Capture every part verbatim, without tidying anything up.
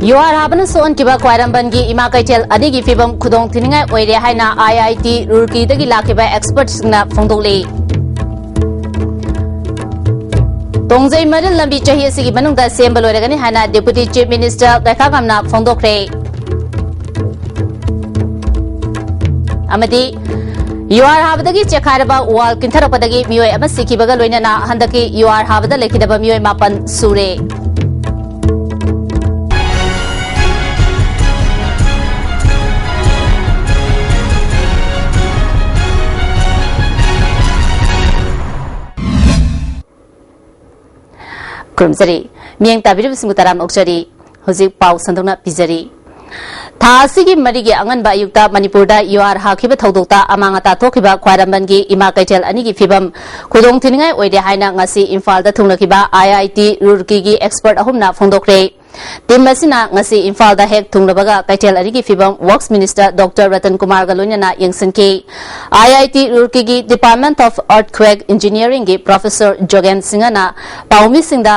ꯌꯨꯍꯥꯔ ꯍꯥꯕꯅ ꯁꯣꯛꯍꯟꯈꯤꯕ ꯈ꯭ꯋꯥꯏꯔꯝꯕꯟꯒꯤ ꯏꯃꯥ ꯀꯩꯊꯦꯜ ꯑꯅꯤꯒꯤ ꯐꯤꯕꯝ ꯈꯨꯗꯣꯡ ꯊꯤꯅꯤꯡꯉꯥꯏ ꯑꯣꯏꯔꯦ ꯍꯥꯏꯅ ꯑꯥꯏ ꯑꯥꯏ ꯇꯤ ꯔꯨꯔꯀꯤꯗꯒꯤ ꯂꯥꯛꯈꯤꯕ ꯑꯦꯛꯁꯄꯔꯠꯁꯤꯡꯅ ꯐꯣꯡꯗꯣꯛꯂꯤ꯫ ꯇꯣꯡꯖꯩ ꯃꯔꯤꯜ ꯂꯝꯕꯤ ꯆꯍꯤ ꯑꯁꯤꯒꯤ ꯃꯅꯨꯡꯗ ꯁꯦꯝꯕ ꯂꯣꯏꯔꯒꯅꯤ ꯍꯥꯏꯅ ꯗꯦꯄꯨꯇꯤ ꯆꯤꯐ ꯃꯤꯅꯤꯁꯇꯔ ꯀꯩꯈꯥꯒꯥꯝꯅ ꯐꯣꯡꯗꯣꯛꯈ꯭ꯔꯦ꯫ ꯑꯃꯗꯤ ꯌꯨꯍꯥꯔ ꯍꯥꯕꯗꯒꯤ ꯆꯦꯈꯥꯏꯔꯕ ꯋꯥꯜ ꯀꯤꯟꯊꯔꯛꯄꯗꯒꯤ ꯃꯤꯑꯣꯏ ꯑꯃ ꯁꯤꯈꯤꯕꯒ ꯂꯣꯏꯅꯅ ꯍꯟꯗꯛꯀꯤ ꯌꯨꯍꯥꯔ ꯍꯥꯕꯗ ꯂꯩꯈꯤꯗꯕ ꯃꯤꯑꯣꯏ ꯃꯥꯄꯟ ꯁꯨꯔꯦ꯫ ꯈꯨꯔꯨꯝꯖꯔꯤ꯫ ꯃꯤꯠꯌꯦꯡ ꯇꯥꯕꯤꯔꯤꯕꯁꯤꯡꯕꯨ ꯇꯔꯥꯝꯅ ꯑꯣꯛꯆꯔꯤ꯫ ꯍꯧꯖꯤꯛ ꯄꯥꯎ ꯁꯟꯗꯣꯛꯅ ꯄꯤꯖꯔꯤ꯫ ꯊꯥ ꯑꯁꯤꯒꯤ ꯃꯔꯤꯒꯤ ꯑꯉꯟꯕ ꯑꯌꯨꯛꯇ ꯃꯅꯤꯄꯨꯔꯗ ꯌꯨꯍꯥꯔ ꯍꯥꯈꯤꯕ ꯊꯧꯗꯣꯛꯇ ꯑꯃꯥꯡ ꯑꯇꯥ ꯊꯣꯛꯈꯤꯕ ꯈ꯭ꯋꯥꯏꯔꯝꯕꯟꯒꯤ ꯏꯃꯥ ꯀꯩꯊꯦꯜ ꯑꯅꯤꯒꯤ ꯐꯤꯕꯝ ꯈꯨꯗꯣꯡ ꯊꯤꯅꯤꯡꯉꯥꯏ ꯑꯣꯏꯔꯦ ꯍꯥꯏꯅ ꯉꯁꯤ ꯏꯝꯐꯥꯜꯗ ꯊꯨꯡꯂꯈꯤꯕ ꯑꯥꯏ ꯑꯥꯏ ꯇꯤ ꯔꯨꯔꯀꯤꯒꯤ ꯑꯦꯛꯁꯄꯔꯠ ꯑꯍꯨꯝꯅ ꯐꯣꯡꯗꯣꯛꯈ꯭ꯔꯦ꯫ ꯇꯤꯝ ꯑꯁꯤꯅ ꯉꯁꯤ ꯏꯝꯐꯥꯜꯗ ꯍꯦꯛ ꯊꯨꯡꯂꯕꯒ ꯀꯩꯊꯦꯜ ꯑꯅꯤꯒꯤ ꯐꯤꯕꯝ ꯋꯔꯛꯁ ꯃꯤꯅꯤꯁꯇꯔ ꯗꯣꯛꯇꯔ ꯔꯇꯟ ꯀꯨꯃꯥꯔꯒ ꯂꯣꯏꯅꯅ ꯌꯦꯡꯁꯤꯟꯈꯤ꯫ ꯑꯥꯏ ꯑꯥꯏ ꯇꯤ ꯔꯨꯔꯀꯤꯒꯤ ꯗꯤꯄꯥꯔꯠꯃꯦꯟꯠ ꯑꯣꯐ ꯑꯔꯊꯀ꯭ꯋꯦꯛ ꯏꯟꯖꯤꯅꯤꯌꯔꯤꯡꯒꯤ ꯄ꯭ꯔꯣꯐꯦꯁꯔ ꯖꯣꯒꯦꯟ ꯁꯤꯡꯍꯅ ꯄꯥꯎꯃꯤꯁꯤꯡꯗ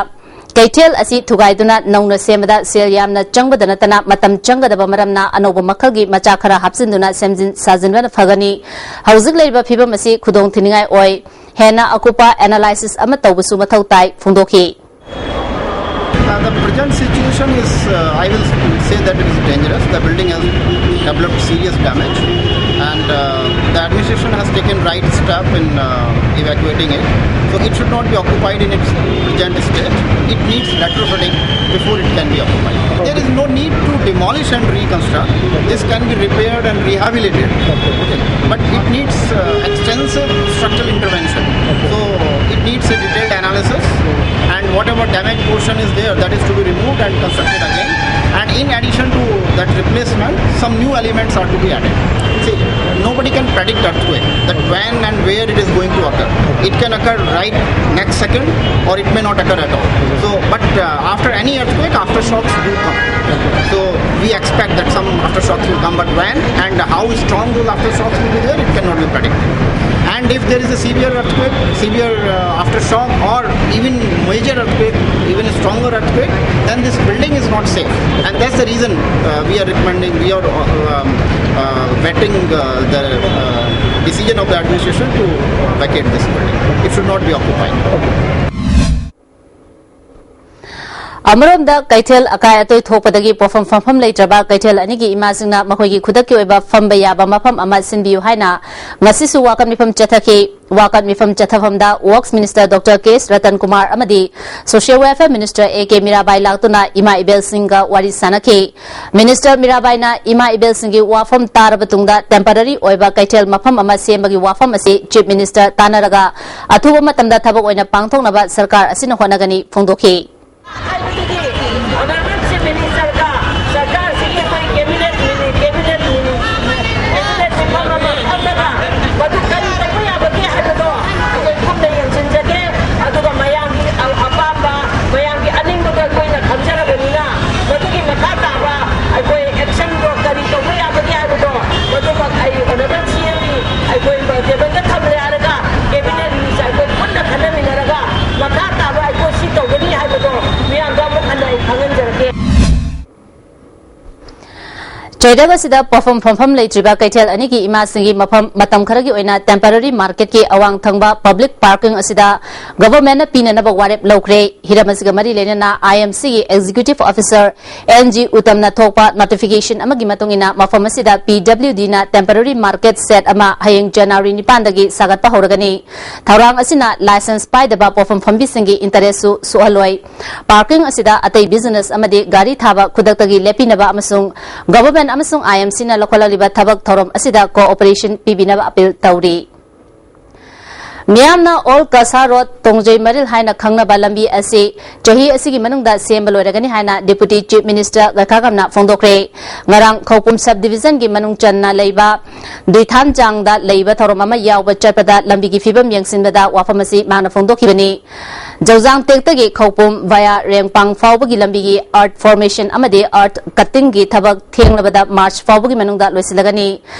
ꯀꯩꯊꯦꯜ ꯑꯁꯤ ꯊꯨꯒꯥꯏꯗꯨꯅ ꯅꯧꯅ ꯁꯦꯝꯕꯗ ꯁꯦꯜ ꯌꯥꯝꯅ ꯆꯪꯕꯗ ꯅꯠꯇꯅ ꯃꯇꯝ ꯆꯪꯒꯗꯕ ꯃꯔꯝꯅ ꯑꯅꯧꯕ ꯃꯈꯜꯒꯤ ꯃꯆꯥꯛ ꯈꯔ ꯍꯥꯞꯆꯤꯟꯗꯨꯅ ꯁꯦꯝꯖꯤꯟ ꯁꯥꯖꯤꯟꯕꯅ ꯐꯒꯅꯤ꯫ ꯍꯧꯖꯤꯛ ꯂꯩꯔꯤꯕ ꯐꯤꯕꯝ ꯑꯁꯤ ꯈꯨꯗꯣꯡ ꯊꯤꯅꯤꯡꯉꯥꯏ ꯑꯣꯏ꯫ ꯍꯦꯟꯅ ꯑꯀꯨꯞꯄ ꯑꯦꯅꯥꯂꯥꯏꯁꯤꯁ ꯑꯃ ꯇꯧꯕꯁꯨ ꯃꯊꯧ ꯇꯥꯏ ꯐꯣꯡꯗꯣꯛꯈꯤ꯫ Uh, the present situation is, uh, I will say that it is dangerous. The building has developed serious damage, and uh, the administration has taken right step in uh, evacuating it. So it should not be occupied in its present state. It needs retrofitting before it can be occupied. There is no need to demolish and reconstruct. This can be repaired and rehabilitated. Okay. But it needs uh, extensive structural intervention. So it needs a detailed analysis, and whatever damaged portion is there, that is to be removed and constructed again. And in addition to that replacement, some new elements are to be added. See, nobody can predict earthquake, that when and where it is going to occur. It can occur right next second, or it may not occur at all. So, but uh, after any earthquake, aftershocks do come. So, We expect that some aftershocks will come, but when and how strong those aftershocks will be there, it cannot be predicted. And if there is a severe earthquake, severe uh, aftershock, or even major earthquake, even a stronger earthquake, then this building is not safe. And that's the reason uh, we are recommending, we are uh, um, uh, vetting uh, the uh, decision of the administration to vacate this building. It should not be occupied. ꯑꯃꯔꯣꯝꯗ ꯀꯩꯊꯦꯜ ꯑꯀꯥꯏ ꯑꯇꯣꯏ ꯊꯣꯛꯄꯗꯒꯤ ꯄꯣꯠꯐꯝ ꯐꯝꯐꯝ ꯂꯩꯇ꯭ꯔꯕ ꯀꯩꯊꯦꯜ ꯑꯅꯤꯒꯤ ꯏꯃꯥꯁꯤꯡꯅ ꯃꯈꯣꯏꯒꯤ ꯈꯨꯗꯛꯀꯤ ꯑꯣꯏꯕ ꯐꯝꯕ ꯌꯥꯕ ꯃꯐꯝ ꯑꯃ ꯁꯤꯟꯕꯤꯌꯨ ꯍꯥꯏꯅ ꯉꯁꯤꯁꯨ ꯋꯥꯀꯠ ꯃꯤꯐꯝ ꯆꯠꯊꯈꯤ꯫ ꯋꯥꯀꯠ ꯃꯤꯐꯝ ꯆꯠꯊꯐꯝꯗ Works Minister Doctor K S Ratan Kumar ꯑꯃꯗꯤ Social Welfare Minister A K Mirabai ꯂꯥꯛꯇꯨꯅ ꯏꯃꯥ ꯏꯕꯦꯜꯁꯤꯡꯒ ꯋꯥꯔꯤ ꯁꯥꯟꯅꯈꯤ꯫ Minister ꯃꯤꯔꯥꯕꯥꯏꯅ ꯏꯃꯥ ꯏꯕꯦꯜꯁꯤꯡꯒꯤ ꯋꯥꯐꯝ ꯇꯥꯔꯕ ꯇꯨꯡꯗ temporary ꯑꯣꯏꯕ ꯀꯩꯊꯦꯜ ꯃꯐꯝ ꯑꯃ ꯁꯦꯝꯕꯒꯤ ꯋꯥꯐꯝ ꯑꯁꯤ Chief Minister ꯇꯥꯟꯅꯔꯒ ꯑꯊꯨꯕ ꯃꯇꯝꯗ ꯊꯕꯛ ꯑꯣꯏꯅ ꯄꯥꯡꯊꯣꯛꯅꯕ ꯁꯔꯀꯥꯔ ꯑꯁꯤꯅ ꯍꯣꯠꯅꯒꯅꯤ ꯐꯣꯡꯗꯣꯛꯈꯤ꯫ ꯍꯥꯏꯕꯗꯨꯗꯤ Honourable Chief Minister ꯒ ꯁꯔꯀꯥꯔꯁꯤꯒꯤ ꯑꯩꯈꯣꯏ cabinet ꯃꯤꯅꯤ cabinet ꯃꯤꯅꯤ cabinet ꯃꯤꯐꯝ ꯑꯃ ꯐꯝꯂꯒ ꯃꯗꯨ ꯀꯔꯤ ꯇꯧꯕ ꯌꯥꯕꯒꯦ ꯍꯥꯏꯕꯗꯣ ꯑꯩꯈꯣꯏ ꯄꯨꯟꯅ ꯌꯦꯡꯁꯤꯟꯖꯒꯦ꯫ ꯑꯗꯨꯒ ꯃꯌꯥꯝꯒꯤ ꯑꯄꯥꯝꯕ ꯃꯌꯥꯝꯒꯤ ꯑꯅꯤꯡꯕꯗꯣ ꯑꯩꯈꯣꯏꯅ ꯈꯪꯖꯔꯕꯅꯤꯅ ꯃꯗꯨꯒꯤ ꯃꯈꯥ ꯇꯥꯕ ꯑꯩꯈꯣꯏ actionꯗꯣ ꯀꯔꯤ ꯇꯧꯕ ꯌꯥꯕꯒꯦ ꯍꯥꯏꯕꯗꯣ ꯃꯗꯨꯃꯛ ꯑꯩ Honourable CM ꯒꯤ ꯑꯩꯈꯣꯏ tableꯗ ꯊꯝꯂꯦ ꯍꯥꯏꯔꯒ cabinet ꯃꯤꯁꯦ ꯑꯩꯈꯣꯏ ꯄꯨꯟꯅ ꯈꯟꯅꯃꯤꯟꯅꯔꯒ ꯃꯈꯥ ꯇꯥꯕ ꯑꯩꯈꯣꯏ ꯁꯤ ꯇꯧꯒꯅꯤ ꯍꯥꯏꯕꯗꯣ ꯃꯤꯌꯥꯝꯗ ꯑꯃꯨꯛ ꯍꯟꯅ ꯑꯩ ꯈꯪꯍꯟꯖꯔꯛꯀꯦ꯫ ꯆꯩꯔꯛ ꯑꯁꯤꯗ ꯄꯣꯠꯐꯝ ꯐꯝꯐꯝ ꯂꯩꯇ꯭ꯔꯤꯕ ꯀꯩꯊꯦꯜ ꯑꯅꯤꯒꯤ ꯏꯃꯥꯁꯤꯡꯒꯤ ꯃꯐꯝ ꯃꯇꯝ ꯈꯔꯒꯤ ꯑꯣꯏꯅ temporary marketꯀꯤ ꯑꯋꯥꯡ ꯊꯪꯕ public parking ꯑꯁꯤꯗ governmentꯅ ꯄꯤꯅꯅꯕ ꯋꯥꯔꯦꯞ ꯂꯧꯈ꯭ꯔꯦ꯫ ꯍꯤꯔꯝ ꯑꯁꯤꯒ ꯃꯔꯤ ꯂꯩꯅꯅ IMCꯒꯤ Executive Officer N G ꯎꯇꯝꯅ ꯊꯣꯛꯄ notification ꯑꯃꯒꯤ ꯃꯇꯨꯡ ꯏꯟꯅ ꯃꯐꯝ ꯑꯁꯤꯗ PWDꯅ temporary market shed ꯑꯃ ꯍꯌꯦꯡ January ꯅꯤꯄꯥꯟꯗꯒꯤ ꯁꯥꯒꯠꯄ ꯍꯧꯔꯒꯅꯤ꯫ ꯊꯧꯔꯥꯡ ꯑꯁꯤꯅ licence ꯄꯥꯏꯗꯕ ꯄꯣꯠꯐꯝ ꯐꯝꯕꯤꯁꯤꯡꯒꯤ interestꯁꯨ ꯁꯣꯛꯍꯜꯂꯣꯏ꯫ Parking ꯑꯁꯤꯗ ꯑꯇꯩ business ꯑꯃꯗꯤ ꯒꯥꯔꯤ ꯊꯥꯕ ꯈꯨꯗꯛꯇꯒꯤ ꯂꯦꯞꯄꯤꯅꯕ ꯑꯃꯁꯨꯡ government ꯑꯃꯁꯨꯡ IMCꯅ ꯂꯧꯈꯠꯂꯛꯂꯤꯕ ꯊꯕꯛ ꯊꯧꯔꯝ ꯑꯁꯤꯗ cooperation ꯄꯤꯕꯤꯅꯕ appeal ꯇꯧꯔꯤ꯫ ꯃꯤꯌꯥꯝꯅ Old Kasa Road, ꯇꯣꯡꯖꯩ ꯃꯔꯤꯜ ꯍꯥꯏꯅ ꯈꯪꯅꯕ ꯂꯝꯕꯤ ꯑꯁꯤ ꯆꯍꯤ ꯑꯁꯤꯒꯤ ꯃꯅꯨꯡꯗ ꯁꯦꯝꯕ ꯂꯣꯏꯔꯒꯅꯤ ꯍꯥꯏꯅ Deputy Chief Minister ꯒꯥꯏꯈꯥꯉꯝꯅ ꯐꯣꯡꯗꯣꯛꯈ꯭ꯔꯦ꯫ ꯉꯔꯥꯡ ꯈꯧꯄꯨꯝ sub divisionꯒꯤ ꯃꯅꯨꯡ ꯆꯟꯅ ꯂꯩꯕ ꯗꯨꯏꯊꯥꯟꯖꯥꯡꯗ ꯂꯩꯕ ꯊꯧꯔꯝ ꯑꯃ ꯌꯥꯎꯕ ꯆꯠꯄꯗ ꯂꯝꯕꯤꯒꯤ ꯐꯤꯕꯝ ꯌꯦꯡꯁꯤꯟꯕꯗ ꯋꯥꯐꯝ ꯑꯁꯤ ꯃꯍꯥꯛꯅ ꯐꯣꯡꯗꯣꯛꯈꯤꯕꯅꯤ꯫ ꯖꯧꯖꯥꯡ ꯇꯦꯛꯇꯒꯤ ꯈꯧꯄꯨꯝ via ꯔꯦꯡꯄꯥꯡ ꯐꯥꯎꯕꯒꯤ ꯂꯝꯕꯤꯒꯤ earth formation ꯑꯃꯗꯤ earth cutting ꯒꯤ ꯊꯕꯛ ꯊꯦꯡꯂꯕꯗ March ꯐꯥꯎꯕꯒꯤ ꯃꯅꯨꯡꯗ ꯂꯣꯏꯁꯤꯜꯂꯒꯅꯤ꯫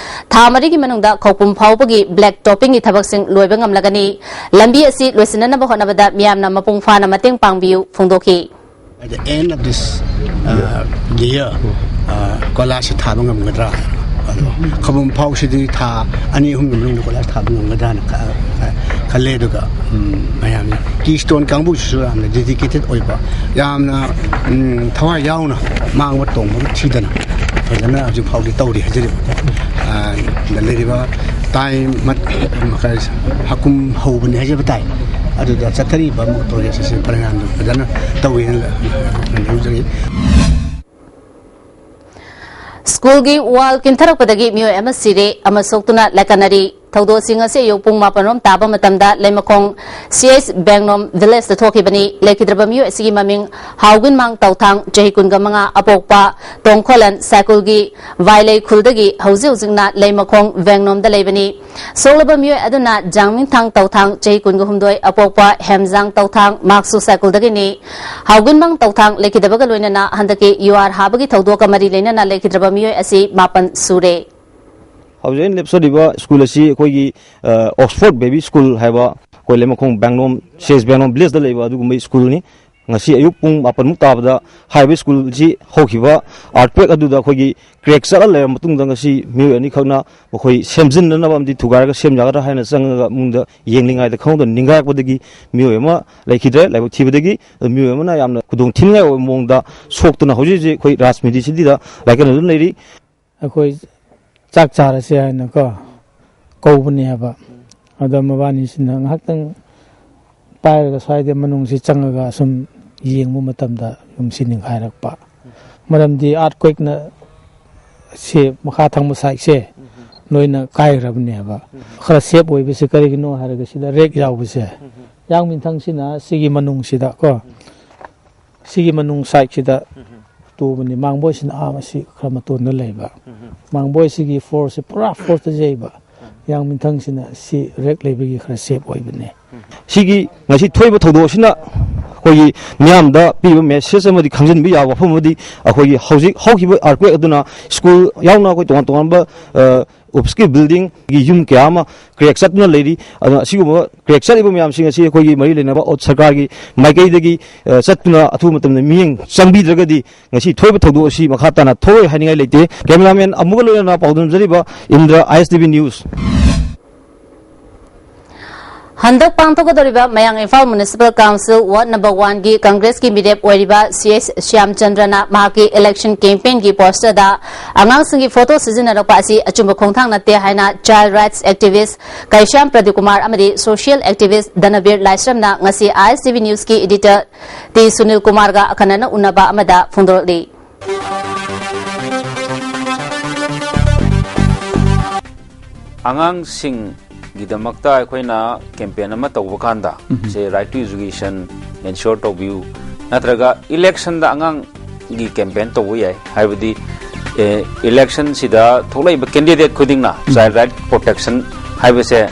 ꯊꯥ ꯃꯔꯤꯒꯤ ꯃꯅꯨꯡꯗ ꯈꯧꯄꯨꯝ ꯐꯥꯎꯕꯒꯤ black topping ꯒꯤ ꯊꯕꯛꯁꯤꯡ ꯂꯣꯏꯕ ꯉꯝꯂꯒꯅꯤ꯫ ꯂꯝꯕꯤ ꯑꯁꯤ ꯂꯣꯏꯁꯤꯟꯅꯅꯕ ꯍꯣꯠꯅꯕꯗ ꯃꯤꯌꯥꯝꯅ ꯃꯄꯨꯡ ꯐꯥꯅ ꯃꯇꯦꯡ ꯄꯥꯡꯕꯤꯌꯨ ꯐꯣꯡꯗꯣꯛꯈꯤ꯫ At the end of this uh, year, uh, ꯀꯣꯏꯂꯥꯁꯁꯦ ꯊꯥꯕ ꯉꯝꯒꯗ꯭ꯔꯥ? ꯑꯗꯣ ꯈꯧꯄꯨꯝ ꯐꯥꯎꯁꯤꯗꯤ ꯊꯥ ꯑꯅꯤ ꯑꯍꯨꯝꯒꯤ ꯃꯅꯨꯡꯗ ꯀꯣꯏꯂꯥꯁ ꯊꯥꯕ ꯉꯝꯒꯗ꯭ꯔꯥꯅ ꯈ- ꯈ- ꯈꯜꯂꯦ꯫ ꯑꯗꯨꯒ ꯎꯝ, ꯃꯌꯥꯝꯅ Keystone ꯀꯥꯡꯕꯨꯁꯤꯁꯨ ꯌꯥꯝꯅ dedicated ꯑꯣꯏꯕ, ꯌꯥꯝꯅ ꯎꯝ, ꯊꯋꯥꯏ ꯌꯥꯎꯅ ꯃꯥꯡꯕ ꯇꯣꯡꯕꯒ ꯊꯤꯗꯅ ꯐꯖꯅ ꯍꯧꯖꯤꯛ ꯐꯥꯎꯗꯤ ꯇꯧꯔꯤ ꯍꯥꯏꯖꯔꯤꯕ꯫ ꯑ, ꯂꯩꯔꯤꯕ ꯇꯥꯏ ꯃꯠ- ꯀꯔꯤ, ꯍꯀꯨꯝ ꯍꯧꯕꯅꯤ ꯍꯥꯏꯖꯕ ꯇꯥꯏ꯫ ꯑꯗꯨꯗ ꯆꯠꯊꯔꯤꯕ ꯄ꯭ꯔꯣꯖꯦꯛ ꯑꯁꯤ ꯄꯔꯤꯅꯥꯝꯗ ꯐꯖꯅ ꯇꯧꯋꯦꯅ ꯂꯧꯖꯔꯤ꯫ ꯁ꯭ꯀꯨꯜꯒꯤ ꯋꯥꯜ ꯀꯤꯟꯊꯔꯛꯄꯗꯒꯤ ꯃꯤꯑꯣꯏ ꯑꯃ ꯁꯤꯔꯦ, ꯑꯃ ꯁꯣꯛꯇꯨꯅ ꯂꯥꯏꯀꯠꯅꯔꯤ꯫ ꯊꯧꯗꯣꯛ ꯑꯁꯤ ꯉꯁꯤ ꯑꯌꯨꯛ ꯄꯨꯡ ꯃꯥꯄꯟ ꯔꯣꯝ ꯇꯥꯕ ꯃꯇꯝꯗ ꯂꯩꯃꯈꯣꯡ ꯁꯤ ꯑꯩꯆ ꯕꯦꯡꯅꯣꯝ ꯚꯤꯂꯦꯖꯇ ꯊꯣꯛꯈꯤꯕꯅꯤ꯫ ꯂꯩꯈꯤꯗ꯭ꯔꯕ ꯃꯤꯑꯣꯏ ꯑꯁꯤꯒꯤ ꯃꯃꯤꯡ ꯍꯥꯎꯒꯤꯟꯃꯥꯡ ꯇꯧꯊꯥꯡ, ꯆꯍꯤ ꯀꯨꯟꯒ ꯃꯉꯥ, ꯑꯄꯣꯛꯄ ꯇꯣꯡꯈꯣꯂꯟ ꯁꯥꯏꯀꯨꯜꯒꯤ ꯚꯥꯏꯂꯩ ꯈꯨꯜꯗꯒꯤ ꯍꯧꯖꯤꯛ ꯍꯧꯖꯤꯛꯅ ꯂꯩꯃꯈꯣꯡ ꯕꯦꯡꯅꯣꯝꯗ ꯂꯩꯕꯅꯤ꯫ ꯁꯣꯛꯂꯕ ꯃꯤꯑꯣꯏ ꯑꯗꯨꯅ ꯖꯥꯡꯃꯤꯡꯊꯥꯡ ꯇꯧꯊꯥꯡ, ꯆꯍꯤ ꯀꯨꯟꯒ ꯍꯨꯝꯗꯣꯏ, ꯑꯄꯣꯛꯄ ꯍꯦꯝꯖꯥꯡ ꯇꯧꯊꯥꯡ, ꯃꯥꯛꯁꯨ ꯁꯥꯏꯀꯨꯜꯗꯒꯤꯅꯤ꯫ ꯍꯥꯎꯒꯤꯟꯃꯥꯡ ꯇꯧꯊꯥꯡ ꯂꯩꯈꯤꯗꯕꯒ ꯂꯣꯏꯅꯅ ꯍꯟꯗꯛꯀꯤ ꯌꯨ ꯑꯥꯔ ꯍꯥꯕꯒꯤ ꯊꯧꯗꯣꯛꯀ ꯃꯔꯤ ꯂꯩꯅꯅ ꯂꯩꯈꯤꯗ꯭ꯔꯕ ꯃꯤꯑꯣꯏ ꯑꯁꯤ ꯃꯥꯄꯟ ꯁꯨꯔꯦ꯫ ꯍꯧꯖꯤꯛ ꯑꯩꯅ ꯂꯦꯞꯆꯔꯤꯕ ꯁ꯭ꯀꯨꯜ ꯑꯁꯤ ꯑꯩꯈꯣꯏꯒꯤ ꯑꯣꯛꯁꯐꯣꯔꯗ ꯕꯦꯕꯤ ꯁ꯭ꯀꯨꯜ ꯍꯥꯏꯕ ꯑꯩꯈꯣꯏ ꯂꯩꯃꯈꯣꯡ ꯕꯦꯡꯂꯣꯝ, ꯁꯤ ꯑꯦꯁ ꯕꯦꯡꯂꯣꯝ ꯚꯤꯂꯦꯖꯇ ꯂꯩꯕ ꯑꯗꯨꯒꯨꯝꯕ ꯁ꯭ꯀꯨꯜꯅꯤ꯫ ꯉꯁꯤ ꯑꯌꯨꯛ ꯄꯨꯡ ꯃꯥꯄꯟꯃꯨꯛ ꯇꯥꯕꯗ ꯍꯥꯏꯔꯤꯕ ꯁ꯭ꯀꯨꯜꯁꯤ ꯍꯧꯈꯤꯕ ꯑꯥꯔꯠꯀ꯭ꯋꯦꯛ ꯑꯗꯨꯗ ꯑꯩꯈꯣꯏꯒꯤ ꯀ꯭ꯔꯦꯛ ꯆꯠꯂ ꯂꯩꯔꯕ ꯃꯇꯨꯡꯗ ꯉꯁꯤ ꯃꯤꯑꯣꯏ ꯑꯅꯤꯈꯛꯅ ꯃꯈꯣꯏ ꯁꯦꯝꯖꯤꯟꯅꯅꯕ ꯑꯃꯗꯤ ꯊꯨꯒꯥꯏꯔꯒ ꯁꯦꯝ ꯌꯥꯒꯗ꯭ꯔꯥ ꯍꯥꯏꯅ ꯆꯪꯉꯒ ꯏꯃꯨꯡꯗ ꯌꯦꯡꯂꯤꯉꯩꯗ ꯈꯪꯍꯧꯗꯅ ꯅꯤꯡꯒꯥꯏꯔꯛꯄꯗꯒꯤ ꯃꯤꯑꯣꯏ ꯑꯃ ꯂꯩꯈꯤꯗ꯭ꯔꯦ ꯂꯥꯏꯕꯛ ꯊꯤꯕꯗꯒꯤ꯫ ꯑꯗꯨ ꯃꯤꯑꯣꯏ ꯑꯃꯅ ꯌꯥꯝꯅ ꯈꯨꯗꯣꯡ ꯊꯤꯅꯤꯡꯉꯥꯏ ꯑꯣꯏꯕ ꯃꯑꯣꯡꯗ ꯁꯣꯛꯇꯨꯅ ꯍꯧꯖꯤꯛ ꯍꯧꯖꯤꯛ ꯑꯩꯈꯣꯏ ꯔꯥꯖꯃꯤꯗꯤ ꯁꯤꯇꯤꯗ ꯂꯥꯏꯀꯠꯅꯗꯨꯅ ꯂꯩꯔꯤ꯫ ꯑꯩꯈꯣꯏ ꯆꯥꯛ ꯆꯥꯔꯁꯦ ꯍꯥꯏꯅꯀꯣ ꯀꯧꯕꯅꯦ ꯍꯥꯏꯕ꯫ ꯑꯗꯣ ꯃꯕꯥꯅꯤꯁꯤꯅ ꯉꯥꯏꯍꯥꯛꯇꯪ ꯄꯥꯏꯔꯒ ꯁ꯭ꯋꯥꯏꯗ ꯃꯅꯨꯡꯁꯤ ꯆꯪꯉꯒ ꯁꯨꯝ ꯌꯦꯡꯕ ꯃꯇꯝꯗ ꯌꯨꯝꯁꯤ ꯅꯤꯡꯈꯥꯏꯔꯛꯄ꯫ ꯃꯔꯝꯗꯤ ꯑꯥꯔꯠꯀ꯭ꯋꯦꯛꯅ ꯁꯤ ꯃꯈꯥ ꯊꯪꯕ ꯁꯥꯏꯠꯁꯦ ꯂꯣꯏꯅ ꯀꯥꯏꯈ꯭ꯔꯕꯅꯦꯕ꯫ ꯈꯔ ꯁꯦꯞ ꯑꯣꯏꯕꯁꯦ ꯀꯔꯤꯒꯤꯅꯣ ꯍꯥꯏꯔꯒ ꯁꯤꯗ ꯔꯦꯛ ꯌꯥꯎꯕꯁꯦ, ꯌꯥꯡꯃꯤꯟꯊꯪꯁꯤꯅ ꯁꯤꯒꯤ ꯃꯅꯨꯡꯁꯤꯗ ꯀꯣ, ꯁꯤꯒꯤ ꯃꯅꯨꯡ ꯁꯥꯏꯠꯁꯤꯗ ꯇꯨꯕꯅꯤ꯫ ꯃꯥꯡꯕꯣꯏꯁꯤꯅ ꯑꯥ ꯃꯁꯤ ꯈꯔ ꯃꯇꯣꯟꯗ ꯂꯩꯕ꯫ ꯃꯥꯡꯕꯣꯏꯁꯤꯒꯤ ꯐꯣꯔꯁꯁꯦ ꯄꯨꯔꯥ ꯐꯣꯔꯁꯇ ꯌꯩꯕ꯫ ꯌꯥꯡꯃꯤꯟꯊꯪꯁꯤꯅ ꯁꯤ ꯔꯦꯛ ꯂꯩꯕꯒꯤ ꯈꯔ ꯁꯦꯞ ꯑꯣꯏꯕꯅꯦ꯫ ꯁꯤꯒꯤ ꯉꯁꯤ ꯊꯣꯛꯏꯕ ꯊꯧꯗꯣꯛ ꯑꯁꯤꯅ ꯑꯩꯈꯣꯏꯒꯤ ꯃꯤꯌꯥꯝꯗ ꯄꯤꯕ ꯃꯦꯁꯦꯖ ꯑꯃꯗꯤ ꯈꯪꯖꯤꯟꯕ ꯌꯥꯕ ꯋꯥꯐꯝ ꯑꯃꯗꯤ, ꯑꯩꯈꯣꯏꯒꯤ ꯍꯧꯖꯤꯛ ꯍꯧꯈꯤꯕ ꯑꯥꯔꯀ꯭ꯋꯦꯛ ꯑꯗꯨꯅ ꯁ꯭ꯀꯨꯜ ꯌꯥꯎꯅ ꯑꯩꯈꯣꯏ ꯇꯣꯉꯥꯟ ꯇꯣꯉꯥꯟꯕ ꯑꯣꯐꯤꯁꯀꯤ ꯕꯤꯜꯗꯤꯡꯒꯤ ꯌꯨꯝ ꯀꯌꯥ ꯑꯃ ꯀ꯭ꯔꯦꯛ ꯆꯠꯇꯨꯅ ꯂꯩꯔꯤ꯫ ꯑꯗꯨꯅ ꯑꯁꯤꯒꯨꯝꯕ ꯀ꯭ꯔꯦꯛ ꯆꯠꯂꯤꯕ ꯃꯌꯥꯝꯁꯤꯡ ꯑꯁꯤ ꯑꯩꯈꯣꯏꯒꯤ ꯃꯔꯤ ꯂꯩꯅꯕ ꯁꯔꯀꯥꯔꯒꯤ ꯃꯥꯏꯀꯩꯗꯒꯤ ꯑ, ꯆꯠꯇꯨꯅ ꯑꯊꯨꯕ ꯃꯇꯝꯗ ꯃꯤꯠꯌꯦꯡ ꯆꯪꯕꯤꯗ꯭ꯔꯒꯗꯤ ꯉꯁꯤ ꯊꯣꯛꯏꯕ ꯊꯧꯗꯣꯛ ꯑꯁꯤ ꯃꯈꯥ ꯇꯥꯅ ꯊꯣꯛꯂꯣꯏ ꯍꯥꯏꯅꯤꯡꯉꯥꯏ ꯂꯩꯇꯦ꯫ ꯀꯦꯃꯦꯔꯥꯃꯦꯟ ꯑꯃꯨꯒ ꯂꯣꯏꯅꯅ ꯄꯥꯎꯗꯝꯖꯔꯤꯕ Indra, I S T V news. ꯍꯟꯗꯛ ꯄꯥꯡꯊꯣꯛꯀꯗꯧꯔꯤꯕ ꯃꯌꯥꯡ Imphal municipal council ward number ꯋꯥꯟꯒꯤ ꯀꯪꯒ꯭ꯔꯦꯁꯀꯤ ꯃꯤꯔꯦꯞ ꯑꯣꯏꯔꯤꯕ ꯁꯤ ꯑꯩꯆ ꯁ꯭ꯌꯥꯝꯆꯟꯗ꯭ꯔꯅ ꯃꯍꯥꯛꯀꯤ ꯏꯂꯦꯛꯁꯟ ꯀꯦꯝꯄꯦꯟꯒꯤ ꯄꯣꯁꯇꯔꯗ ꯑꯉꯥꯡꯁꯤꯡꯒꯤ ꯐꯣꯇꯣ ꯁꯤꯖꯤꯟꯅꯔꯛꯄ ꯑꯁꯤ ꯑꯆꯨꯝꯕ ꯈꯣꯡꯊꯥꯡ ꯅꯠꯇꯦ ꯍꯥꯏꯅ child rights activist Keisham Pradip Kumar ꯑꯃꯗꯤ ꯁꯣꯁꯤꯌꯦꯜ ꯑꯦꯛꯇꯤꯚꯤꯁ ꯙꯅꯕꯤꯔ ꯂꯥꯏꯁ꯭ꯔꯝꯅ ꯉꯁꯤ ꯑꯥꯏ ꯑꯦꯁ ꯇꯤ ꯚꯤ ꯅ꯭ꯌꯨꯁꯀꯤ ꯏꯗꯤꯇꯔ ꯇꯤ ꯁꯨꯅꯤꯜ ꯀꯨꯃꯥꯔꯒ ꯑꯈꯟꯅꯅ ꯎꯅꯕ ꯑꯃꯗ ꯐꯣꯡꯗꯣꯔꯛꯂꯤ꯫ ꯑꯉꯥꯡꯁꯤꯡꯒꯤꯗꯃꯛꯇ ꯑꯩꯈꯣꯏꯅ ꯀꯦꯝꯄꯦꯟ ꯑꯃ ꯇꯧꯕ ꯀꯥꯟꯗ ꯁꯦ right to education ensure ꯇꯧꯕꯤꯌꯨ, ꯅꯠꯇ꯭ꯔꯒ ꯏꯂꯦꯛꯁꯟꯗ ꯑꯉꯥꯡꯒꯤ ꯀꯦꯝꯄꯦꯟ ꯇꯧꯕ ꯌꯥꯏ꯫ ꯍꯥꯏꯕꯗꯤ ꯏꯂꯦꯛꯁꯟꯁꯤꯗ ꯊꯣꯛꯂꯛꯏꯕ ꯀꯦꯟꯗꯤꯗꯦꯠ ꯈꯨꯗꯤꯡꯅ ꯆꯥꯏꯜ ꯔꯥꯏꯠ ꯄ꯭ꯔꯣꯇꯦꯛꯁꯟ ꯍꯥꯏꯕꯁꯦ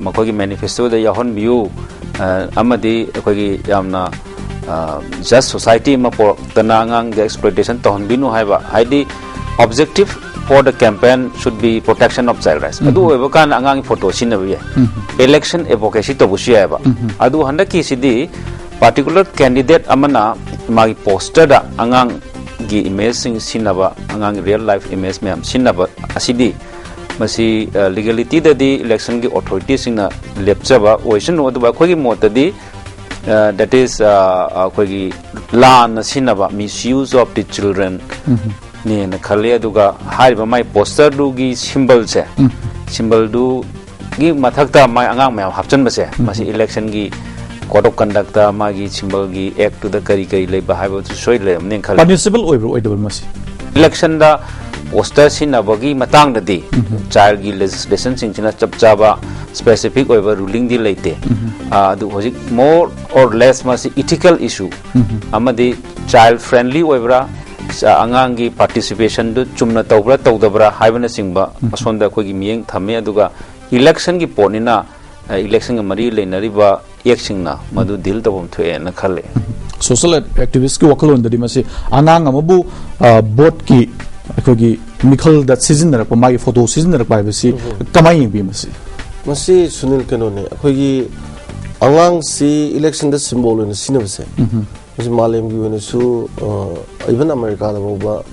ꯃꯈꯣꯏꯒꯤ ꯃꯦꯅꯤꯐꯦꯁꯇꯣꯗ ꯌꯥꯎꯍꯟꯕꯤꯌꯨ, ꯑꯃꯗꯤ ꯑꯩꯈꯣꯏꯒꯤ ꯌꯥꯝꯅ ꯖꯁ ꯁꯣꯁꯥꯏꯇꯤ ꯑꯃ ꯄꯣꯔꯛꯇꯅ ꯑꯉꯥꯡꯗ ꯑꯦꯛꯁꯄ꯭ꯂꯣꯏꯇꯦꯁꯟ ꯇꯧꯍꯟꯕꯤꯅꯨ ꯍꯥꯏꯕ, ꯍꯥꯏꯗꯤ objective for the campaign should be protection of child rights꯫ ꯑꯗꯨ ꯑꯣꯏꯕ ꯀꯥꯟꯗ ꯑꯉꯥꯡꯒꯤ ꯐꯣꯇꯣ ꯁꯤꯖꯤꯟꯅꯕ ꯌꯥꯏ꯫ ꯏꯂꯦꯛꯁꯟ ꯑꯦꯗꯚꯣꯀꯦꯁꯤ ꯇꯧꯕꯁꯨ ꯌꯥꯏꯑꯕ꯫ ꯑꯗꯨ ꯍꯟꯗꯛꯀꯤꯁꯤꯗꯤ ꯄꯥꯔꯇꯤꯀꯨꯂꯔ ꯀꯦꯟꯗꯤꯗꯦꯠ ꯑꯃꯅ ꯃꯥꯒꯤ ꯄꯣꯁꯇꯔꯗ ꯑꯉꯥꯡꯒꯤ ꯏꯃꯦꯖꯁꯤꯡ ꯁꯤꯖꯤꯟꯅꯕ, ꯑꯉꯥꯡꯒꯤ ꯔꯤꯌꯦꯜ ꯂꯥꯏꯐ ꯏꯃꯦꯖ ꯃꯌꯥꯝ ꯁꯤꯖꯤꯟꯅꯕ ꯑꯁꯤꯗꯤ ꯃꯁꯤ ꯂꯤꯒꯦꯂꯤꯇꯤꯗꯗꯤ ꯏꯂꯦꯛꯁꯟꯒꯤ ꯑꯣꯊꯣꯔꯤꯇꯤꯁꯤꯡꯅ ꯂꯦꯞꯆꯕ ꯑꯣꯏꯁꯅꯨ, ꯑꯗꯨꯕꯨ ꯑꯩꯈꯣꯏꯒꯤ ꯃꯣꯠꯇꯗꯤ that is ꯑꯩꯈꯣꯏꯒꯤ ꯂꯥꯟꯅ ꯁꯤꯖꯤꯟꯅꯕ, misuse of the children ꯅꯦꯅ ꯈꯜꯂꯤ꯫ ꯑꯗꯨꯒ ꯍꯥꯏꯔꯤꯕ ꯃꯥꯏ ꯄꯣꯁꯇꯔꯗꯨꯒꯤ ꯁꯤꯝꯕꯜꯁꯦ, ꯁꯤꯝꯕꯜꯗꯨꯒꯤ ꯃꯊꯛꯇ ꯃꯥꯏ ꯑꯉꯥꯡ ꯃꯌꯥꯝ ꯍꯥꯞꯆꯤꯟꯕꯁꯦ ꯃꯁꯤ ꯏꯂꯦꯛꯁꯟꯒꯤ code of conductꯇ ꯃꯥꯒꯤ ꯁꯤꯝꯕꯜꯒꯤ ꯑꯦꯛꯇꯨꯗ ꯀꯔꯤ ꯀꯔꯤ ꯂꯩꯕ ꯍꯥꯏꯕꯗꯨ ꯁꯣꯏ ꯂꯩꯔꯝꯅꯦꯅ ꯈꯜꯂꯤ꯫ ꯄꯅꯤꯁꯤꯕꯜ ꯑꯣꯏꯕ꯭ꯔꯥ ꯑꯣꯏꯗꯕ꯭ꯔꯥ ꯃꯁꯤ? ꯏꯂꯦꯛꯁꯟꯗ ꯄꯣꯁꯇꯔ ꯁꯤꯖꯤꯟꯅꯕꯒꯤ ꯃꯇꯥꯡꯗꯗꯤ ꯆꯥꯏꯜꯒꯤ ꯂꯦꯖꯤꯁꯂꯦꯁꯟꯁꯤꯡꯁꯤꯅ ꯆꯞ ꯆꯥꯕ ꯁ꯭ꯄꯦꯁꯤꯐꯤꯛ ꯑꯣꯏꯕ ꯔꯨꯂꯤꯡꯗꯤ ꯂꯩꯇꯦ꯫ ꯑꯗꯨ ꯍꯧꯖꯤꯛ more or less ꯃꯁꯤ ꯏꯊꯤꯀꯦꯜ ꯏꯁꯨ ꯑꯃꯗꯤ ꯆꯥꯏꯜ ꯐ꯭ꯔꯦꯟꯂꯤ ꯑꯣꯏꯕ꯭ꯔꯥ, ꯑꯉꯥꯡꯒꯤ ꯄꯥꯔꯇꯤꯁꯤꯄꯦꯁꯟꯗꯨ ꯆꯨꯝꯅ ꯇꯧꯕ꯭ꯔꯥ ꯇꯧꯗꯕ꯭ꯔꯥ ꯍꯥꯏꯕꯅꯆꯤꯡꯕ ꯑꯁꯣꯝꯗ ꯑꯩꯈꯣꯏꯒꯤ ꯃꯤꯠꯌꯦꯡ ꯊꯝꯃꯤ꯫ ꯑꯗꯨꯒ ꯏꯂꯦꯛꯁꯟꯒꯤ ꯄꯣꯠꯅꯤꯅ ꯏꯂꯦꯛꯁꯟꯒ ꯃꯔꯤ ꯂꯩꯅꯔꯤꯕ ꯑꯦꯛꯁꯤꯡꯅ ꯃꯗꯨ ꯗꯤꯜ ꯇꯧꯐꯝ ꯊꯣꯛꯑꯦꯅ ꯈꯜꯂꯦ꯫ ꯁꯣꯁꯤꯌꯦꯜ ꯑꯦꯛꯇꯤꯚꯤꯁ꯭ꯠꯀꯤ ꯋꯥꯈꯜꯂꯣꯟꯗꯗꯤ ꯃꯁꯤ ꯑꯉꯥꯡ ꯑꯃꯕꯨ ꯚꯣꯠꯀꯤ ꯑꯩꯈꯣꯏꯒꯤ ꯃꯤꯈꯜꯗ ꯁꯤꯖꯤꯟꯅꯔꯛꯄ, ꯃꯥꯒꯤ ꯐꯣꯇꯣ ꯁꯤꯖꯤꯟꯅꯔꯛꯄ ꯍꯥꯏꯕꯁꯤ ꯀꯃꯥꯏꯅ ꯌꯦꯡꯕꯤ? ꯃꯁꯤ ꯃꯁꯤ ꯁꯨꯅꯤꯜ, ꯀꯩꯅꯣꯅꯦ, ꯑꯩꯈꯣꯏꯒꯤ ꯑꯉꯥꯡꯁꯤ ꯏꯂꯦꯛꯁꯟꯗ ꯁꯤꯝꯕꯣꯜ ꯑꯣꯏꯅ ꯁꯤꯖꯤꯟꯅꯕꯁꯦ, ꯃꯁꯤ ꯃꯥꯂꯦꯝꯒꯤ ꯑꯣꯏꯅꯁꯨ, ꯏꯚꯟ ꯑꯃꯦꯔꯤꯀꯥꯗ ꯐꯥꯎꯕ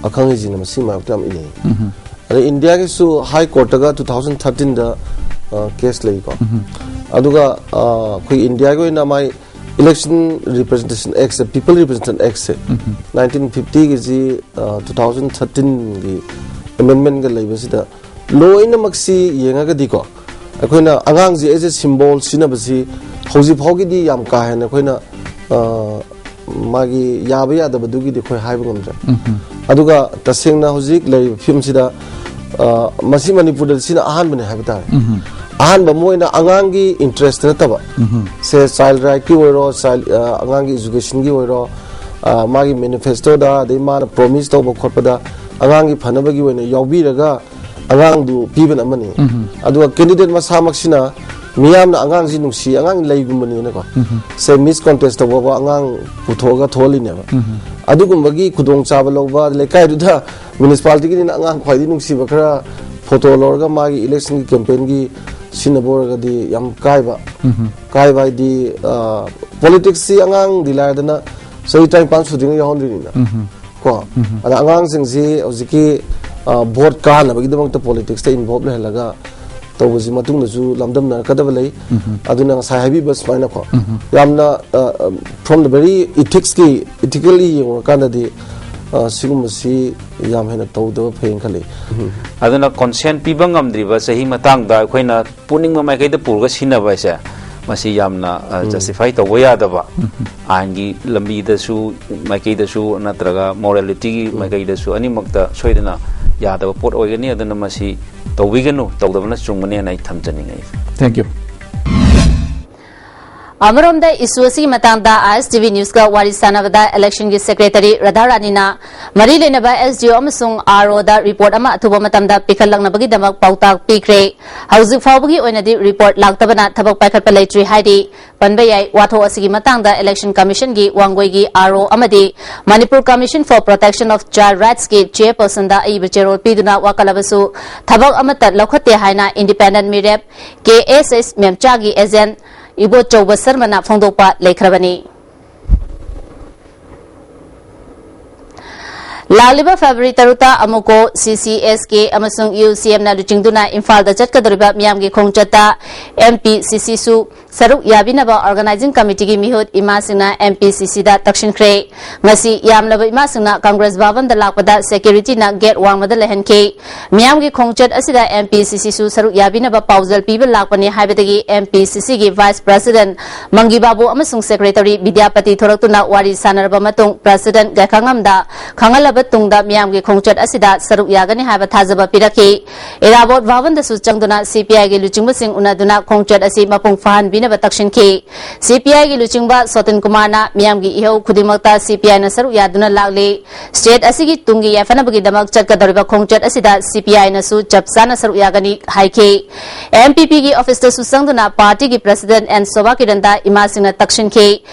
ꯑꯈꯪ ꯑꯍꯩꯁꯤꯡꯅ ꯃꯁꯤ ꯃꯥꯌꯣꯛꯇ ꯌꯥꯝ ꯏꯅꯩ꯫ ꯑꯗꯩ ꯏꯟꯗꯤꯌꯥꯒꯤꯁꯨ ꯍꯥꯏ ꯀꯣꯔꯠꯇꯒ ꯇꯨ ꯊꯥꯎꯖꯟ ꯊꯥꯔꯇꯤꯟꯗ ꯀꯦꯁ ꯂꯩꯀꯣ꯫ ꯑꯗꯨꯒ ꯑꯩꯈꯣꯏ ꯏꯟꯗꯤꯌꯥꯒꯤ ꯑꯣꯏꯅ ꯃꯥꯏ ꯏꯂꯦꯛꯁꯟ ꯔꯤꯄ꯭ꯔꯖꯦꯟꯇꯦꯁꯟ ꯑꯦꯛꯁꯦ, ꯄꯤꯄꯜ ꯔꯤꯄ꯭ꯔꯖꯦꯟꯇꯦꯁꯟ ꯑꯦꯛꯁꯦ, ꯅꯥꯏꯟꯇꯤꯟ ꯐꯤꯐꯇꯤꯒꯤꯁꯤ ꯇꯨ ꯊꯥꯎꯖꯟ ꯊꯥꯔꯇꯤꯟꯒꯤ ꯑꯦꯃꯦꯟꯃꯦꯟꯒ ꯂꯩꯕꯁꯤꯗ ꯂꯣꯏꯅꯃꯛꯁꯤ ꯌꯦꯡꯉꯒꯗꯤꯀꯣ, ꯑꯩꯈꯣꯏꯅ ꯑꯉꯥꯡꯁꯤ ꯑꯦꯁ ꯑꯦ ꯁꯤꯝꯕꯣꯜ ꯁꯤꯖꯤꯟꯅꯕꯁꯤ ꯍꯧꯖꯤꯛ ꯐꯥꯎꯒꯤꯗꯤ ꯌꯥꯝ ꯀꯥ ꯍꯦꯟꯅ ꯑꯩꯈꯣꯏꯅ, ꯑ, ꯃꯥꯒꯤ ꯌꯥꯕ ꯌꯥꯗꯕꯗꯨꯒꯤꯗꯤ ꯑꯩꯈꯣꯏ ꯍꯥꯏꯕ ꯉꯝꯗ꯭ꯔꯦ꯫ ꯑꯗꯨꯒ ꯇꯁꯦꯡꯅ ꯍꯧꯖꯤꯛ ꯂꯩꯔꯤꯕ ꯐꯤꯕꯝꯁꯤꯗ, ꯑ, ꯃꯁꯤ ꯃꯅꯤꯄꯨꯔꯗ ꯁꯤꯅ ꯑꯍꯥꯟꯕꯅꯦ ꯍꯥꯏꯕ ꯇꯥꯔꯦ꯫ ꯑꯍꯥꯟꯕ ꯑꯃ ꯑꯣꯏꯅ ꯑꯉꯥꯡꯒꯤ ꯏꯟꯇꯔꯦꯁꯇ ꯅꯠꯇꯕ, ꯁꯦ ꯆꯥꯏꯜ ꯔꯥꯏꯠꯀꯤ ꯑꯣꯏꯔꯣ, ꯆꯥꯏꯜ, ꯑ, ꯑꯉꯥꯡꯒꯤ ꯏꯖꯨꯀꯦꯁꯟꯒꯤ ꯑꯣꯏꯔꯣ, ꯑ, ꯃꯥꯒꯤ ꯃꯦꯅꯤꯐꯦꯁꯇꯣꯗ, ꯑꯗꯩ ꯃꯥꯅ ꯄ꯭ꯔꯣꯃꯤꯁ ꯇꯧꯕ ꯈꯣꯠꯄꯗ ꯑꯉꯥꯡꯒꯤ ꯐꯅꯕꯒꯤ ꯑꯣꯏꯅ ꯌꯥꯎꯕꯤꯔꯒ ꯑꯉꯥꯡꯗꯨ ꯄꯤꯕꯅ ꯑꯃꯅꯤ꯫ ꯑꯗꯨꯒ ꯀꯦꯟꯗꯤꯗꯦꯠ ꯃꯁꯥꯃꯛꯁꯤꯅ ꯃꯤꯌꯥꯝꯅ ꯑꯉꯥꯡꯁꯤ ꯅꯨꯡꯁꯤ, ꯑꯉꯥꯡ ꯂꯩꯒꯨꯝꯕꯅꯤꯅꯀꯣ, ꯁꯦ ꯃꯤꯁ ꯀꯣꯟꯇꯦꯁ ꯇꯧꯕ ꯐꯥꯎꯕ ꯑꯉꯥꯡ ꯄꯨꯊꯣꯛꯑꯒ ꯊꯣꯛꯍꯜꯂꯤꯅꯦꯕ꯫ ꯑꯗꯨꯒꯨꯝꯕꯒꯤ ꯈꯨꯗꯣꯡꯆꯥꯕ ꯂꯧꯕ, ꯂꯩꯀꯥꯏꯗꯨꯗ ꯃ꯭ꯌꯨꯅꯤꯁꯤꯄꯥꯂꯤꯇꯤꯒꯤꯅꯤꯅ ꯑꯉꯥꯡ ꯈ꯭ꯋꯥꯏꯗꯒꯤ ꯅꯨꯡꯁꯤꯕ ꯈꯔ ꯐꯣꯇꯣ ꯂꯧꯔꯒ ꯃꯥꯒꯤ ꯏꯂꯦꯛꯁꯟꯒꯤ ꯀꯦꯝꯄꯦꯟꯒꯤ ꯁꯤꯖꯤꯟꯅꯕ ꯑꯣꯏꯔꯒꯗꯤ ꯌꯥꯝ ꯀꯥꯏꯕ꯫ ꯀꯥꯏꯕ ꯍꯥꯏꯗꯤ, ꯄꯣꯂꯤꯇꯤꯛꯁꯁꯤ ꯑꯉꯥꯡꯗꯤ ꯂꯥꯏꯔꯗꯅ ꯆꯍꯤ ꯇꯔꯥꯅꯤꯄꯥꯟ ꯁꯨꯗ꯭ꯔꯤꯉꯩ ꯌꯥꯎꯍꯟꯗꯣꯏꯅꯤꯅ꯫ ꯀꯣ, ꯑꯗ ꯑꯉꯥꯡꯁꯤꯡꯁꯤ ꯍꯧꯖꯤꯛꯀꯤ ꯚꯣꯠ ꯀꯥꯅꯕꯒꯤꯗꯃꯛꯇ ꯄꯣꯂꯤꯇꯤꯛꯁꯇ ꯏꯟꯚꯣꯜꯕ ꯂꯩꯍꯜꯂꯒ ꯇꯧꯕꯁꯤ ꯃꯇꯨꯡꯗꯁꯨ ꯂꯝꯗꯝꯅꯔꯛꯀꯗꯕ ꯂꯩ꯫ ꯑꯗꯨꯅ ꯉꯁꯥꯏ ꯍꯥꯏꯕꯤꯕ ꯁꯨꯃꯥꯏꯅꯀꯣ, ꯌꯥꯝꯅ, from the very ethicsꯀꯤ, ethically ꯌꯦꯡꯉꯨꯔꯀꯥꯟꯗꯗꯤ, ꯑ, ꯁꯤꯒꯨꯝꯕꯁꯤ ꯌꯥꯝ ꯍꯦꯟꯅ ꯇꯧꯗꯕ ꯐꯩꯌꯦꯅ ꯈꯜꯂꯤ꯫ ꯑꯗꯨꯅ ꯀꯣꯟꯁꯦꯟ ꯄꯤꯕ ꯉꯝꯗ꯭ꯔꯤꯕ ꯆꯍꯤ ꯃꯇꯥꯡꯗ ꯑꯩꯈꯣꯏꯅ ꯄꯨꯅꯤꯡꯕ ꯃꯥꯏꯀꯩꯗ ꯄꯨꯔꯒ ꯁꯤꯖꯤꯟꯅꯕ ꯍꯥꯏꯁꯦ, ꯃꯁꯤ ꯌꯥꯝꯅ, ꯑ, ꯖꯁꯇꯤꯐꯥꯏ ꯇꯧꯕ ꯌꯥꯗꯕ, ꯑꯥꯏꯟꯒꯤ ꯂꯝꯕꯤꯗꯁꯨ, ꯃꯥꯏꯀꯩꯗꯁꯨ ꯅꯠꯇ꯭ꯔꯒ ꯃꯣꯔꯦꯂꯤꯇꯤꯒꯤ ꯃꯥꯏꯀꯩꯗꯁꯨ ꯑꯅꯤꯃꯛꯇ ꯁꯣꯏꯗꯅ ꯌꯥꯗꯕ ꯄꯣꯠ ꯑꯣꯏꯒꯅꯤ꯫ ꯑꯗꯨꯅ ꯃꯁꯤ ꯇꯧꯕꯤꯒꯅꯨ, ꯇꯧꯗꯕꯅ ꯆꯨꯝꯒꯅꯤ ꯍꯥꯏꯅ ꯑꯩ ꯊꯝꯖꯅꯤꯡꯉꯤ꯫ Thank you. ꯑꯃꯔꯣꯝꯗ, ꯏꯁꯨ ꯑꯁꯤꯒꯤ ꯃꯇꯥꯡꯗ ꯑꯥꯏ ꯑꯦꯁ ꯇꯤ ꯚꯤ ꯅ꯭ꯌꯨꯁꯀ ꯋꯥꯔꯤ ꯁꯥꯟꯅꯕꯗ ꯏꯂꯦꯛꯁꯟꯒꯤ ꯁꯦꯀ꯭ꯔꯦꯇꯔꯤ ꯔꯥꯙꯥꯔꯥꯅꯤꯅ ꯃꯔꯤ ꯂꯩꯅꯕ ꯑꯦꯁ ꯗꯤ ꯑꯣ ꯑꯃꯁꯨꯡ ꯑꯥꯔ ꯑꯣꯗ ꯔꯤꯄꯣꯔꯠ ꯑꯃ ꯑꯊꯨꯕ ꯃꯇꯝꯗ ꯄꯤꯈꯠꯂꯛꯅꯕꯒꯤꯗꯃꯛ ꯄꯥꯎꯇꯥꯛ ꯄꯤꯈ꯭ꯔꯦ꯫ ꯍꯧꯖꯤꯛ ꯐꯥꯎꯕꯒꯤ ꯑꯣꯏꯅꯗꯤ ꯔꯤꯄꯣꯔꯠ ꯂꯥꯛꯇꯕꯅ ꯊꯕꯛ ꯄꯥꯏꯈꯠꯄ ꯂꯩꯇ꯭ꯔꯤ ꯍꯥꯏꯔꯤ꯫ ꯄꯟꯕ ꯌꯥꯏ, ꯋꯥꯊꯣꯛ ꯑꯁꯤꯒꯤ ꯃꯇꯥꯡꯗ ꯏꯂꯦꯛꯁꯟ ꯀꯃꯤꯁꯟꯒꯤ ꯋꯥꯡꯒꯣꯏꯒꯤ ꯑꯥꯔ ꯑꯣ ꯑꯃꯗꯤ Manipur Commission for Protection of Child Rightsꯀꯤ ꯆꯦꯌꯔꯄꯔꯁꯟꯗ ꯑꯏꯕ ꯆꯦꯔꯣꯜ ꯄꯤꯗꯨꯅ ꯋꯥꯀꯠꯂꯕꯁꯨ ꯊꯕꯛ ꯑꯃꯠꯇ ꯂꯧꯈꯠꯇꯦ ꯍꯥꯏꯅ ꯏꯟꯗꯤꯄꯦꯟꯗꯦꯟꯠ ꯃꯤꯔꯦꯞ ꯀꯦ ꯑꯦꯁ ꯑꯦꯁ ꯃꯦꯝꯆꯥꯒꯤ ꯑꯦꯖꯦꯟꯠ ꯏꯕꯣꯆꯧꯕ ꯁꯔꯃꯅ ꯐꯣꯡꯗꯣꯛꯄ ꯂꯩꯈ꯭ꯔꯕꯅꯤ꯫ ꯂꯥꯛꯂꯤꯕ ꯐꯦꯕ꯭ꯔꯨꯋꯥꯔꯤ ꯇꯔꯨꯛꯇ ꯑꯃꯨꯛꯀꯣ ꯁꯤ ꯁꯤ ꯑꯦꯁ ꯀꯦ ꯑꯃꯁꯨꯡ ꯌꯨ ꯁꯤ ꯑꯦꯝꯅ ꯂꯨꯆꯤꯡꯗꯨꯅ ꯏꯝꯐꯥꯜꯗ ꯆꯠꯀꯗꯧꯔꯤꯕ ꯃꯤꯌꯥꯝꯒꯤ ꯈꯣꯡꯆꯠꯇ ꯑꯦꯝ ꯄꯤ ꯁꯤ ꯁꯤꯁꯨ ꯁꯔꯨꯛ ꯌꯥꯕꯤꯅꯕ ꯑꯣꯔꯒꯅꯥꯏꯖꯤꯡ ꯀꯃꯤꯇꯤꯒꯤ ꯃꯤꯍꯨꯠ ꯏꯃꯥꯁꯤꯡꯅ ꯑꯦꯝ ꯄꯤ ꯁꯤ ꯁꯤꯗ ꯇꯛꯁꯤꯟꯈ꯭ꯔꯦ꯫ ꯉꯁꯤ ꯌꯥꯝꯂꯕ ꯏꯃꯥꯁꯤꯡꯅ ꯀꯪꯒ꯭ꯔꯦꯁ ꯚꯕꯟꯗ ꯂꯥꯛꯄꯗ ꯁꯦꯀ꯭ꯌꯨꯔꯤꯇꯤꯅ ꯒꯦꯠ ꯋꯥꯡꯃꯗ ꯂꯩꯍꯟꯈꯤ꯫ ꯃꯤꯌꯥꯝꯒꯤ ꯈꯣꯡꯆꯠ ꯑꯁꯤꯗ ꯑꯦꯝ ꯄꯤ ꯁꯤ ꯁꯤꯁꯨ ꯁꯔꯨꯛ ꯌꯥꯕꯤꯅꯕ ꯄꯥꯎꯖꯦꯜ ꯄꯤꯕ ꯂꯥꯛꯄꯅꯤ ꯍꯥꯏꯕꯗꯒꯤ ꯑꯦꯝ ꯄꯤ ꯁꯤ ꯁꯤꯒꯤ ꯚꯥꯏꯁ ꯄ꯭ꯔꯁꯤꯗꯦꯟꯠ ꯃꯪꯒꯤ ꯕꯥꯕꯨ ꯑꯃꯁꯨꯡ ꯁꯦꯀ꯭ꯔꯦꯇꯔꯤ ꯕꯤꯗ꯭ꯌꯥꯄꯇꯤ ꯊꯣꯔꯛꯇꯨꯅ ꯋꯥꯔꯤ ꯁꯥꯟꯅꯔꯕ ꯃꯇꯨꯡ ꯄ꯭ꯔꯁꯤꯗꯦꯟꯠ ꯒꯥꯏꯈꯥꯉꯝꯗ ꯈꯪꯍꯜꯂꯕ ꯇꯨꯡꯗ ꯃꯤꯌꯥꯝꯒꯤ ꯈꯣꯡꯆꯠ ꯑꯁꯤꯗ ꯁꯔꯨꯛ ꯌꯥꯒꯅꯤ ꯍꯥꯏꯕ ꯊꯥꯖꯕ ꯄꯤꯔꯛꯈꯤ꯫ ꯏꯔꯥꯕꯣꯠ ꯚꯕꯟꯗꯁꯨ ꯆꯪꯗꯨꯅ ꯁꯤ ꯄꯤ ꯑꯥꯏꯒꯤ ꯂꯨꯆꯤꯡꯕꯁꯤꯡ ꯎꯅꯗꯨꯅ ꯈꯣꯡꯆꯠ ꯑꯁꯤ ꯃꯄꯨꯡ ꯐꯥꯍꯟꯕꯤꯅꯕ ꯇꯛꯁꯤꯟꯈꯤ꯫ ꯁꯤ ꯄꯤ ꯑꯥꯏꯒꯤ ꯂꯨꯆꯤꯡꯕ ꯁꯣꯇꯟ ꯀꯨꯃꯥꯔꯅ ꯃꯤꯌꯥꯝꯒꯤ ꯏꯍꯧ ꯈꯨꯗꯤꯡꯃꯛꯇ ꯁꯤ ꯄꯤ ꯑꯥꯏꯅ ꯁꯔꯨꯛ ꯌꯥꯗꯨꯅ ꯂꯥꯛꯂꯤ꯫ ꯁ꯭ꯇꯦꯠ ꯑꯁꯤꯒꯤ ꯇꯨꯡꯒꯤ ꯌꯥꯏꯐꯅꯕꯒꯤꯗꯃꯛ ꯆꯠꯀꯗꯧꯔꯤꯕ ꯈꯣꯡꯆꯠ ꯑꯁꯤꯗ ꯁꯤ ꯄꯤ ꯑꯥꯏꯅꯁꯨ ꯆꯞ ꯆꯥꯅ ꯁꯔꯨꯛ ꯌꯥꯒꯅꯤ ꯍꯥꯏꯈꯤ꯫ ꯑꯦꯝ ꯄꯤ ꯄꯤꯒꯤ ꯑꯣꯐꯤꯁꯇꯁꯨ ꯆꯪꯗꯨꯅ ꯄꯥꯔꯇꯤꯒꯤ ꯄ꯭ꯔꯁꯤꯗꯦꯟꯠ ꯑꯦꯟ ꯁꯣꯚꯥ ꯀꯤꯔꯟꯗ ꯏꯃꯥꯁꯤꯡꯅ ꯇꯛꯁꯤꯟꯈꯤ꯫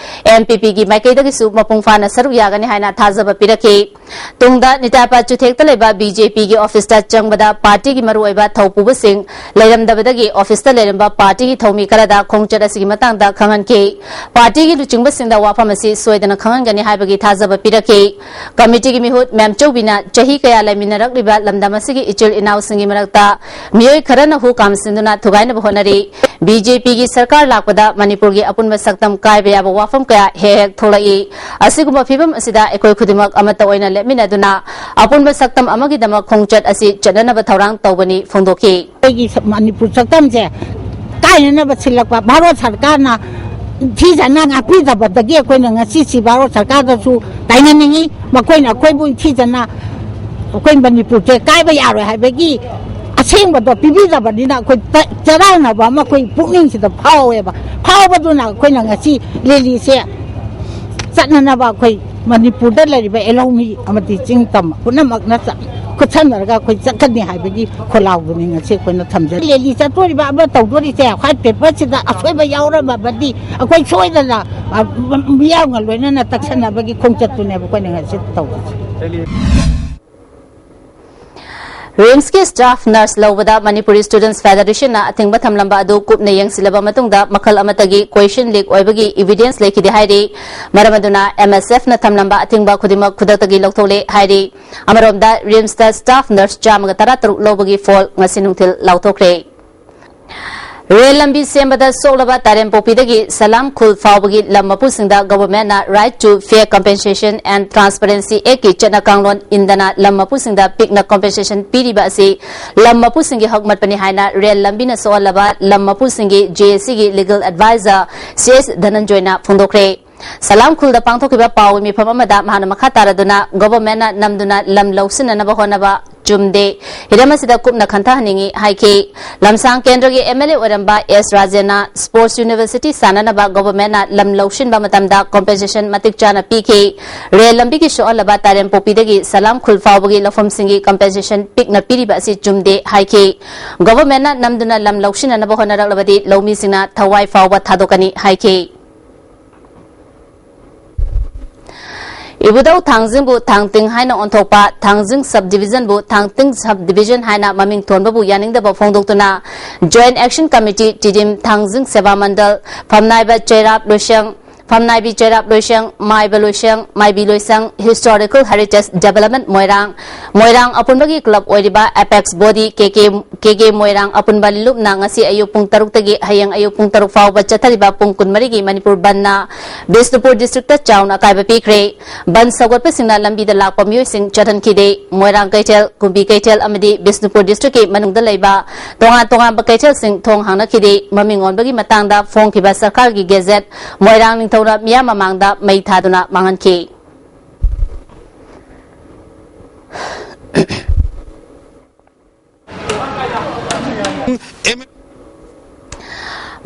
ꯑꯦꯝ ꯄꯤ ꯄꯤꯒꯤ ꯃꯥꯏꯀꯩꯗꯒꯤꯁꯨ ꯃꯄꯨꯡ ꯐꯥꯅ ꯁꯔꯨꯛ ꯌꯥꯒꯅꯤ ꯍꯥꯏꯅ ꯊꯥꯖꯕ ꯄꯤꯔꯛꯈꯤ꯫ ꯇꯨꯡꯗ ꯅꯤꯇꯥꯄꯥ ꯆꯨꯊꯦꯛꯇ ꯂꯩꯕ ꯕꯤ ꯖꯦ ꯄꯤꯒꯤ ꯑꯣꯐꯤꯁꯇ ꯆꯪꯕꯗ ꯄꯥꯔꯇꯤꯒꯤ ꯃꯔꯨꯑꯣꯏꯕ ꯊꯧꯄꯨꯕꯁꯤꯡ ꯂꯩꯔꯝꯗꯕꯗꯒꯤ ꯑꯣꯐꯤꯁꯇ ꯂꯩꯔꯝꯕ ꯄꯥꯔꯇꯤꯒꯤ ꯊꯧꯃꯤ ꯈꯔꯗ ꯈꯣꯡꯆꯠ ꯑꯁꯤꯒꯤ ꯃꯇꯥꯡꯗ ꯈꯪꯍꯟꯈꯤ꯫ ꯄꯥꯔꯇꯤꯒꯤ ꯂꯨꯆꯤꯡꯕꯁꯤꯡꯗ ꯋꯥꯐꯝ ꯑꯁꯤ ꯁꯣꯏꯗꯅ ꯈꯪꯍꯟꯒꯅꯤ ꯍꯥꯏꯕꯒꯤ ꯊꯥꯖꯕ ꯄꯤꯔꯛꯈꯤ꯫ ꯀꯃꯤꯇꯤꯒꯤ ꯃꯤꯍꯨꯠ ꯃꯦꯝꯆꯧꯕꯤꯅ ꯆꯍꯤ ꯀꯌꯥ ꯂꯩꯃꯤꯟꯅꯔꯛꯂꯤꯕ ꯂꯝꯗꯝ ꯑꯁꯤꯒꯤ ꯏꯆꯤꯜ ꯏꯅꯥꯎꯁꯤꯡꯒꯤ ꯃꯔꯛꯇ ꯃꯤꯑꯣꯏ ꯈꯔꯅ ꯍꯨ ꯀꯥꯝꯁꯤꯟꯗꯨꯅ ꯊꯨꯒꯥꯏꯅꯕ ꯍꯣꯠꯅꯔꯤ꯫ ꯕꯤ ꯖꯦ ꯄꯤꯒꯤ ꯁꯔꯀꯥꯔ ꯂꯥꯛꯄꯗ ꯃꯅꯤꯄꯨꯔꯒꯤ ꯑꯄꯨꯟꯕ ꯁꯛꯇꯝ ꯀꯥꯏꯕ ꯌꯥꯕ ꯋꯥꯐꯝ ꯀꯌꯥ ꯍꯦꯛ ꯍꯦꯛ ꯊꯣꯛꯂꯛꯏ꯫ ꯑꯁꯤꯒꯨꯝꯕ ꯐꯤꯕꯝ ꯑꯁꯤꯗ ꯑꯩꯈꯣꯏ ꯈꯨꯗꯤꯡꯃꯛ ꯑꯃꯠꯇ ꯑꯣꯏꯅ ꯂꯦꯞꯃꯤꯟꯅꯗꯨꯅ ꯑꯄꯨꯟꯕ ꯁꯛꯇꯝ ꯑꯃꯒꯤꯗꯃꯛ ꯈꯣꯡꯆꯠ ꯑꯁꯤ ꯆꯠꯅꯅꯕ ꯊꯧꯔꯥꯡ ꯇꯧꯕꯅꯤ ꯐꯣꯡꯗꯣꯛꯈꯤ꯫ ꯑꯩꯈꯣꯏꯒꯤ ꯁ-, ꯃꯅꯤꯄꯨꯔ ꯁꯛꯇꯝꯁꯦ ꯀꯥꯏꯅꯅꯕ ꯁꯤꯜꯂꯛꯄ ꯚꯥꯔꯠ ꯁꯔꯀꯥꯔꯅ ꯅꯤꯡꯊꯤꯖꯅ ꯉꯥꯛꯄꯤꯗꯕꯗꯒꯤ ꯑꯩꯈꯣꯏꯅ ꯉꯁꯤꯁꯤ ꯚꯥꯔꯠ ꯁꯔꯀꯥꯔꯗꯁꯨ ꯇꯥꯏꯅꯅꯤꯡꯉꯤ꯫ ꯃꯈꯣꯏꯅ ꯑꯩꯈꯣꯏꯕꯨ ꯅꯤꯡꯊꯤꯖꯅ ꯑꯩꯈꯣꯏ ꯃꯅꯤꯄꯨꯔꯁꯦ ꯀꯥꯏꯕ ꯌꯥꯔꯣꯏ ꯍꯥꯏꯕꯒꯤ ꯑꯁꯦꯡꯕꯗꯣ ꯄꯤꯕꯤꯗꯕꯅꯤꯅ ꯑꯩꯈꯣꯏ ꯆ- ꯆꯔꯥꯡꯅꯕ ꯑꯃ ꯑꯩꯈꯣꯏ ꯄꯨꯛꯅꯤꯡꯁꯤꯗ ꯐꯥꯎꯋꯦꯕ꯫ ꯐꯥꯎꯕꯗꯨꯅ ꯑꯩꯈꯣꯏꯅ ꯉꯁꯤ ꯔꯦꯂꯤꯁꯦ ꯆꯠꯅꯅꯕ ꯑꯩꯈꯣꯏ ꯃꯅꯤꯄꯨꯔꯗ ꯂꯩꯔꯤꯕ ꯑꯦꯂꯧꯃꯤ ꯑꯃꯗꯤ ꯆꯤꯡ ꯇꯝ ꯄꯨꯝꯅꯃꯛꯅ ꯆ- ꯈꯨꯠꯁꯝꯅꯔꯒ ꯑꯩꯈꯣꯏ ꯆꯠꯀꯅꯤ ꯍꯥꯏꯕꯒꯤ ꯈꯣꯜꯂꯥꯎꯗꯨꯅꯤ ꯉꯁꯤ ꯑꯩꯈꯣꯏꯅ ꯊꯝꯖꯔꯤ꯫ ꯔꯦꯂꯤ ꯆꯠꯇꯣꯔꯤꯕ ꯑꯃ ꯇꯧꯗꯣꯔꯤꯁꯦ ꯍ꯭ꯋꯥꯏꯠ ꯄꯦꯄꯔꯁꯤꯗ ꯑꯁꯣꯏꯕ ꯌꯥꯎꯔꯝꯃꯕꯗꯤ ꯑꯩꯈꯣꯏ ꯁꯣꯏꯗꯅ, ꯑ, ꯃꯤꯌꯥꯝꯒ ꯂꯣꯏꯅꯅ ꯇꯛꯁꯟꯅꯕꯒꯤ ꯈꯣꯡꯆꯠꯇꯨꯅꯦꯕ ꯑꯩꯈꯣꯏꯅ ꯉꯁꯤ ꯇꯧꯔꯤꯁꯦ꯫ ꯔꯤꯝꯁꯀꯤ ꯁ꯭ꯇꯥꯐ ꯅꯔꯁ ꯂꯧꯕꯗ ꯃꯅꯤꯄꯨꯔꯤ ꯁ꯭ꯇꯨꯗꯦꯟꯠꯁ ꯐꯦꯗꯔꯦꯁꯟꯅ ꯑꯊꯤꯡꯕ ꯊꯝꯂꯝꯕ ꯑꯗꯨ ꯀꯨꯞꯅ ꯌꯦꯡꯁꯤꯜꯂꯕ ꯃꯇꯨꯡꯗ ꯃꯈꯜ ꯑꯃꯠꯇꯒꯤ ꯀꯣꯏꯁꯟ ꯂꯤꯛ ꯑꯣꯏꯕꯒꯤ ꯏꯚꯤꯗꯦꯟꯁ ꯂꯩꯈꯤꯗꯦ ꯍꯥꯏꯔꯤ꯫ ꯃꯔꯝ ꯑꯗꯨꯅ ꯑꯦꯝ ꯑꯦꯁ ꯑꯦꯐꯅ ꯊꯝꯂꯝꯕ ꯑꯊꯤꯡꯕ ꯈꯨꯗꯤꯡꯃꯛ ꯈꯨꯗꯛꯇꯒꯤ ꯂꯧꯊꯣꯛꯂꯦ ꯍꯥꯏꯔꯤ꯫ ꯑꯃꯔꯣꯝꯗ ꯔꯤꯝꯁꯇ ꯁ꯭ꯇꯥꯐ ꯅꯔꯁ ꯆꯥꯝꯃꯒ ꯇꯔꯥꯇꯔꯨꯛ ꯂꯧꯕꯒꯤ ꯐꯣꯜ ꯉꯁꯤ ꯅꯨꯡꯊꯤꯜ ꯂꯥꯎꯊꯣꯛꯈ꯭ꯔꯦ꯫ ꯔꯦꯜ ꯂꯝꯕꯤ ꯁꯦꯝꯕꯗ ꯁꯣꯛꯂꯕ ꯇꯥꯔꯦꯝꯄꯣꯛꯄꯤꯗꯒꯤ ꯁꯂꯥꯝ ꯈꯨꯜ ꯐꯥꯎꯕꯒꯤ ꯂꯝ ꯃꯄꯨꯁꯤꯡꯗ ꯒꯣꯚꯔꯟꯃꯦꯟꯠꯅ Right to Fair Compensation and Transparency Actꯀꯤ ꯆꯠꯅ ꯀꯥꯡꯂꯣꯟ ꯏꯟꯗꯅ ꯂꯝ ꯃꯄꯨꯁꯤꯡꯗ ꯄꯤꯛꯅ ꯀꯝꯄꯦꯟꯁꯦꯁꯟ ꯄꯤꯔꯤꯕ ꯑꯁꯤ ꯂꯝ ꯃꯄꯨꯁꯤꯡꯒꯤ ꯍꯛꯃꯠꯄꯅꯤ ꯍꯥꯏꯅ ꯔꯦꯜ ꯂꯝꯕꯤꯅ ꯁꯣꯛꯍꯜꯂꯕ ꯂꯝ ꯃꯄꯨꯁꯤꯡꯒꯤ ꯖꯦ ꯑꯦ ꯁꯤꯒꯤ ꯂꯤꯒꯜ ꯑꯦꯗꯚꯥꯏꯖꯔ ꯁꯤ ꯑꯦꯁ ꯙꯅꯟꯖꯣꯏꯅ ꯐꯣꯡꯗꯣꯛꯈ꯭ꯔꯦ꯫ ꯁꯂꯥꯝ ꯈꯨꯜꯗ ꯄꯥꯡꯊꯣꯛꯈꯤꯕ ꯄꯥꯎꯒꯤ ꯃꯤꯐꯝ ꯑꯃꯗ ꯃꯍꯥꯛꯅ ꯃꯈꯥ ꯇꯥꯔꯗꯨꯅ ꯒꯣꯚꯔꯟꯃꯦꯟꯠꯅ ꯅꯝꯗꯨꯅ ꯂꯝ ꯂꯧꯁꯤꯟꯅꯅꯕ ꯍꯣꯠꯅꯕ ꯆꯨꯝꯗꯦ, ꯍꯤꯔꯝ ꯑꯁꯤꯗ ꯀꯨꯞꯅ ꯈꯟꯊꯍꯟꯅꯤꯡꯏ ꯍꯥꯏꯈꯤ꯫ ꯂꯝꯁꯥꯡ ꯀꯦꯟꯗ꯭ꯔꯒꯤ ꯑꯦꯝ ꯑꯦꯜ ꯑꯦ ꯑꯣꯏꯔꯝꯕ ꯑꯦꯁ ꯔꯥꯖꯦꯟꯅ ꯁ꯭ꯄꯣꯔꯠꯁ ꯌꯨꯅꯤꯚꯔꯁꯤꯇꯤ ꯁꯥꯟꯅꯅꯕ ꯒꯣꯚꯔꯟꯃꯦꯟꯠꯅ ꯂꯝ ꯂꯧꯁꯤꯟꯕ ꯃꯇꯝꯗ ꯀꯝꯄꯦꯟꯁꯦꯁꯟ ꯃꯇꯤꯛ ꯆꯥꯅ ꯄꯤꯈꯤ꯫ ꯔꯦꯜ ꯂꯝꯕꯤꯒꯤ ꯁꯣꯛꯍꯜꯂꯕ ꯇꯥꯔꯦꯝꯄꯣꯛꯄꯤꯗꯒꯤ ꯁꯂꯥꯝ ꯈꯨꯜ ꯐꯥꯎꯕꯒꯤ ꯂꯧꯐꯝꯁꯤꯡꯒꯤ ꯀꯝꯄꯦꯟꯁꯦꯁꯟ ꯄꯤꯛꯅ ꯄꯤꯔꯤꯕ ꯑꯁꯤ ꯆꯨꯝꯗꯦ ꯍꯥꯏꯈꯤ꯫ ꯒꯣꯚꯔꯟꯃꯦꯟꯠꯅ ꯅꯝꯗꯨꯅ ꯂꯝ ꯂꯧꯁꯤꯟꯅꯅꯕ ꯍꯣꯠꯅꯔꯛꯂꯕꯗꯤ ꯂꯧꯃꯤꯁꯤꯡꯅ ꯊꯋꯥꯏ ꯐꯥꯎꯕ ꯊꯥꯗꯣꯛꯀꯅꯤ ꯍꯥꯏꯈꯤ꯫ ꯏꯕꯨꯙꯧ ꯊꯥꯡꯖꯤꯡꯕꯨ ꯊꯥꯡꯇꯤꯡ ꯍꯥꯏꯅ ꯑꯣꯟꯊꯣꯛꯄ, ꯊꯥꯡꯖꯤꯡ ꯁꯕ ꯗꯤꯚꯤꯖꯟꯕꯨ ꯊꯥꯡꯇꯤꯡ ꯁꯕ ꯗꯤꯚꯤꯖꯟ ꯍꯥꯏꯅ ꯃꯃꯤꯡ ꯊꯣꯟꯕꯕꯨ ꯌꯥꯅꯤꯡꯗꯕ ꯐꯣꯡꯗꯣꯛꯇꯨꯅ Joint Action Committee, ꯇꯤꯗꯤꯝ, ꯊꯥꯡꯖꯤꯡ ꯁꯦꯕꯥ ꯃꯟꯗꯜ, ꯐꯝꯅꯥꯏꯕ ꯆꯩꯔꯥꯞ ꯂꯣꯏꯁꯪ, ꯐꯝꯅꯥꯏꯕꯤ ꯆꯩꯔꯥꯞ ꯂꯣꯏꯁꯪ, ꯃꯥꯏꯕ ꯂꯣꯏꯁꯪ, ꯃꯥꯏꯕꯤ ꯂꯣꯏꯁꯪ, Historical Heritage Development ꯃꯣꯏꯔꯥꯡ, ꯃꯣꯏꯔꯥꯡ ꯑꯄꯨꯟꯕꯒꯤ ꯀ꯭ꯂꯕ ꯑꯣꯏꯔꯤꯕ Apex Body, ꯀꯦ ꯀꯦ, ꯀꯦ ꯀꯦ ꯃꯣꯏꯔꯥꯡ ꯑꯄꯨꯟꯕ ꯂꯨꯞꯅ ꯉꯁꯤ ꯑꯌꯨꯛ ꯄꯨꯡ ꯇꯔꯨꯛꯇꯒꯤ ꯍꯌꯦꯡ ꯑꯌꯨꯛ ꯄꯨꯡ ꯇꯔꯨꯛ ꯐꯥꯎꯕ ꯆꯠꯊꯔꯤꯕ ꯄꯨꯡ ꯀꯨꯟꯃꯔꯤꯒꯤ ꯃꯅꯤꯄꯨꯔ ꯕꯟꯅ ꯕꯤꯁꯅꯨꯄꯨꯔ ꯗꯤꯁꯇ꯭ꯔꯤꯛꯇ ꯆꯥꯎꯅ ꯑꯀꯥꯏꯕ ꯄꯤꯈ꯭ꯔꯦ꯫ ꯕꯟ ꯁꯧꯒꯠꯄꯁꯤꯡꯅ ꯂꯝꯕꯤꯗ ꯂꯥꯛꯄ ꯃꯤꯑꯣꯏꯁꯤꯡ ꯆꯠꯍꯟꯈꯤꯗꯦ꯫ ꯃꯣꯏꯔꯥꯡ ꯀꯩꯊꯦꯜ, ꯀꯨꯝꯕꯤ ꯀꯩꯊꯦꯜ ꯑꯃꯗꯤ ꯕꯤꯁꯅꯨꯄꯨꯔ ꯗꯤꯁꯇ꯭ꯔꯤꯛꯀꯤ ꯃꯅꯨꯡꯗ ꯂꯩꯕ ꯇꯣꯉꯥꯟ ꯇꯣꯉꯥꯟꯕ ꯀꯩꯊꯦꯜꯁꯤꯡ ꯊꯣꯡ ꯍꯥꯡꯅꯈꯤꯗꯦ꯫ ꯃꯃꯤꯡ ꯑꯣꯟꯕꯒꯤ ꯃꯇꯥꯡꯗ ꯐꯣꯡꯈꯤꯕ ꯁꯔꯀꯥꯔꯒꯤ ꯒꯦꯖꯦꯠ ꯃꯣꯏꯔꯥꯡ ꯅꯤꯡꯊꯧꯅ ꯃꯤꯌꯥꯝ ꯃꯃꯥꯡꯗ ꯃꯩ ꯊꯥꯗꯨꯅ ꯃꯥꯡꯍꯟꯈꯤ꯫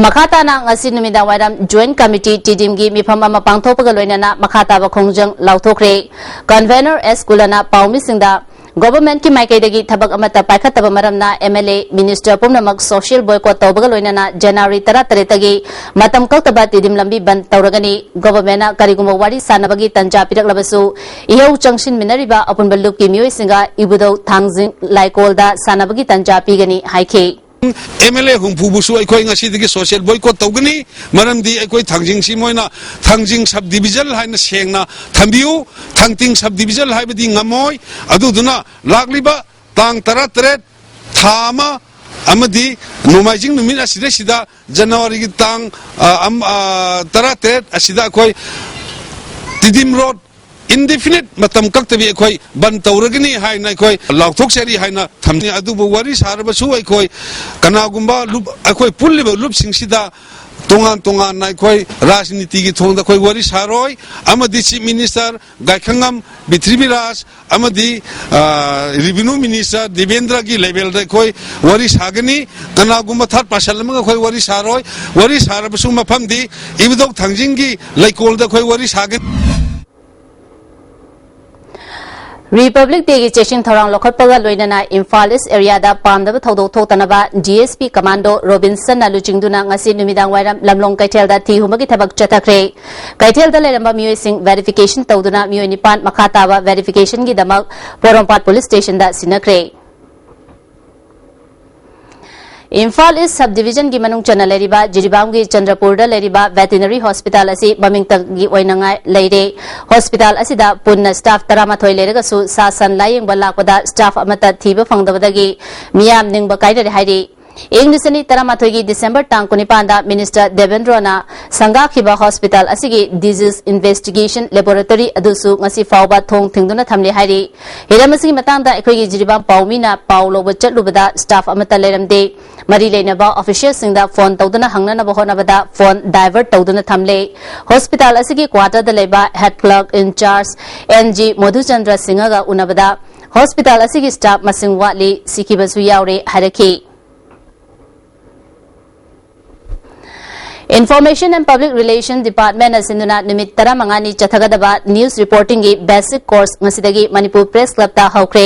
ꯃꯈꯥ ꯇꯥꯅ ꯉꯁꯤ ꯅꯨꯃꯤꯗꯥꯡ ꯋꯥꯏꯔꯝ Joint Committee ꯇꯤꯗꯤꯝꯒꯤ ꯃꯤꯐꯝ ꯑꯃ ꯄꯥꯡꯊꯣꯛꯄꯒ ꯂꯣꯏꯅꯅ ꯃꯈꯥ ꯇꯥꯕ ꯈꯣꯡꯖꯪ ꯂꯥꯎꯊꯣꯛꯈ꯭ꯔꯦ꯫ Convener ꯑꯦꯁ ꯀꯨꯂꯅ ꯄꯥꯎꯃꯤꯁꯤꯡꯗ Governmentꯀꯤ ꯃꯥꯏꯀꯩꯗꯒꯤ ꯊꯕꯛ ꯑꯃꯠꯇ ꯄꯥꯏꯈꯠꯇꯕ ꯃꯔꯝꯅ MLA, Minister ꯄꯨꯝꯅꯃꯛ social boycott ꯇꯧꯕꯒ ꯂꯣꯏꯅꯅ January ꯇꯔꯥꯇꯔꯦꯠꯇꯒꯤ ꯃꯇꯝ ꯀꯛꯇꯕ ꯇꯤꯗꯤꯝ ꯂꯝꯕꯤ ꯕꯟꯗ ꯇꯧꯔꯒꯅꯤ꯫ Governmentꯅ ꯀꯔꯤꯒꯨꯝꯕ ꯋꯥꯔꯤ ꯁꯥꯟꯅꯕꯒꯤ ꯇꯟꯖꯥ ꯄꯤꯔꯛꯂꯕꯁꯨ ꯏꯍꯧ ꯆꯪꯁꯤꯟꯃꯤꯟꯅꯔꯤꯕ ꯑꯄꯨꯟꯕ ꯂꯨꯞꯀꯤ ꯃꯤꯑꯣꯏꯁꯤꯡꯒ ꯏꯕꯨꯙꯧ ꯊꯥꯡꯖꯤꯡ ꯂꯥꯏꯀꯣꯜꯗ ꯁꯥꯟꯅꯕꯒꯤ ꯇꯟꯖꯥ ꯄꯤꯒꯅꯤ ꯍꯥꯏꯈꯤ꯫ MLA ꯍꯨꯝꯐꯨꯕꯨꯁꯨ ꯑꯩꯈꯣꯏ ꯉꯁꯤꯗꯒꯤ social boycott ꯇꯧꯒꯅꯤ꯫ ꯃꯔꯝꯗꯤ ꯑꯩꯈꯣꯏ ꯊꯥꯡꯖꯤꯡꯁꯤ ꯃꯣꯏꯅ ꯊꯥꯡꯖꯤꯡ sub division ꯍꯥꯏꯅ ꯁꯦꯡꯅ ꯊꯝꯕꯤꯌꯨ, ꯊꯥꯡꯇꯤꯡ sub division ꯍꯥꯏꯕꯗꯤ ꯉꯝꯃꯣꯏ꯫ ꯑꯗꯨꯗꯨꯅ ꯂꯥꯛꯂꯤꯕ ꯇꯥꯡ ꯇꯔꯥꯇꯔꯦꯠ, ꯊꯥ ꯑꯃ ꯑꯃꯗꯤ ꯅꯣꯡꯃꯥꯏꯖꯤꯡ ꯅꯨꯃꯤꯠ ꯑꯁꯤꯗꯩꯁꯤꯗ, Januaryꯒꯤ ꯇꯥꯡ, ꯑ, ꯑꯝ, ꯑ, ꯇꯔꯥꯇꯔꯦꯠ ꯑꯁꯤꯗ ꯑꯩꯈꯣꯏ ꯇꯤꯗꯤꯝ ꯔꯣꯗ indefinite ꯃꯇꯝ ꯀꯛꯇꯕꯤ ꯑꯩꯈꯣꯏ ꯕꯟ ꯇꯧꯔꯒꯅꯤ ꯍꯥꯏꯅ ꯑꯩꯈꯣꯏ ꯂꯥꯎꯊꯣꯛꯆꯔꯤ ꯍꯥꯏꯅ ꯊꯝꯖꯩ꯫ ꯑꯗꯨꯕꯨ ꯋꯥꯔꯤ ꯁꯥꯔꯕꯁꯨ ꯑꯩꯈꯣꯏ ꯀꯅꯥꯒꯨꯝꯕ ꯂꯨꯞ, ꯑꯩꯈꯣꯏ ꯄꯨꯜꯂꯤꯕ ꯂꯨꯞꯁꯤꯡꯁꯤꯗ ꯇꯣꯉꯥꯟ ꯇꯣꯉꯥꯟꯅ ꯑꯩꯈꯣꯏ ꯔꯥꯖꯅꯤꯇꯤꯒꯤ ꯊꯣꯡꯗ ꯑꯩꯈꯣꯏ ꯋꯥꯔꯤ ꯁꯥꯔꯣꯏ꯫ ꯑꯃꯗꯤ Chief Minister ꯒꯥꯏꯈꯪꯉꯝ ꯄ꯭ꯔꯤꯊꯤꯕꯤꯔꯥꯖ ꯑꯃꯗꯤ, ꯑ, Revenue Minister ꯗꯤꯕꯦꯟꯗ꯭ꯔꯒꯤ levelꯗ ꯑꯩꯈꯣꯏ ꯋꯥꯔꯤ ꯁꯥꯒꯅꯤ꯫ ꯀꯅꯥꯒꯨꯝꯕ third person ꯑꯃꯒ ꯑꯩꯈꯣꯏ ꯋꯥꯔꯤ ꯁꯥꯔꯣꯏ꯫ ꯋꯥꯔꯤ ꯁꯥꯔꯕꯁꯨ ꯃꯐꯝꯗꯤ ꯏꯕꯨꯙꯧ ꯊꯥꯡꯖꯤꯡꯒꯤ ꯂꯩꯀꯣꯜꯗ ꯑꯩꯈꯣꯏ ꯋꯥꯔꯤ ꯁꯥꯒꯅꯤ꯫ Republic Dayꯒꯤ ꯆꯦꯛꯁꯤꯟ ꯊꯧꯔꯥꯡ ꯂꯧꯈꯠꯄꯒ ꯂꯣꯏꯅꯅ ꯏꯝꯐꯥꯜ East areaꯗ ꯄꯥꯝꯗꯕ ꯊꯧꯗꯣꯛ ꯊꯣꯛꯇꯅꯕ DSP Commando ꯔꯣꯕꯤꯟꯁꯟꯅ ꯂꯨꯆꯤꯡꯗꯨꯅ ꯉꯁꯤ ꯅꯨꯃꯤꯗꯥꯡ ꯋꯥꯏꯔꯝ ꯂꯝꯂꯣꯡ ꯀꯩꯊꯦꯜꯗ ꯊꯤ ꯍꯨꯝꯕꯒꯤ ꯊꯕꯛ ꯆꯠꯊꯈ꯭ꯔꯦ꯫ ꯀꯩꯊꯦꯜꯗ ꯂꯩꯔꯝꯕ ꯃꯤꯑꯣꯏꯁꯤꯡ verification ꯇꯧꯗꯨꯅ ꯃꯤꯑꯣꯏ ꯅꯤꯄꯥꯟ ꯃꯈꯥ ꯇꯥꯕ verificationꯒꯤꯗꯃꯛ ꯄꯣꯔꯣꯝꯄꯥꯠ Police Stationꯗ ꯁꯤꯟꯅꯈ꯭ꯔꯦ꯫ ꯏꯝꯐꯥꯜ East sub divisionꯒꯤ ꯃꯅꯨꯡ ꯆꯟꯅ ꯂꯩꯔꯤꯕ ꯖꯤꯔꯤꯕꯥꯝꯒꯤ ꯆꯟꯗ꯭ꯔꯄꯨꯔꯗ ꯂꯩꯔꯤꯕ Veterinary Hospital ꯑꯁꯤ ꯃꯃꯤꯡꯇꯒꯤ ꯑꯣꯏꯅ ꯉꯥꯏ ꯂꯩꯔꯦ꯫ Hospital ꯑꯁꯤꯗ ꯄꯨꯟꯅ staff ꯇꯔꯥꯃꯥꯊꯣꯏ ꯂꯩꯔꯒꯁꯨ ꯁꯥ ꯁꯟ ꯂꯥꯌꯦꯡꯕ ꯂꯥꯛꯄꯗ staff ꯑꯃꯠꯇ ꯊꯤꯕ ꯐꯪꯗꯕꯗꯒꯤ ꯃꯤꯌꯥꯝ ꯅꯤꯡꯕ ꯀꯥꯏꯅꯔꯦ ꯍꯥꯏꯔꯤ꯫ ꯏꯪ ꯂꯤꯁꯤꯡ ꯑꯅꯤ ꯇꯔꯥꯃꯥꯊꯣꯏꯒꯤ December ꯇꯥꯡ ꯀꯨꯟꯅꯤꯄꯥꯟꯗ Minister ꯗꯦꯕꯦꯟꯗ꯭ꯔꯣꯅ ꯁꯪꯒꯥꯈꯤꯕ hospital ꯑꯁꯤꯒꯤ Disease Investigation Laboratory ꯑꯗꯨꯁꯨ ꯉꯁꯤ ꯐꯥꯎꯕ ꯊꯣꯡ ꯊꯤꯡꯗꯨꯅ ꯊꯝꯂꯦ ꯍꯥꯏꯔꯤ꯫ ꯍꯤꯔꯝ ꯑꯁꯤꯒꯤ ꯃꯇꯥꯡꯗ ꯑꯩꯈꯣꯏꯒꯤ ꯖꯤꯔꯤꯕꯥꯝ ꯄꯥꯎꯃꯤꯅ ꯄꯥꯎ ꯂꯧꯕ ꯆꯠꯂꯨꯕꯗ staff ꯑꯃꯠꯇ ꯂꯩꯔꯝꯗꯦ꯫ ꯃꯔꯤ ꯂꯩꯅꯕ officialꯁꯤꯡꯗ phone ꯇꯧꯗꯨꯅ ꯍꯪꯅꯅꯕ ꯍꯣꯠꯅꯕꯗ phone divert ꯇꯧꯗꯨꯅ ꯊꯝꯂꯦ꯫ Hospital ꯑꯁꯤꯒꯤ quarterꯗ ꯂꯩꯕ head clerk in charge N G ꯃꯣꯙꯨꯆꯟꯗ꯭ꯔ ꯁꯤꯡꯍꯒ ꯎꯅꯕꯗ hospital ꯑꯁꯤꯒꯤ staff ꯃꯁꯤꯡ ꯋꯥꯠꯂꯤ, ꯁꯤꯈꯤꯕꯁꯨ ꯌꯥꯎꯔꯦ ꯍꯥꯏꯔꯛꯈꯤ꯫ Information and Public Relation Department ꯑꯁꯤꯟꯗꯨꯅ ꯅꯨꯃꯤꯠ ꯇꯔꯥꯃꯉꯥꯅꯤ ꯆꯠꯊꯒꯗꯕ news reporting ꯒꯤ basic course ꯉꯁꯤꯗꯒꯤ ꯃꯅꯤꯄꯨꯔ Press Club ꯇ ꯍꯧꯈ꯭ꯔꯦ꯫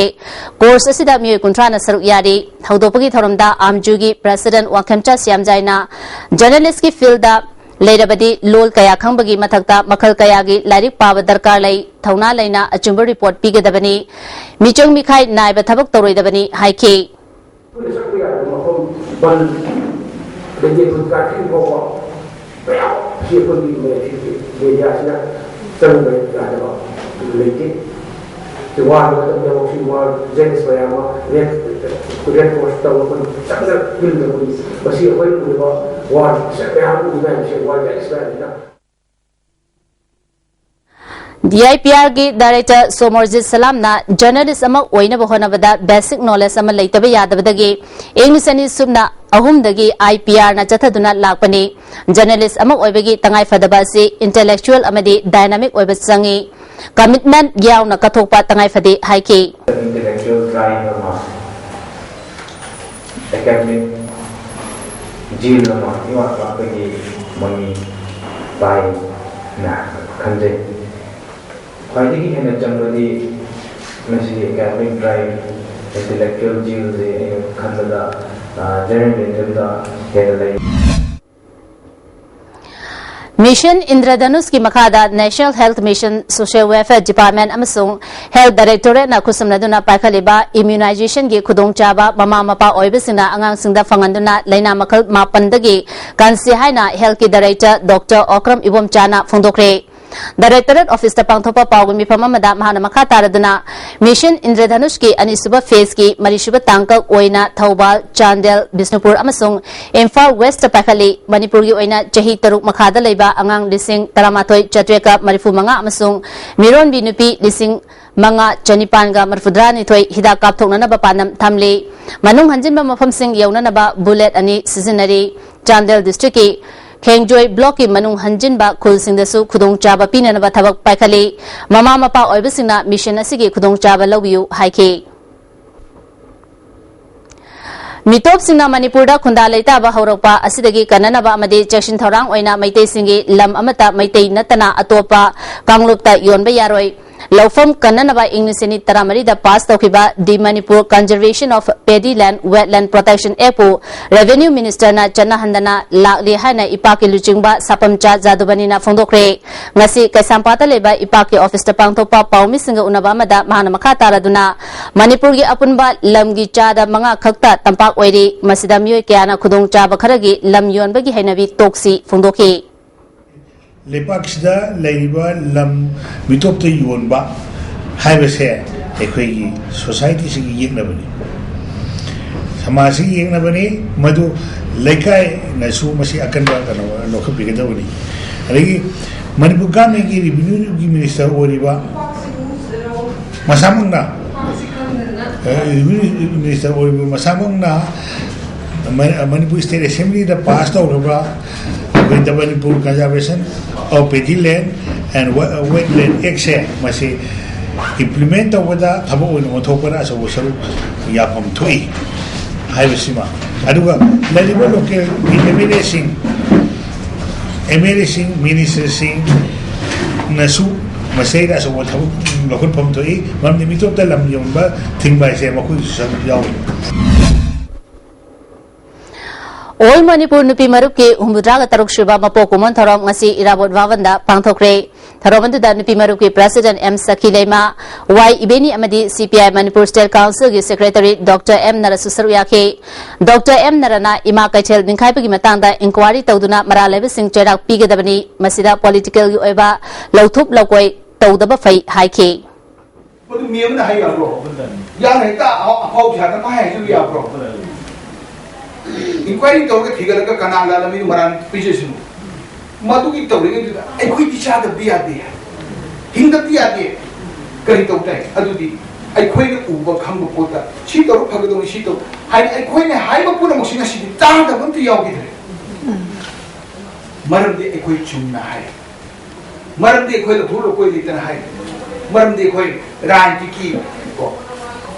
Course ꯑꯁꯤꯗ ꯃꯤꯑꯣꯏ ꯀꯨꯟꯊ꯭ꯔꯥꯅ ꯁꯔꯨꯛ ꯌꯥꯔꯤ꯫ ꯍꯧꯗꯣꯛꯄꯒꯤ ꯊꯧꯔꯝꯗ ꯑꯥꯝꯖꯨꯒꯤ President ꯋꯥꯡꯈꯦꯝꯆꯥ ꯁꯤꯌꯥꯝꯖꯥꯏꯅ journalist ꯀꯤ field ꯗ ꯂꯩꯔꯕꯗꯤ ꯂꯣꯜ ꯀꯌꯥ ꯈꯪꯕꯒꯤ ꯃꯊꯛꯇ ꯃꯈꯜ ꯀꯌꯥꯒꯤ ꯂꯥꯏꯔꯤꯛ ꯄꯥꯕ ꯗꯔꯀꯥꯔ ꯂꯩ, ꯊꯧꯅꯥ ꯂꯩꯅ ꯑꯆꯨꯝꯕ report ꯄꯤꯒꯗꯕꯅꯤ, ꯃꯤꯆꯪ ꯃꯤꯈꯥꯏ ꯅꯥꯏꯕ ꯊꯕꯛ ꯇꯧꯔꯣꯏꯗꯕꯅꯤ ꯍꯥꯏꯈꯤ꯫ ꯑꯩꯈꯣꯏꯅ ꯆꯠꯄ ꯌꯥꯕ ꯃꯐꯝ ꯕꯟ, ꯑꯗꯒꯤ ꯑꯩꯈꯣꯏ ꯀꯥꯔꯐ꯭ꯌꯨ ꯐꯥꯎꯕ ꯃꯌꯥꯝ ꯑꯁꯤ ꯑꯩꯈꯣꯏꯒꯤ ꯃꯦꯗꯤꯌꯥꯁꯤꯅ ꯆꯪꯕ ꯌꯥꯗꯕ ꯂꯩꯇꯦ꯫ ꯁꯤ ꯋꯥꯔꯕ ꯃꯇꯝꯗ ꯉꯁꯤ ꯋꯥꯔ ꯖꯦꯟꯁ ꯃꯌꯥꯝ ꯑꯃ ꯔꯦꯠ, ꯔꯦꯠ ꯀ꯭ꯔꯣꯁ ꯇꯧꯔꯒ ꯑꯩꯈꯣꯏ ꯆꯪꯗꯅ ꯐꯤꯜꯗ ꯑꯩꯈꯣꯏ ꯃꯁꯤ ꯑꯩꯈꯣꯏ ꯎꯔꯤꯕ ꯋꯥꯔ ꯃꯌꯥꯝ ꯎꯔꯤꯕ ꯃꯌꯥꯝꯁꯦ ꯋꯥꯔ ꯖꯦꯟꯁ ꯃꯌꯥꯝꯁꯤꯅ꯫ D I P R ꯒꯤ Director ꯁꯣꯃꯣꯔꯖꯤꯠ ꯁꯂꯥꯝꯅ journalist ꯑꯃ ꯑꯣꯏꯅꯕ ꯍꯣꯠꯅꯕꯗ basic knowledge ꯑꯃ ꯂꯩꯇꯕ ꯌꯥꯗꯕꯗꯒꯤ ꯏꯪ ꯂꯤꯁꯤꯡ ꯑꯅꯤ ꯁꯨꯞꯅ ꯑꯍꯨꯝꯗꯒꯤ I P R ꯅ ꯆꯠꯊꯗꯨꯅ ꯂꯥꯛꯄꯅꯤ꯫ Journalist ꯑꯃ ꯑꯣꯏꯕꯒꯤ ꯇꯉꯥꯏ ꯐꯗꯕ ꯑꯁꯤ intellectual ꯑꯃꯗꯤ dynamic ꯑꯣꯏꯕ ꯆꯪꯏ꯫ Commitment ꯌꯥꯎꯅ ꯀꯠꯊꯣꯛꯄ ꯇꯉꯥꯏ ꯐꯗꯦ ꯍꯥꯏꯈꯤ꯫ Intellectual drive ꯑꯃ, academic zeal ꯑꯃ ꯏꯋꯥꯠ ꯋꯥꯠꯄꯒꯤ ꯃꯃꯤ ꯇꯥꯏꯅ ꯈꯟꯖꯩ꯫ ꯈ꯭ꯋꯥꯏꯗꯒꯤ ꯍꯦꯟꯅ ꯆꯪꯕꯗꯤ ꯃꯁꯤꯒꯤ academic drive, intellectual zeal ꯁꯦ ꯑꯩꯅ ꯈꯟꯕꯗ, ꯑ, General Medium ꯗ ꯍꯦꯟꯅ ꯂꯩ꯫ Mission ꯏꯟꯗ꯭ꯔꯙꯅꯨꯁꯀꯤ ꯃꯈꯥꯗ National Health Mission, Social Welfare Department ꯑꯃꯁꯨꯡ Health Directorate ꯅ ꯈꯨꯠꯁꯝꯅꯗꯨꯅ ꯄꯥꯏꯈꯠꯂꯤꯕ immunization ꯒꯤ ꯈꯨꯗꯣꯡꯆꯥꯕ ꯃꯃꯥ ꯃꯄꯥ ꯑꯣꯏꯕꯁꯤꯡꯅ ꯑꯉꯥꯡꯁꯤꯡꯗ ꯐꯪꯍꯟꯗꯨꯅ ꯂꯥꯏꯅꯥ ꯃꯈꯜ ꯃꯥꯄꯟꯗꯒꯤ ꯀꯟꯁꯤ ꯍꯥꯏꯅ Health ꯀꯤ Director Doctor Okram ꯏꯕꯣꯝꯆꯥꯅ ꯐꯣꯡꯗꯣꯛꯈ꯭ꯔꯦ꯫ Directorate Office ꯇ ꯄꯥꯡꯊꯣꯛꯄ ꯄꯥꯎꯒꯤ ꯃꯤꯐꯝ ꯑꯃꯗ ꯃꯍꯥꯛꯅ ꯃꯈꯥ ꯇꯥꯔꯗꯨꯅ, Mission ꯏꯟꯗ꯭ꯔꯙꯅꯨꯁꯀꯤ ꯑꯅꯤꯁꯨꯕ phase ꯀꯤ ꯃꯔꯤꯁꯨꯕ ꯇꯥꯡꯀꯛ ꯑꯣꯏꯅ ꯊꯧꯕꯥꯜ, ꯆꯥꯟꯗꯦꯜ, ꯕꯤꯁꯅꯨꯄꯨꯔ ꯑꯃꯁꯨꯡ ꯏꯝꯐꯥꯜ West ꯇ ꯄꯥꯏꯈꯠꯂꯤ꯫ ꯃꯅꯤꯄꯨꯔꯒꯤ ꯑꯣꯏꯅ ꯆꯍꯤ ꯇꯔꯨꯛ ꯃꯈꯥꯗ ꯂꯩꯕ ꯑꯉꯥꯡ ꯂꯤꯁꯤꯡ ꯇꯔꯥꯃꯥꯊꯣꯏ ꯆꯥꯇ꯭ꯔꯦꯠꯀ ꯃꯔꯤꯐꯨ ꯃꯉꯥ ꯑꯃꯁꯨꯡ ꯃꯤꯔꯣꯟꯕꯤ ꯅꯨꯄꯤ ꯂꯤꯁꯤꯡ ꯃꯉꯥ ꯆꯅꯤꯄꯥꯟꯒ ꯃꯔꯤꯐꯨꯇꯔꯥꯅꯤꯊꯣꯏ ꯍꯤꯗꯥꯛ ꯀꯥꯞꯊꯣꯛꯅꯅꯕ ꯄꯥꯟꯗꯝ ꯊꯝꯂꯤ꯫ ꯃꯅꯨꯡ ꯍꯟꯖꯤꯟꯕ ꯃꯐꯝꯁꯤꯡ ꯌꯧꯅꯅꯕ bullet ꯑꯅꯤ ꯁꯤꯖꯤꯟꯅꯔꯤ꯫ ꯆꯥꯟꯗꯦꯜ district ꯀꯤ ꯈꯦꯡꯖꯣꯏ block ꯀꯤ ꯃꯅꯨꯡ ꯍꯟꯖꯤꯟꯕ ꯈꯨꯜꯁꯤꯡꯗꯁꯨ ꯈꯨꯗꯣꯡꯆꯥꯕ ꯄꯤꯅꯅꯕ ꯊꯕꯛ ꯄꯥꯏꯈꯠꯂꯤ꯫ ꯃꯃꯥ ꯃꯄꯥ ꯑꯣꯏꯕꯁꯤꯡꯅ mission ꯑꯁꯤꯒꯤ ꯈꯨꯗꯣꯡꯆꯥꯕ ꯂꯧꯕꯤꯌꯨ ꯍꯥꯏꯈꯤ꯫ ꯃꯤꯇꯣꯞꯁꯤꯡꯅ ꯃꯅꯤꯄꯨꯔꯗ ꯈꯨꯟꯗꯥ ꯂꯩꯇꯥꯕ ꯍꯧꯔꯛꯄ ꯑꯁꯤꯗꯒꯤ ꯀꯟꯅꯅꯕ ꯑꯃꯗꯤ ꯆꯦꯛꯁꯤꯟ ꯊꯧꯔꯥꯡ ꯑꯣꯏꯅ ꯃꯩꯇꯩꯁꯤꯡꯒꯤ ꯂꯝ ꯑꯃꯠꯇ ꯃꯩꯇꯩ ꯅꯠꯇꯅ ꯑꯇꯣꯞꯄ ꯀꯥꯡꯂꯨꯞꯇ ꯌꯣꯟꯕ ꯌꯥꯔꯣꯏ꯫ ꯂꯧꯐꯝ ꯀꯟꯅꯅꯕ ꯏꯪ ꯂꯤꯁꯤꯡ ꯑꯅꯤ ꯇꯔꯥꯃꯔꯤꯗ ꯄꯥꯁ ꯇꯧꯈꯤꯕ The Manipur Conservation of Paddy Land Wetland Protection Act ꯄꯨ Revenue Ministerꯅ ꯆꯠꯅꯍꯟꯗꯅ ꯂꯥꯛꯂꯤ ꯍꯥꯏꯅ ꯏꯄꯥꯛꯀꯤ ꯂꯨꯆꯤꯡꯕ ꯁꯥꯄꯝꯆꯥ ꯖꯥꯗꯨꯕꯅꯤꯅ ꯐꯣꯡꯗꯣꯛꯈ꯭ꯔꯦ꯫ ꯉꯁꯤ ꯀꯩꯁꯥꯝꯄꯥꯠꯇ ꯂꯩꯕ ꯏꯄꯥꯛꯀꯤ ꯑꯣꯐꯤꯁꯇ ꯄꯥꯡꯊꯣꯛꯄ ꯄꯥꯎꯃꯤꯁꯤꯡꯒ ꯎꯅꯕ ꯑꯃꯗ ꯃꯍꯥꯛꯅ ꯃꯈꯥ ꯇꯥꯔꯗꯨꯅ, ꯃꯅꯤꯄꯨꯔꯒꯤ ꯑꯄꯨꯟꯕ ꯂꯝꯒꯤ ꯆꯥꯗ ꯃꯉꯥ ꯈꯛꯇ ꯇꯝꯄꯥꯛ ꯑꯣꯏꯔꯤ, ꯃꯁꯤꯗ ꯃꯤꯑꯣꯏ ꯀꯌꯥꯅ ꯈꯨꯗꯣꯡꯆꯥꯕ ꯈꯔꯒꯤ ꯂꯝ ꯌꯣꯟꯕꯒꯤ ꯍꯩꯅꯕꯤ ꯇꯣꯛꯁꯤ ꯐꯣꯡꯗꯣꯛꯈꯤ꯫ ꯂꯩꯄꯥꯛꯁꯤꯗ ꯂꯩꯔꯤꯕ ꯂꯝ ꯃꯤꯇꯣꯞꯇ ꯌꯣꯟꯕ ꯍꯥꯏꯕꯁꯦ ꯑꯩꯈꯣꯏꯒꯤ ꯁꯣꯁꯥꯏꯇꯤꯁꯤꯒꯤ ꯌꯦꯛꯅꯕꯅꯤ, ꯁꯃꯥꯖꯁꯤꯒꯤ ꯌꯦꯛꯅꯕꯅꯤ꯫ ꯃꯗꯨ ꯂꯩꯀꯥꯏꯅꯁꯨ ꯃꯁꯤ ꯑꯀꯟꯕ ꯀꯩꯅꯣ ꯂꯧꯈꯠꯄꯤꯒꯗꯕꯅꯤ꯫ ꯑꯗꯒꯤ ꯃꯅꯤꯄꯨꯔ ꯒꯚꯔꯟꯃꯦꯟꯒꯤ ꯔꯦꯚꯤꯅ꯭ꯌꯨꯒꯤ ꯃꯤꯅꯤꯁꯇꯔ ꯑꯣꯏꯔꯤꯕ ꯃꯁꯥꯃꯛꯅ, ꯑ, ꯔꯦꯚꯤꯅ꯭ꯌꯨ ꯃꯤꯅꯤꯁꯇꯔ ꯑꯣꯏꯔꯤꯕ ꯃꯁꯥꯃꯛꯅ ꯃ-, ꯃꯅꯤꯄꯨꯔ ꯁ꯭ꯇꯦꯠ ꯑꯦꯁꯦꯝꯕ꯭ꯂꯤꯗ ꯄꯥꯁ ꯇꯧꯈ꯭ꯔꯕ ꯑꯩꯈꯣꯏ The Manipur Conservation of Paddy Land and Wet-, Wetland Actꯁꯦ, ꯃꯁꯤ ꯏꯝꯄ꯭ꯂꯤꯃꯦꯟ ꯇꯧꯕꯗ, ꯊꯕꯛ ꯑꯣꯏꯅ ꯑꯣꯟꯊꯣꯛꯄꯗ ꯑꯆꯧꯕ ꯁꯔꯨꯛ ꯌꯥꯐꯝ ꯊꯣꯛꯏ ꯍꯥꯏꯕꯁꯤꯃ, ꯑꯗꯨꯒ ꯂꯩꯔꯤꯕ ꯂꯣꯀꯦꯜꯒꯤ ꯑꯦꯝ ꯑꯦꯜ ꯑꯦꯁꯤꯡ, ꯑꯦꯝ ꯑꯦꯜ ꯑꯦꯁꯤꯡ, ꯃꯤꯅꯤꯁꯇꯔꯁꯤꯡꯅꯁꯨ ꯃꯁꯤꯗ ꯑꯆꯧꯕ ꯊꯕꯛ ꯂꯧꯈꯠꯐꯝ ꯊꯣꯛꯏ꯫ ꯃꯔꯝꯗꯤ ꯃꯤꯇꯣꯞꯇ ꯂꯝ ꯌꯣꯟꯕ ꯊꯤꯡꯕ ꯍꯥꯏꯁꯦ ꯃꯈꯣꯏꯁꯨ ꯁꯔꯨꯛ ꯌꯥꯎꯔꯤ꯫ ꯑꯣꯜ ꯃꯅꯤꯄꯨꯔ ꯅꯨꯄꯤ ꯃꯔꯨꯞꯀꯤ ꯍꯨꯝꯐꯨꯇꯔꯥꯒ ꯇꯔꯨꯛ ꯁꯨꯕ ꯃꯄꯣꯛ ꯀꯨꯝꯑꯣꯟ ꯊꯧꯔꯝ ꯉꯁꯤ ꯏꯔꯥꯕꯣꯠ ꯚꯕꯟꯗ ꯄꯥꯡꯊꯣꯛꯈ꯭ꯔꯦ꯫ ꯊꯧꯔꯝ ꯑꯗꯨꯗ ꯅꯨꯄꯤ ꯃꯔꯨꯞꯀꯤ ꯄ꯭ꯔꯦꯁꯤꯗꯦꯟꯠ ꯑꯦꯝ ꯁꯈꯤ ꯂꯩꯃ, ꯋꯥꯏ ꯏꯕꯦꯅꯤ ꯑꯃꯗꯤ ꯁꯤ ꯄꯤ ꯑꯥꯏ ꯃꯅꯤꯄꯨꯔ ꯁ꯭ꯇꯦꯠ ꯀꯥꯎꯟꯁꯤꯜꯒꯤ ꯁꯦꯀ꯭ꯔꯦꯇꯔꯤ ꯗꯣꯛꯇꯔ ꯑꯦꯝ ꯅꯔꯁꯁꯨ ꯁꯔꯨꯛ ꯌꯥꯈꯤ꯫ ꯗꯣꯛꯇꯔ ꯑꯦꯝ ꯅꯔꯅ ꯏꯃꯥ ꯀꯩꯊꯦꯜ ꯅꯤꯡꯈꯥꯏꯕꯒꯤ ꯃꯇꯥꯡꯗ ꯏꯟꯀ꯭ꯋꯥꯏꯔꯤ ꯇꯧꯗꯨꯅ ꯃꯔꯥꯜ ꯂꯩꯕꯁꯤꯡ ꯆꯩꯔꯥꯛ ꯄꯤꯒꯗꯕꯅꯤ, ꯃꯁꯤꯗ ꯄꯣꯂꯤꯇꯤꯀꯦꯜꯒꯤ ꯑꯣꯏꯕ ꯂꯧꯊꯣꯛ ꯂꯧꯀꯣꯏ ꯇꯧꯗꯕ ꯐꯩ ꯍꯥꯏꯈꯤ꯫ ꯃꯗꯨ ꯃꯤ ꯑꯃꯅ ꯍꯥꯏ ꯌꯥꯕ꯭ꯔꯣ? ꯌꯥꯅ ꯍꯦꯛꯇ ꯑꯐꯥꯎ ꯄꯩꯁꯥꯗ ꯄꯪꯍꯥꯏ ꯍꯥꯏꯖꯤꯜꯂꯨ ꯌꯥꯕ꯭ꯔꯣ? ꯏꯟꯀ꯭ꯋꯥꯏꯔꯤ ꯇꯧꯔꯒ ꯊꯤꯒꯠꯂꯒ ꯀꯅꯥ ꯂꯥꯜꯂꯝꯃꯤꯅꯣ ꯃꯔꯥꯜ ꯄꯤꯖꯁꯅꯨ꯫ ꯃꯗꯨꯒꯤ ꯇꯧꯔꯤꯉꯩꯗꯨꯗ ꯑꯩꯈꯣꯏꯗꯤ ꯆꯥꯗꯕꯗꯤ ꯌꯥꯗꯦ, ꯍꯤꯡꯗꯕꯗꯤ ꯌꯥꯗꯦ꯫ ꯀꯔꯤ ꯇꯧ ꯇꯥꯏ? ꯑꯗꯨꯗꯤ ꯑꯩꯈꯣꯏꯅ ꯎꯕ ꯈꯪꯕ ꯄꯣꯠꯇ ꯁꯤ ꯇꯧꯔ ꯐꯒꯗꯧꯅꯤ, ꯁꯤ ꯇꯧ ꯍꯥꯏꯅ ꯑꯩꯈꯣꯏꯅ ꯍꯥꯏꯕ ꯄꯨꯝꯅꯃꯛꯁꯤ ꯉꯁꯤꯗꯤ ꯇꯥꯗꯕ ꯑꯝꯇ ꯌꯥꯎꯈꯤꯗ꯭ꯔꯦ꯫ ꯃꯔꯝꯗꯤ ꯑꯩꯈꯣꯏ ꯆꯨꯝꯅ ꯍꯥꯏ, ꯃꯔꯝꯗꯤ ꯑꯩꯈꯣꯏ ꯂꯧꯊꯣꯛ ꯂꯧꯀꯣꯏ ꯂꯩꯇꯅ ꯍꯥꯏ, ꯃꯔꯝꯗꯤ ꯑꯩꯈꯣꯏ ꯔꯥꯖꯅꯤꯇꯤꯒꯤ ꯀꯣ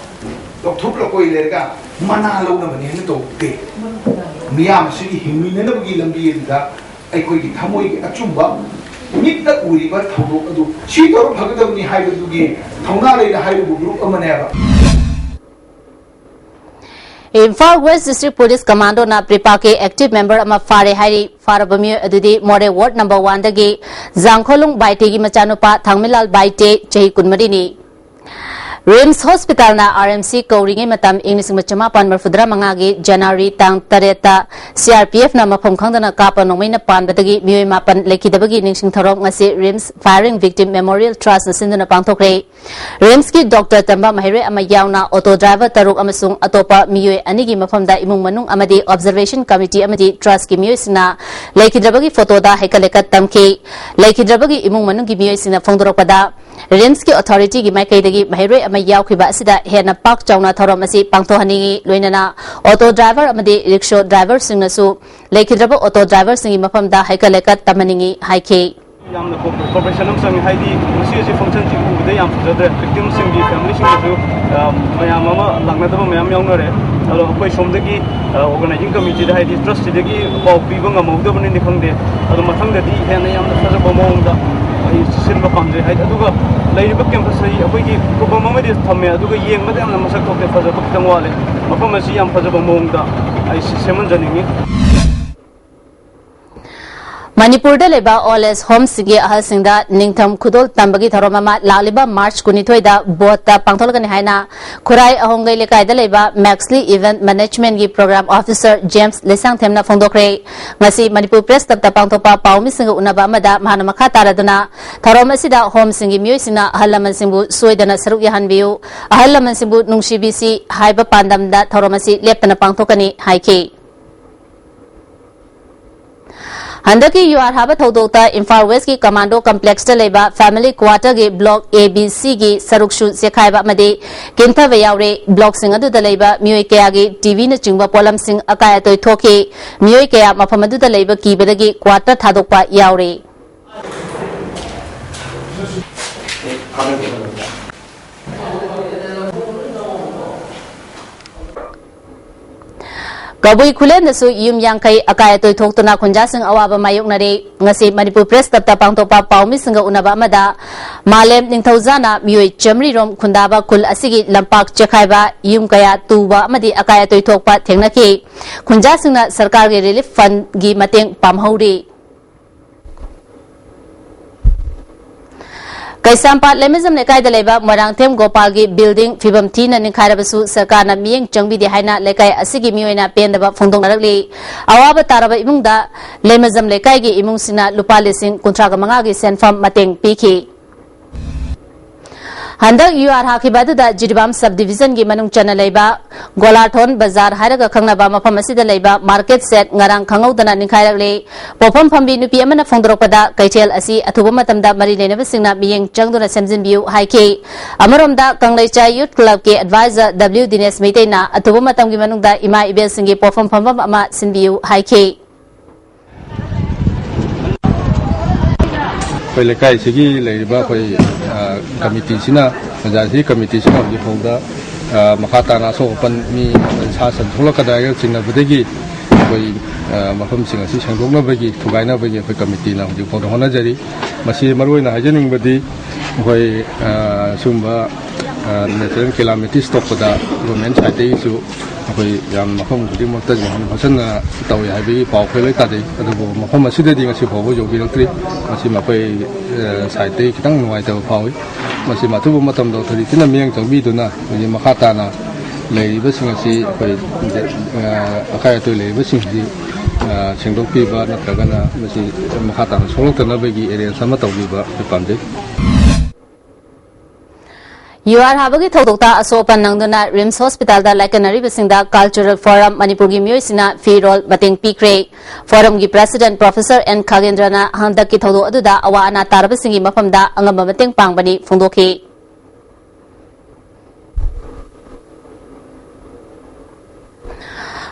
ꯂꯧꯊꯣꯛ ꯂꯧꯀꯣꯏ ꯂꯩꯔꯒ ꯃꯅꯥ ꯂꯧꯅꯕꯅꯦꯅ ꯇꯧꯗꯦ꯫ ꯃꯤꯌꯥꯝꯁꯤꯒꯤ ꯍꯤꯡꯃꯤꯟꯅꯅꯕꯒꯤ ꯂꯝꯕꯤ ꯑꯗꯨꯗ ꯑꯩꯈꯣꯏꯒꯤ ꯊꯃꯣꯏꯒꯤ ꯑꯆꯨꯝꯕ ꯃꯤꯠꯅ ꯎꯔꯤꯕ ꯊꯧꯗꯣꯛ ꯑꯗꯨ ꯁꯤ ꯇꯧꯔ ꯐꯒꯗꯕꯅꯤ ꯍꯥꯏꯕꯗꯨꯒꯤ ꯊꯧꯅꯥ ꯂꯩꯅ ꯍꯥꯏꯔꯤꯕ ꯒ꯭ꯔꯨꯞ ꯑꯃꯅꯦꯕ꯫ ꯏꯝꯐꯥꯜ ꯋꯦꯁ ꯗꯤꯁꯇ꯭ꯔꯤꯛ ꯄꯨꯂꯤꯁ ꯀꯃꯥꯟꯗꯣꯅ ꯄ꯭ꯔꯤꯄꯥꯛꯀꯤ ꯑꯦꯛꯇꯤꯚ ꯃꯦꯝꯕꯔ ꯑꯃ ꯐꯥꯔꯦ ꯍꯥꯏꯔꯤ꯫ ꯐꯥꯔꯕ ꯃꯤꯑꯣꯏ ꯑꯗꯨꯗꯤ ꯃꯣꯔꯦ ꯋꯥꯔꯗ ꯅꯝꯕꯔ ꯋꯥꯟꯗꯒꯤ ꯖꯥꯡꯈꯣꯂꯨꯡ ꯕꯥꯏꯇꯦꯒꯤ ꯃꯆꯥꯅꯨꯄꯥ ꯊꯥꯡꯃꯤꯂꯥꯜ ꯕꯥꯏꯇꯦ, ꯆꯍꯤ ꯀꯨꯟꯃꯔꯤꯅꯤ꯫ ꯔꯤꯝꯁ ꯍꯣꯁꯄꯤꯇꯥꯜꯅ ꯑꯥꯔ ꯑꯦꯝ ꯁꯤ ꯀꯧꯔꯤꯉꯩ ꯃꯇꯝ ꯏꯪ ꯂꯤꯁꯤꯡ ꯑꯃ ꯆꯃꯥꯄꯟ ꯃꯔꯤꯐꯨꯇꯔꯥ ꯃꯉꯥꯒꯤ ꯖꯅꯋꯥꯔꯤ ꯇꯥꯡ ꯇꯔꯦꯠꯇ ꯁꯤ ꯑꯥꯔ ꯄꯤ ꯑꯦꯐꯅ ꯃꯐꯝ ꯈꯪꯗꯅ ꯀꯥꯞꯄ ꯅꯣꯡꯃꯩꯅ ꯄꯥꯟꯕꯗꯒꯤ ꯃꯤꯑꯣꯏ ꯃꯥꯄꯟ ꯂꯩꯈꯤꯗꯕꯒꯤ ꯅꯤꯡꯁꯤꯡ ꯊꯧꯔꯝ ꯉꯁꯤ ꯔꯤꯝꯁ ꯐꯥꯌꯔꯤꯡ ꯚꯤꯛꯇꯤꯝ ꯃꯦꯃꯣꯔꯤꯌꯦꯜ ꯇ꯭ꯔꯁꯅ ꯁꯤꯟꯗꯨꯅ ꯄꯥꯡꯊꯣꯛꯈ꯭ꯔꯦ꯫ ꯔꯤꯝꯁꯀꯤ ꯗꯣꯛꯇꯔ ꯇꯝꯕ ꯃꯍꯩꯔꯣꯏ ꯑꯃ ꯌꯥꯎꯅ ꯑꯣꯇꯣ ꯗ꯭ꯔꯥꯏꯚꯔ ꯇꯔꯨꯛ ꯑꯃꯁꯨꯡ ꯑꯇꯣꯞꯄ ꯃꯤꯑꯣꯏ ꯑꯅꯤꯒꯤ ꯃꯐꯝꯗ ꯏꯃꯨꯡ ꯃꯅꯨꯡ ꯑꯃꯗꯤ ꯑꯣꯕꯖꯔꯕꯦꯁꯟ ꯀꯃꯤꯇꯤ ꯑꯃꯗꯤ ꯇ꯭ꯔꯁꯀꯤ ꯃꯤꯑꯣꯏꯁꯤꯡꯅ ꯂꯩꯈꯤꯗ꯭ꯔꯕꯒꯤ ꯐꯣꯇꯣꯗ ꯍꯩꯀꯠ ꯂꯩꯀꯠ ꯇꯝꯈꯤ꯫ ꯂꯩꯈꯤꯗ꯭ꯔꯕꯒꯤ ꯏꯃꯨꯡ ꯃꯅꯨꯡꯒꯤ ꯃꯤꯑꯣꯏꯁꯤꯡꯅ ꯐꯣꯡꯗꯣꯔꯛꯄꯗ, ꯔꯤꯝꯁꯀꯤ ꯑꯣꯊꯣꯔꯤꯇꯤꯒꯤ ꯃꯥꯏꯀꯩꯗꯒꯤ ꯃꯍꯩꯔꯣꯏ ꯑꯃ ꯌꯥꯎꯈꯤꯕ ꯑꯁꯤꯗ ꯍꯦꯟꯅ ꯄꯥꯛ ꯆꯥꯎꯅ ꯊꯧꯔꯝ ꯑꯁꯤ ꯄꯥꯡꯊꯣꯛꯍꯟꯅꯤꯡꯏ꯫ ꯂꯣꯏꯅꯅ ꯑꯣꯇꯣ ꯗ꯭ꯔꯥꯏꯚꯔ ꯑꯃꯗꯤ ꯔꯤꯛꯁꯣ ꯗ꯭ꯔꯥꯏꯚꯔꯁꯤꯡꯅꯁꯨ ꯂꯩꯈꯤꯗ꯭ꯔꯕ ꯑꯣꯇꯣ ꯗ꯭ꯔꯥꯏꯚꯔꯁꯤꯡꯒꯤ ꯃꯐꯝꯗ ꯍꯩꯀꯠ ꯂꯩꯀꯠ ꯇꯝꯍꯟꯅꯤꯡꯏ ꯍꯥꯏꯈꯤ꯫ ꯌꯥꯝꯅ ꯀꯣ-, ꯀꯣꯑꯣꯄꯔꯦꯁꯟ ꯑꯃ ꯆꯪꯉꯤ꯫ ꯍꯥꯏꯗꯤ ꯉꯁꯤ ꯑꯁꯤ ꯐꯪꯁꯟꯁꯤ ꯎꯕꯗ ꯌꯥꯝ ꯐꯖꯗ꯭ꯔꯦ꯫ ꯚꯤꯛꯇꯤꯝꯁꯤꯡꯒꯤ ꯐꯦꯃꯤꯂꯤꯁꯤꯡꯗꯁꯨ, ꯑ, ꯃꯌꯥꯝ ꯑꯃ ꯂꯥꯛꯅꯗꯕ ꯃꯌꯥꯝ ꯌꯥꯎꯅꯔꯦ꯫ ꯑꯗꯣ ꯑꯩꯈꯣꯏ ꯁꯣꯝꯗꯒꯤ, ꯑ, ꯑꯣꯔꯒꯅꯥꯏꯖꯤꯡ ꯀꯃꯤꯇꯤꯗ, ꯍꯥꯏꯗꯤ ꯇ꯭ꯔꯁꯁꯤꯗꯒꯤ ꯄꯥꯎ ꯄꯤꯕ ꯉꯝꯍꯧꯗꯕꯅꯤꯗꯤ ꯈꯪꯗꯦ꯫ ꯑꯗꯣ ꯃꯊꯪꯗꯗꯤ ꯍꯦꯟꯅ ꯌꯥꯝꯅ ꯐꯖꯕ ꯃꯑꯣꯡꯗ ꯑꯩ ꯁꯤꯟꯕ ꯄꯥꯝꯖꯩ꯫ ꯍꯥꯏꯗꯤ ꯑꯗꯨꯒ ꯂꯩꯔꯤꯕ ꯀꯦꯝꯄꯁ ꯑꯁꯤ ꯑꯩꯈꯣꯏꯒꯤ ꯈꯨꯕꯝ ꯑꯃꯗꯤ ꯊꯝꯃꯦ, ꯑꯗꯨꯒ ꯌꯦꯡꯕꯗ ꯌꯥꯝꯅ ꯃꯁꯛ ꯊꯣꯛꯇꯦ, ꯐꯖꯕ ꯈꯤꯇꯪ ꯋꯥꯠꯂꯦ꯫ ꯃꯐꯝ ꯑꯁꯤ ꯌꯥꯝ ꯐꯖꯕ ꯃꯑꯣꯡꯗ ꯑꯩ ꯁꯦꯝꯍꯟꯖꯅꯤꯡꯉꯤ꯫ ꯃꯅꯤꯄꯨꯔꯗ ꯂꯩꯕ ꯑꯣꯜ ꯑꯦꯖ ꯍꯣꯝꯁꯤꯡꯒꯤ ꯑꯍꯜꯁꯤꯡꯗ ꯅꯤꯡꯊꯝ ꯈꯨꯗꯣꯜ ꯇꯝꯕꯒꯤ ꯊꯧꯔꯝ ꯑꯃ ꯂꯥꯛꯂꯤꯕ ꯃꯥꯔꯆ ꯀꯨꯟꯅꯤꯊꯣꯏꯗ ꯕꯣꯠꯇ ꯄꯥꯡꯊꯣꯛꯂꯒꯅꯤ ꯍꯥꯏꯅ ꯈꯨꯔꯥꯏ ꯑꯍꯣꯡꯒꯩ ꯂꯩꯀꯥꯏꯗ ꯂꯩꯕ ꯃꯦꯛꯁꯂꯤ ꯏꯚꯦꯟꯠ ꯃꯦꯅꯦꯖꯃꯦꯟꯠꯀꯤ ꯄ꯭ꯔꯣꯒ꯭ꯔꯥꯝ ꯑꯣꯐꯤꯁꯔ ꯖꯦꯝꯁ ꯂꯩꯁꯥꯡꯊꯦꯝꯅ ꯐꯣꯡꯗꯣꯛꯈ꯭ꯔꯦ꯫ ꯉꯁꯤ ꯃꯅꯤꯄꯨꯔ ꯄ꯭ꯔꯦꯁ ꯀ꯭ꯂꯕꯇ ꯄꯥꯡꯊꯣꯛꯄ ꯄꯥꯎꯃꯤꯁꯤꯡꯒ ꯎꯅꯕ ꯑꯃꯗ ꯃꯍꯥꯛꯅ ꯃꯈꯥ ꯇꯥꯔꯗꯨꯅ ꯊꯧꯔꯝ ꯑꯁꯤꯗ ꯍꯣꯝꯁꯤꯡꯒꯤ ꯃꯤꯑꯣꯏꯁꯤꯡꯅ ꯑꯍꯜ ꯂꯃꯟꯁꯤꯡꯕꯨ ꯁꯣꯏꯗꯅ ꯁꯔꯨꯛ ꯌꯥꯍꯟꯕꯤꯌꯨ, ꯑꯍꯜ ꯂꯃꯟꯁꯤꯡꯕꯨ ꯅꯨꯡꯁꯤꯕꯤꯁꯤ ꯍꯥꯏꯕ ꯄꯥꯟꯗꯝꯗ ꯊꯧꯔꯝ ꯑꯁꯤ ꯂꯦꯞꯇꯅ ꯄꯥꯡꯊꯣꯛꯀꯅꯤ ꯍꯥꯏꯈꯤ꯫ ꯍꯟꯗꯛꯀꯤ ꯌꯨꯍꯥꯔ ꯍꯥꯕ ꯊꯧꯗꯣꯛꯇ ꯏꯝꯐꯥꯜ ꯋꯦꯁꯀꯤ ꯀꯃꯥꯟꯗꯣ ꯀꯝꯄ꯭ꯂꯦꯛꯁꯇ ꯂꯩꯕ ꯐꯦꯃꯤꯂꯤ ꯀ꯭ꯋꯥꯇꯔꯒꯤ ꯕ꯭ꯂꯣꯛ ꯑꯦ ꯕꯤ ꯁꯤꯒꯤ ꯁꯔꯨꯛꯁꯨ ꯆꯦꯛꯈꯥꯏꯕ ꯑꯃꯗꯤ ꯀꯤꯟꯊꯕ ꯌꯥꯎꯔꯦ꯫ ꯕ꯭ꯂꯣꯛꯁꯤꯡ ꯑꯗꯨꯗ ꯂꯩꯕ ꯃꯤꯑꯣꯏ ꯀꯌꯥꯒꯤ ꯇꯤꯚꯤꯅꯆꯤꯡꯕ ꯄꯣꯠꯂꯝꯁꯤꯡ ꯑꯀꯥꯏ ꯑꯇꯣꯏ ꯊꯣꯛꯈꯤ꯫ ꯃꯤꯑꯣꯏ ꯀꯌꯥ ꯃꯐꯝ ꯑꯗꯨꯗ ꯂꯩꯕ ꯀꯤꯕꯗꯒꯤ ꯀ꯭ꯋꯥꯇꯔ ꯊꯥꯗꯣꯛꯄ ꯌꯥꯎꯔꯦ꯫ ꯀꯕꯨꯏ ꯈꯨꯂꯦꯟꯗꯁꯨ ꯌꯨꯝ ꯌꯥꯡꯈꯩ ꯑꯀꯥꯏ ꯑꯇꯣꯏ ꯊꯣꯛꯇꯨꯅ ꯈꯨꯟꯖꯥꯁꯤꯡ ꯑꯋꯥꯕ ꯃꯥꯌꯣꯛꯅꯔꯦ꯫ ꯉꯁꯤ ꯃꯅꯤꯄꯨꯔ ꯄ꯭ꯔꯦꯁ ꯀ꯭ꯂꯕꯇ ꯄꯥꯡꯊꯣꯛꯄ ꯄꯥꯎꯃꯤꯁꯤꯡꯒ ꯎꯅꯕ ꯑꯃꯗ ꯃꯥꯂꯦꯝ ꯅꯤꯡꯊꯧꯖꯥꯅ ꯃꯤꯑꯣꯏ ꯆꯥꯃꯔꯤ ꯔꯣꯝ ꯈꯨꯟꯗꯥꯕ ꯈꯨꯜ ꯑꯁꯤꯒꯤ ꯂꯝꯄꯥꯛ ꯆꯦꯛꯈꯥꯏꯕ, ꯌꯨꯝ ꯀꯌꯥ ꯇꯨꯕ ꯑꯃꯗꯤ ꯑꯀꯥꯏ ꯑꯇꯣꯏ ꯊꯣꯛꯄ ꯊꯦꯡꯅꯈꯤ꯫ ꯈꯨꯟꯖꯥꯁꯤꯡꯅ ꯁꯔꯀꯥꯔꯒꯤ ꯔꯤꯂꯤꯐ ꯐꯟꯒꯤ ꯃꯇꯦꯡ ꯄꯥꯝꯍꯧꯔꯤ꯫ ꯀꯩꯁꯥꯝꯄꯥꯠ ꯂꯩꯃꯖꯝ ꯂꯩꯀꯥꯏꯗ ꯂꯩꯕ ꯃꯣꯏꯔꯥꯡꯊꯦꯝ ꯒꯣꯄꯥꯜꯒꯤ ꯕꯤꯜꯗꯤꯡ ꯐꯤꯕꯝ ꯊꯤꯅ ꯅꯤꯡꯈꯥꯏꯔꯕꯁꯨ ꯁꯔꯀꯥꯔꯅ ꯃꯤꯠꯌꯦꯡ ꯆꯪꯕꯤꯗꯦ ꯍꯥꯏꯅ ꯂꯩꯀꯥꯏ ꯑꯁꯤꯒꯤ ꯃꯤꯑꯣꯏꯅ ꯄꯦꯟꯗꯕ ꯐꯣꯡꯗꯣꯛꯅꯔꯛꯂꯤ꯫ ꯑꯋꯥꯕ ꯇꯥꯔꯕ ꯏꯃꯨꯡꯗ ꯂꯩꯃꯖꯝ ꯂꯩꯀꯥꯏꯒꯤ ꯏꯃꯨꯡꯁꯤꯡꯅ ꯂꯨꯄꯥ ꯂꯤꯁꯤꯡ ꯀꯨꯟꯊ꯭ꯔꯥꯒ ꯃꯉꯥꯒꯤ ꯁꯦꯟꯐꯝ ꯃꯇꯦꯡ ꯄꯤꯈꯤ꯫ ꯍꯟꯗꯛ ꯌꯨ ꯑꯥꯔ ꯍꯥꯈꯤꯕ ꯑꯗꯨꯗ ꯖꯤꯔꯤꯕꯥꯝ ꯁꯕ ꯗꯤꯚꯤꯖꯟꯒꯤ ꯃꯅꯨꯡ ꯆꯟꯅ ꯂꯩꯕ ꯒꯣꯂꯥꯊꯣꯟ ꯕꯖꯥꯔ ꯍꯥꯏꯔꯒ ꯈꯪꯅꯕ ꯃꯐꯝ ꯑꯁꯤꯗ ꯂꯩꯕ ꯃꯥꯔꯀꯦꯠ ꯁꯦꯠ ꯉꯔꯥꯡ ꯈꯪꯍꯧꯗꯅ ꯅꯤꯡꯈꯥꯏꯔꯛꯂꯦ꯫ ꯄꯣꯠꯐꯝ ꯐꯝꯕꯤ ꯅꯨꯄꯤ ꯑꯃꯅ ꯐꯣꯡꯗꯣꯔꯛꯄꯗ ꯀꯩꯊꯦꯜ ꯑꯁꯤ ꯑꯊꯨꯕ ꯃꯇꯝꯗ ꯃꯔꯤ ꯂꯩꯅꯕꯁꯤꯡꯅ ꯃꯤꯠꯌꯦꯡ ꯆꯪꯗꯨꯅ ꯁꯦꯝꯖꯤꯟꯕꯤꯌꯨ ꯍꯥꯏꯈꯤ꯫ ꯑꯃꯔꯣꯝꯗ ꯀꯪꯂꯩꯆꯥꯏ ꯌꯨꯠ ꯀ꯭ꯂꯕꯀꯤ ꯑꯦꯗꯚꯥꯏꯖꯔ ꯗꯕ꯭ꯂꯤꯎ ꯗꯤꯅꯦꯁ ꯃꯩꯇꯩꯅ ꯑꯊꯨꯕ ꯃꯇꯝꯒꯤ ꯃꯅꯨꯡꯗ ꯏꯃꯥ ꯏꯕꯦꯜꯁꯤꯡꯒꯤ ꯄꯣꯠꯐꯝ ꯐꯝꯐꯝ ꯑꯃ ꯁꯤꯟꯕꯤꯌꯨ ꯍꯥꯏꯈꯤ꯫ ꯑꯩꯈꯣꯏ ꯂꯩꯀꯥꯏꯁꯤꯒꯤ ꯂꯩꯔꯤꯕ ꯑꯩꯈꯣꯏ, ꯑ, ꯀꯃꯤꯇꯤꯁꯤꯅ, ꯄꯟꯆꯥꯌꯠꯁꯤꯒꯤ ꯀꯃꯤꯇꯤꯁꯤꯅ ꯍꯧꯖꯤꯛ ꯐꯥꯎꯗ, ꯑ, ꯃꯈꯥ ꯇꯥꯅ ꯑꯁꯣꯛ ꯑꯄꯟ ꯃꯤ ꯁꯥ ꯁꯟ ꯁꯣꯛꯂꯛꯀꯗ꯭ꯔꯥ ꯍꯥꯏꯅ ꯆꯤꯡꯅꯕꯗꯒꯤ ꯑꯩꯈꯣꯏ, ꯑ, ꯃꯐꯝꯁꯤꯡ ꯑꯁꯤ ꯁꯦꯡꯗꯣꯛꯅꯕꯒꯤ ꯊꯨꯒꯥꯏꯅꯕꯒꯤ ꯑꯩꯈꯣꯏ ꯀꯃꯤꯇꯤꯅ ꯍꯧꯖꯤꯛ ꯐꯥꯎꯗ ꯍꯣꯠꯅꯖꯔꯤ꯫ ꯃꯁꯤ ꯃꯔꯨꯑꯣꯏꯅ ꯍꯥꯏꯖꯅꯤꯡꯕꯗꯤ ꯑꯩꯈꯣꯏ, ꯑ, ꯁꯤꯒꯨꯝꯕ, ꯑ, natural calamities ꯊꯣꯛꯄꯗ government sideꯇꯒꯤꯁꯨ ꯑꯩꯈꯣꯏ ꯌꯥꯝ ꯃꯐꯝ ꯈꯨꯗꯤꯡꯃꯛꯇ ꯌꯦꯡꯍꯟ ꯈꯣꯠꯆꯟꯅ ꯇꯧꯏ ꯍꯥꯏꯕꯒꯤ ꯄꯥꯎ ꯑꯩꯈꯣꯏ ꯂꯣꯏ ꯇꯥꯖꯩ꯫ ꯑꯗꯨꯕꯨ ꯃꯐꯝ ꯑꯁꯤꯗꯗꯤ ꯉꯁꯤ ꯐꯥꯎꯕ ꯌꯧꯕꯤꯔꯛꯇ꯭ꯔꯤ꯫ ꯃꯁꯤ ꯃꯈꯣꯏ, ꯑ, sideꯇꯒꯤ ꯈꯤꯇꯪ ꯅꯨꯡꯉꯥꯏꯇꯕ ꯐꯥꯎꯏ꯫ ꯃꯁꯤ ꯑꯊꯨꯕ ꯃꯇꯝꯗ ꯑꯣꯊꯣꯔꯤꯇꯤꯅ ꯃꯤꯠꯌꯦꯡ ꯆꯪꯕꯤꯗꯨꯅ ꯍꯧꯖꯤꯛ ꯃꯈꯥ ꯇꯥꯅ ꯂꯩꯔꯤꯕꯁꯤꯡ ꯑꯁꯤ ꯑꯩꯈꯣꯏ, ꯑ, ꯑꯀꯥꯏ ꯑꯇꯣꯏ ꯂꯩꯔꯤꯕꯁꯤꯡꯁꯤ, ꯑ, ꯁꯦꯡꯗꯣꯛꯄꯤꯕ ꯅꯠꯇ꯭ꯔꯒꯅ ꯃꯁꯤ ꯃꯈꯥ ꯇꯥꯅ ꯁꯣꯛꯂꯛꯇꯅꯕꯒꯤ arrange ꯑꯃ ꯇꯧꯕꯤꯕ ꯑꯩꯈꯣꯏ ꯄꯥꯝꯖꯩ꯫ ꯌꯨ ꯑꯥꯔ ꯍꯥꯕꯒꯤ ꯊꯧꯗꯣꯛꯇ ꯑꯁꯣꯛ ꯑꯄꯟ ꯅꯪꯗꯨꯅ ꯔꯤꯝꯁ ꯍꯣꯁꯄꯤꯇꯥꯜꯗ ꯂꯥꯏꯀꯠꯅꯔꯤꯕꯁꯤꯡꯗ Cultural Forum ꯃꯅꯤꯄꯨꯔꯒꯤ ꯃꯤꯑꯣꯏꯁꯤꯡꯅ ꯐꯤꯔꯣꯜ ꯃꯇꯦꯡ ꯄꯤꯈ꯭ꯔꯦ꯫ Forumꯒꯤ president Professor ꯑꯦꯟ ꯈꯥꯒꯦꯟꯗ꯭ꯔꯅ ꯍꯟꯗꯛꯀꯤ ꯊꯧꯗꯣꯛ ꯑꯗꯨꯗ ꯑꯋꯥ ꯑꯅꯥ ꯇꯥꯔꯕꯁꯤꯡꯒꯤ ꯃꯐꯝꯗ ꯑꯉꯝꯕ ꯃꯇꯦꯡ ꯄꯥꯡꯕꯅꯤ ꯐꯣꯡꯗꯣꯛꯈꯤ꯫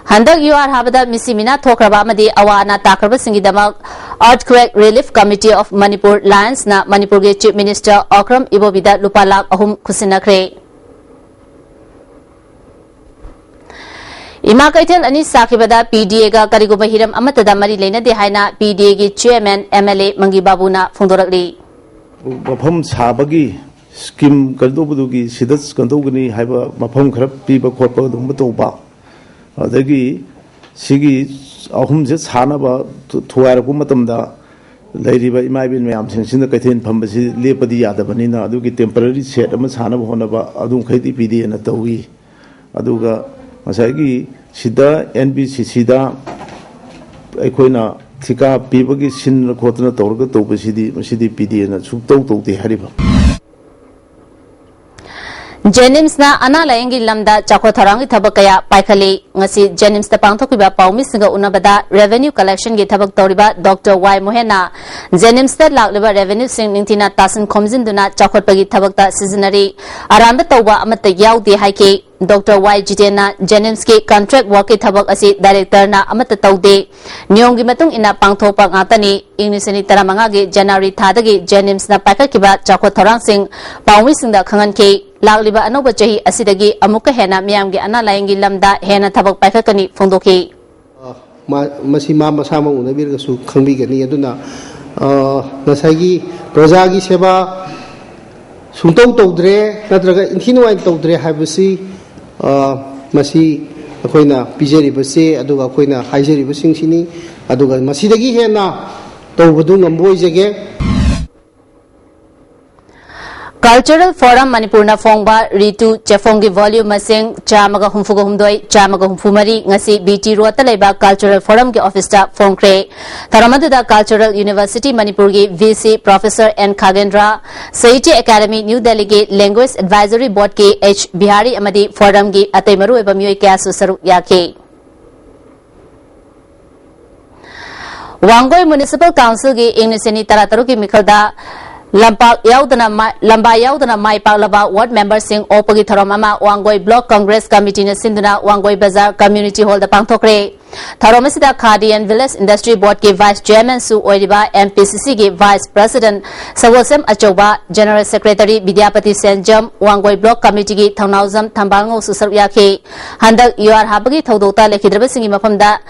ꯍꯟꯗꯛ ꯌꯨ ꯑꯥꯔ ꯍꯥꯕꯗ ꯃꯤꯁꯤ ꯃꯤꯅꯥ ꯊꯣꯛꯈ꯭ꯔꯕ ꯑꯃꯗꯤ ꯑꯋꯥ ꯑꯅꯥ ꯇꯥꯈ꯭ꯔꯕꯁꯤꯡꯒꯤꯗꯃꯛ Earthquake Relief Committee of Manipur, LIONSꯅ ꯃꯅꯤꯄꯨꯔꯒꯤ Chief Minister ꯑꯣꯀ꯭ꯔꯝ ꯏꯕꯣꯕꯤꯗ ꯂꯨꯄꯥ ꯂꯥꯈ ꯑꯍꯨꯝ ꯈꯨꯠꯁꯤꯟꯅꯈ꯭ꯔꯦ꯫ ꯏꯃꯥ ꯀꯩꯊꯦꯜ ꯑꯅꯤ ꯁꯥꯈꯤꯕꯗ ꯄꯤ ꯗꯤ ꯑꯦꯒ ꯀꯔꯤꯒꯨꯝꯕ ꯍꯤꯔꯝ ꯑꯃꯠꯇꯗ ꯃꯔꯤ ꯂꯩꯅꯗꯦ ꯍꯥꯏꯅ ꯄꯤ ꯗꯤ ꯑꯦꯒꯤ ꯆꯦꯌꯔꯃꯦꯟ ꯑꯦꯝ ꯑꯦꯜ ꯑꯦ ꯃꯪꯒꯤ ꯕꯥꯕꯨꯅ ꯐꯣꯡꯗꯣꯔꯛꯂꯤ꯫ ꯃꯐꯝ ꯁꯥꯕꯒꯤ ꯁ꯭ꯀꯤꯝ ꯀꯩꯅꯣ ꯇꯧꯕꯗꯨꯒꯤ ꯁꯤꯗ ꯀꯩꯅꯣ ꯇꯧꯒꯅꯤ ꯍꯥꯏꯕ ꯃꯐꯝ ꯈꯔ ꯄꯤꯕ ꯈꯣꯠꯄ ꯑꯗꯨꯒꯨꯝꯕ ꯇꯧꯕ, ꯑꯗꯒꯤ ꯁꯤꯒꯤ ꯑꯍꯨꯝꯁꯦ ꯁꯥꯅꯕ ꯊꯨ-, ꯊꯨꯒꯥꯏꯔꯛꯄ ꯃꯇꯝꯗ ꯂꯩꯔꯤꯕ ꯏꯃꯥ ꯏꯕꯦꯟ ꯃꯌꯥꯝꯁꯤꯡꯁꯤꯅ ꯀꯩꯊꯦꯜ ꯐꯝꯕꯁꯤ ꯂꯦꯞꯄꯗꯤ ꯌꯥꯗꯕꯅꯤꯅ ꯑꯗꯨꯒꯤ ꯇꯦꯝꯄꯔꯔꯤ ꯁꯦꯠ ꯑꯃ ꯁꯥꯅꯕ ꯍꯣꯠꯅꯕ ꯑꯗꯨꯝꯈꯩꯗꯤ ꯄꯤ ꯗꯤ ꯑꯦꯅ ꯇꯧꯏ꯫ ꯑꯗꯨꯒ ꯉꯁꯥꯏꯒꯤ ꯁꯤꯗ ꯑꯦꯟ ꯕꯤ ꯁꯤ ꯁꯤꯗ ꯑꯩꯈꯣꯏꯅ ꯊꯤꯀꯥ ꯄꯤꯕꯒꯤ ꯁꯤꯟꯅ ꯈꯣꯠꯇꯅ ꯇꯧꯔꯒ ꯇꯧꯕꯁꯤꯗꯤ ꯃꯁꯤꯗꯤ ꯄꯤ ꯗꯤ ꯑꯦꯅ ꯁꯨꯛꯇꯧ ꯇꯧꯗꯦ ꯍꯥꯏꯔꯤꯕ꯫ ꯖꯦꯅꯤꯝꯁꯅ ꯑꯅꯥ ꯂꯥꯌꯦꯡꯒꯤ ꯂꯝꯗ ꯆꯥꯎꯈꯠ ꯊꯧꯔꯥꯡꯒꯤ ꯊꯕꯛ ꯀꯌꯥ ꯄꯥꯏꯈꯠꯂꯤ꯫ ꯉꯁꯤ ꯖꯦꯅꯤꯝꯁꯇ ꯄꯥꯡꯊꯣꯛꯈꯤꯕ ꯄꯥꯎꯃꯤꯁꯤꯡꯒ ꯎꯅꯕꯗ revenue collection ꯒꯤ ꯊꯕꯛ ꯇꯧꯔꯤꯕ ꯗꯣꯛꯇꯔ ꯋꯥꯏ ꯃꯣꯍꯦꯟꯅ ꯖꯦꯅꯤꯝꯁꯇ ꯂꯥꯛꯂꯤꯕ revenue ꯁꯤꯡ ꯅꯤꯡꯊꯤꯅ ꯇꯥꯁꯤꯟ ꯈꯣꯝꯖꯤꯟꯗꯨꯅ ꯆꯥꯎꯈꯠꯄꯒꯤ ꯊꯕꯛꯇ ꯁꯤꯖꯤꯟꯅꯔꯤ꯫ ꯑꯔꯥꯟꯕ ꯇꯧꯕ ꯑꯃꯠꯇ ꯌꯥꯎꯗꯦ ꯍꯥꯏꯈꯤ꯫ ꯗꯣꯛꯇꯔ ꯋꯥꯏ ꯖꯤꯇꯦꯟꯅ ꯖꯦꯅꯤꯝꯁꯀꯤ contract work ꯀꯤ ꯊꯕꯛ ꯑꯁꯤ ꯗꯥꯏꯔꯦꯛꯇꯔꯅ ꯑꯃꯠꯇ ꯇꯧꯗꯦ, ꯅꯤꯌꯣꯝꯒꯤ ꯃꯇꯨꯡ ꯏꯟꯅ ꯄꯥꯡꯊꯣꯛꯄ ꯉꯥꯛꯇꯅꯤ꯫ ꯏꯪ ꯂꯤꯁꯤꯡ ꯑꯅꯤ ꯇꯔꯥꯃꯉꯥꯒꯤ ꯖꯅꯋꯥꯔꯤ ꯊꯥꯗꯒꯤ ꯖꯦꯅꯤꯝꯁꯅ ꯄꯥꯏꯈꯠꯈꯤꯕ ꯆꯥꯎꯈꯠ ꯊꯧꯔꯥꯡꯁꯤꯡ ꯄꯥꯎꯃꯤꯁꯤꯡꯗ ꯈꯪꯍꯟꯈꯤ꯫ ꯂꯥꯛꯂꯤꯕ ꯑꯅꯧꯕ ꯆꯍꯤ ꯑꯁꯤꯗꯒꯤ ꯑꯃꯨꯛꯀ ꯍꯦꯟꯅ ꯃꯤꯌꯥꯝꯒꯤ ꯑꯅꯥ ꯂꯥꯌꯦꯡꯒꯤ ꯂꯝꯗ ꯍꯦꯟꯅ ꯊꯕꯛ ꯄꯥꯏꯈꯠꯀꯅꯤ ꯐꯣꯡꯗꯣꯛꯈꯤ꯫ ꯑ, ꯃꯥ-, ꯃꯁꯤ ꯃꯥ ꯃꯁꯥꯃꯛ ꯎꯅꯕꯤꯔꯒꯁꯨ ꯈꯪꯕꯤꯒꯅꯤ꯫ ꯑꯗꯨꯅ, ꯑ, ꯉꯁꯥꯏꯒꯤ ꯄ꯭ꯔꯖꯥꯒꯤ ꯁꯦꯕꯥ ꯁꯨꯡꯇꯧ ꯇꯧꯗ꯭ꯔꯦ ꯅꯠꯇ꯭ꯔꯒ ꯏꯟꯊꯤ ꯅꯨꯡꯉꯥꯏꯅ ꯇꯧꯗ꯭ꯔꯦ ꯍꯥꯏꯕꯁꯤ, ꯑ, ꯃꯁꯤ ꯑꯩꯈꯣꯏꯅ ꯄꯤꯖꯔꯤꯕ ꯆꯦ ꯑꯗꯨꯒ ꯑꯩꯈꯣꯏꯅ ꯍꯥꯏꯖꯔꯤꯕꯁꯤꯡꯁꯤꯅꯤ꯫ ꯑꯗꯨꯒ ꯃꯁꯤꯗꯒꯤ ꯍꯦꯟꯅ ꯇꯧꯕꯗꯨ ꯉꯝꯕ ꯑꯣꯏꯖꯒꯦ꯫ Cultural Forum ꯃꯅꯤꯄꯨꯔꯅ ꯐꯣꯡꯕ ꯔꯤꯇꯨ ꯆꯦꯐꯣꯡꯒꯤ volume ꯃꯁꯤꯡ ꯆꯥꯝꯃꯒ ꯍꯨꯝꯐꯨꯒ ꯍꯨꯝꯗꯣꯏ, ꯆꯥꯝꯃꯒ ꯍꯨꯝꯐꯨ ꯃꯔꯤ ꯉꯁꯤ ꯕꯤ ꯇꯤ ꯔꯣꯗꯇ ꯂꯩꯕ Cultural Forumꯒꯤ officeꯇ ꯐꯣꯡꯈ꯭ꯔꯦ꯫ ꯊꯧꯔꯝ ꯑꯗꯨꯗ Cultural University ꯃꯅꯤꯄꯨꯔꯒꯤ V C Professor N ꯈꯥꯒꯦꯟꯗ꯭ꯔ, Sahitya Academy New Delhiꯒꯤ Language Advisory Boardꯀꯤ H Bihari ꯑꯃꯗꯤ forumꯒꯤ ꯑꯇꯩ ꯃꯔꯨꯑꯣꯏꯕ ꯃꯤꯑꯣꯏ ꯀꯌꯥꯁꯨ ꯁꯔꯨꯛ ꯌꯥꯈꯤ꯫ ꯋꯥꯡꯒꯣꯏ Municipal Councilꯒꯤ ꯏꯪ ꯂꯤꯁꯤꯡ ꯑꯅꯤ ꯇꯔꯥꯇꯔꯨꯛꯀꯤ ꯃꯤꯈꯜꯗ ꯂꯝꯄꯥꯛ ꯌꯥꯎꯗꯅ ꯃꯥ-, ꯂꯝꯕꯥ ꯌꯥꯎꯗꯅ ꯃꯥꯏ ꯄꯥꯛꯂꯕ ward memberꯁꯤꯡ ꯑꯣꯛꯄꯒꯤ ꯊꯧꯔꯝ ꯑꯃ ꯋꯥꯡꯒꯣꯏ block congress committeeꯅ ꯁꯤꯟꯗꯨꯅ ꯋꯥꯡꯒꯣꯏ ꯕꯖꯥꯔ community hallꯗ ꯄꯥꯡꯊꯣꯛꯈ꯭ꯔꯦ꯫ ꯊꯧꯔꯝ ꯑꯁꯤꯗ Khadi and Village Industry Boardꯀꯤ vice chairmanꯁꯨ ꯑꯣꯏꯔꯤꯕ MPCCꯒꯤ vice president ꯁꯒꯣꯜꯁꯦꯝ ꯑꯆꯧꯕ, general secretary ꯕꯤꯗ꯭ꯌꯥꯄꯇꯤ ꯁꯦꯟꯖꯝ, ꯋꯥꯡꯒꯣꯏ block committeeꯒꯤ ꯊꯧꯅꯥꯎꯖꯝ ꯊꯝꯕꯥꯜꯉꯧꯁꯨ ꯁꯔꯨꯛ ꯌꯥꯈꯤ꯫ ꯍꯟꯗꯛ ꯌꯨꯍꯥꯔ ꯍꯥꯞꯄꯒꯤ ꯊꯧꯗꯣꯛꯇ ꯂꯩꯈꯤꯗ꯭ꯔꯕꯁꯤꯡꯒꯤ ꯃꯐꯝꯗ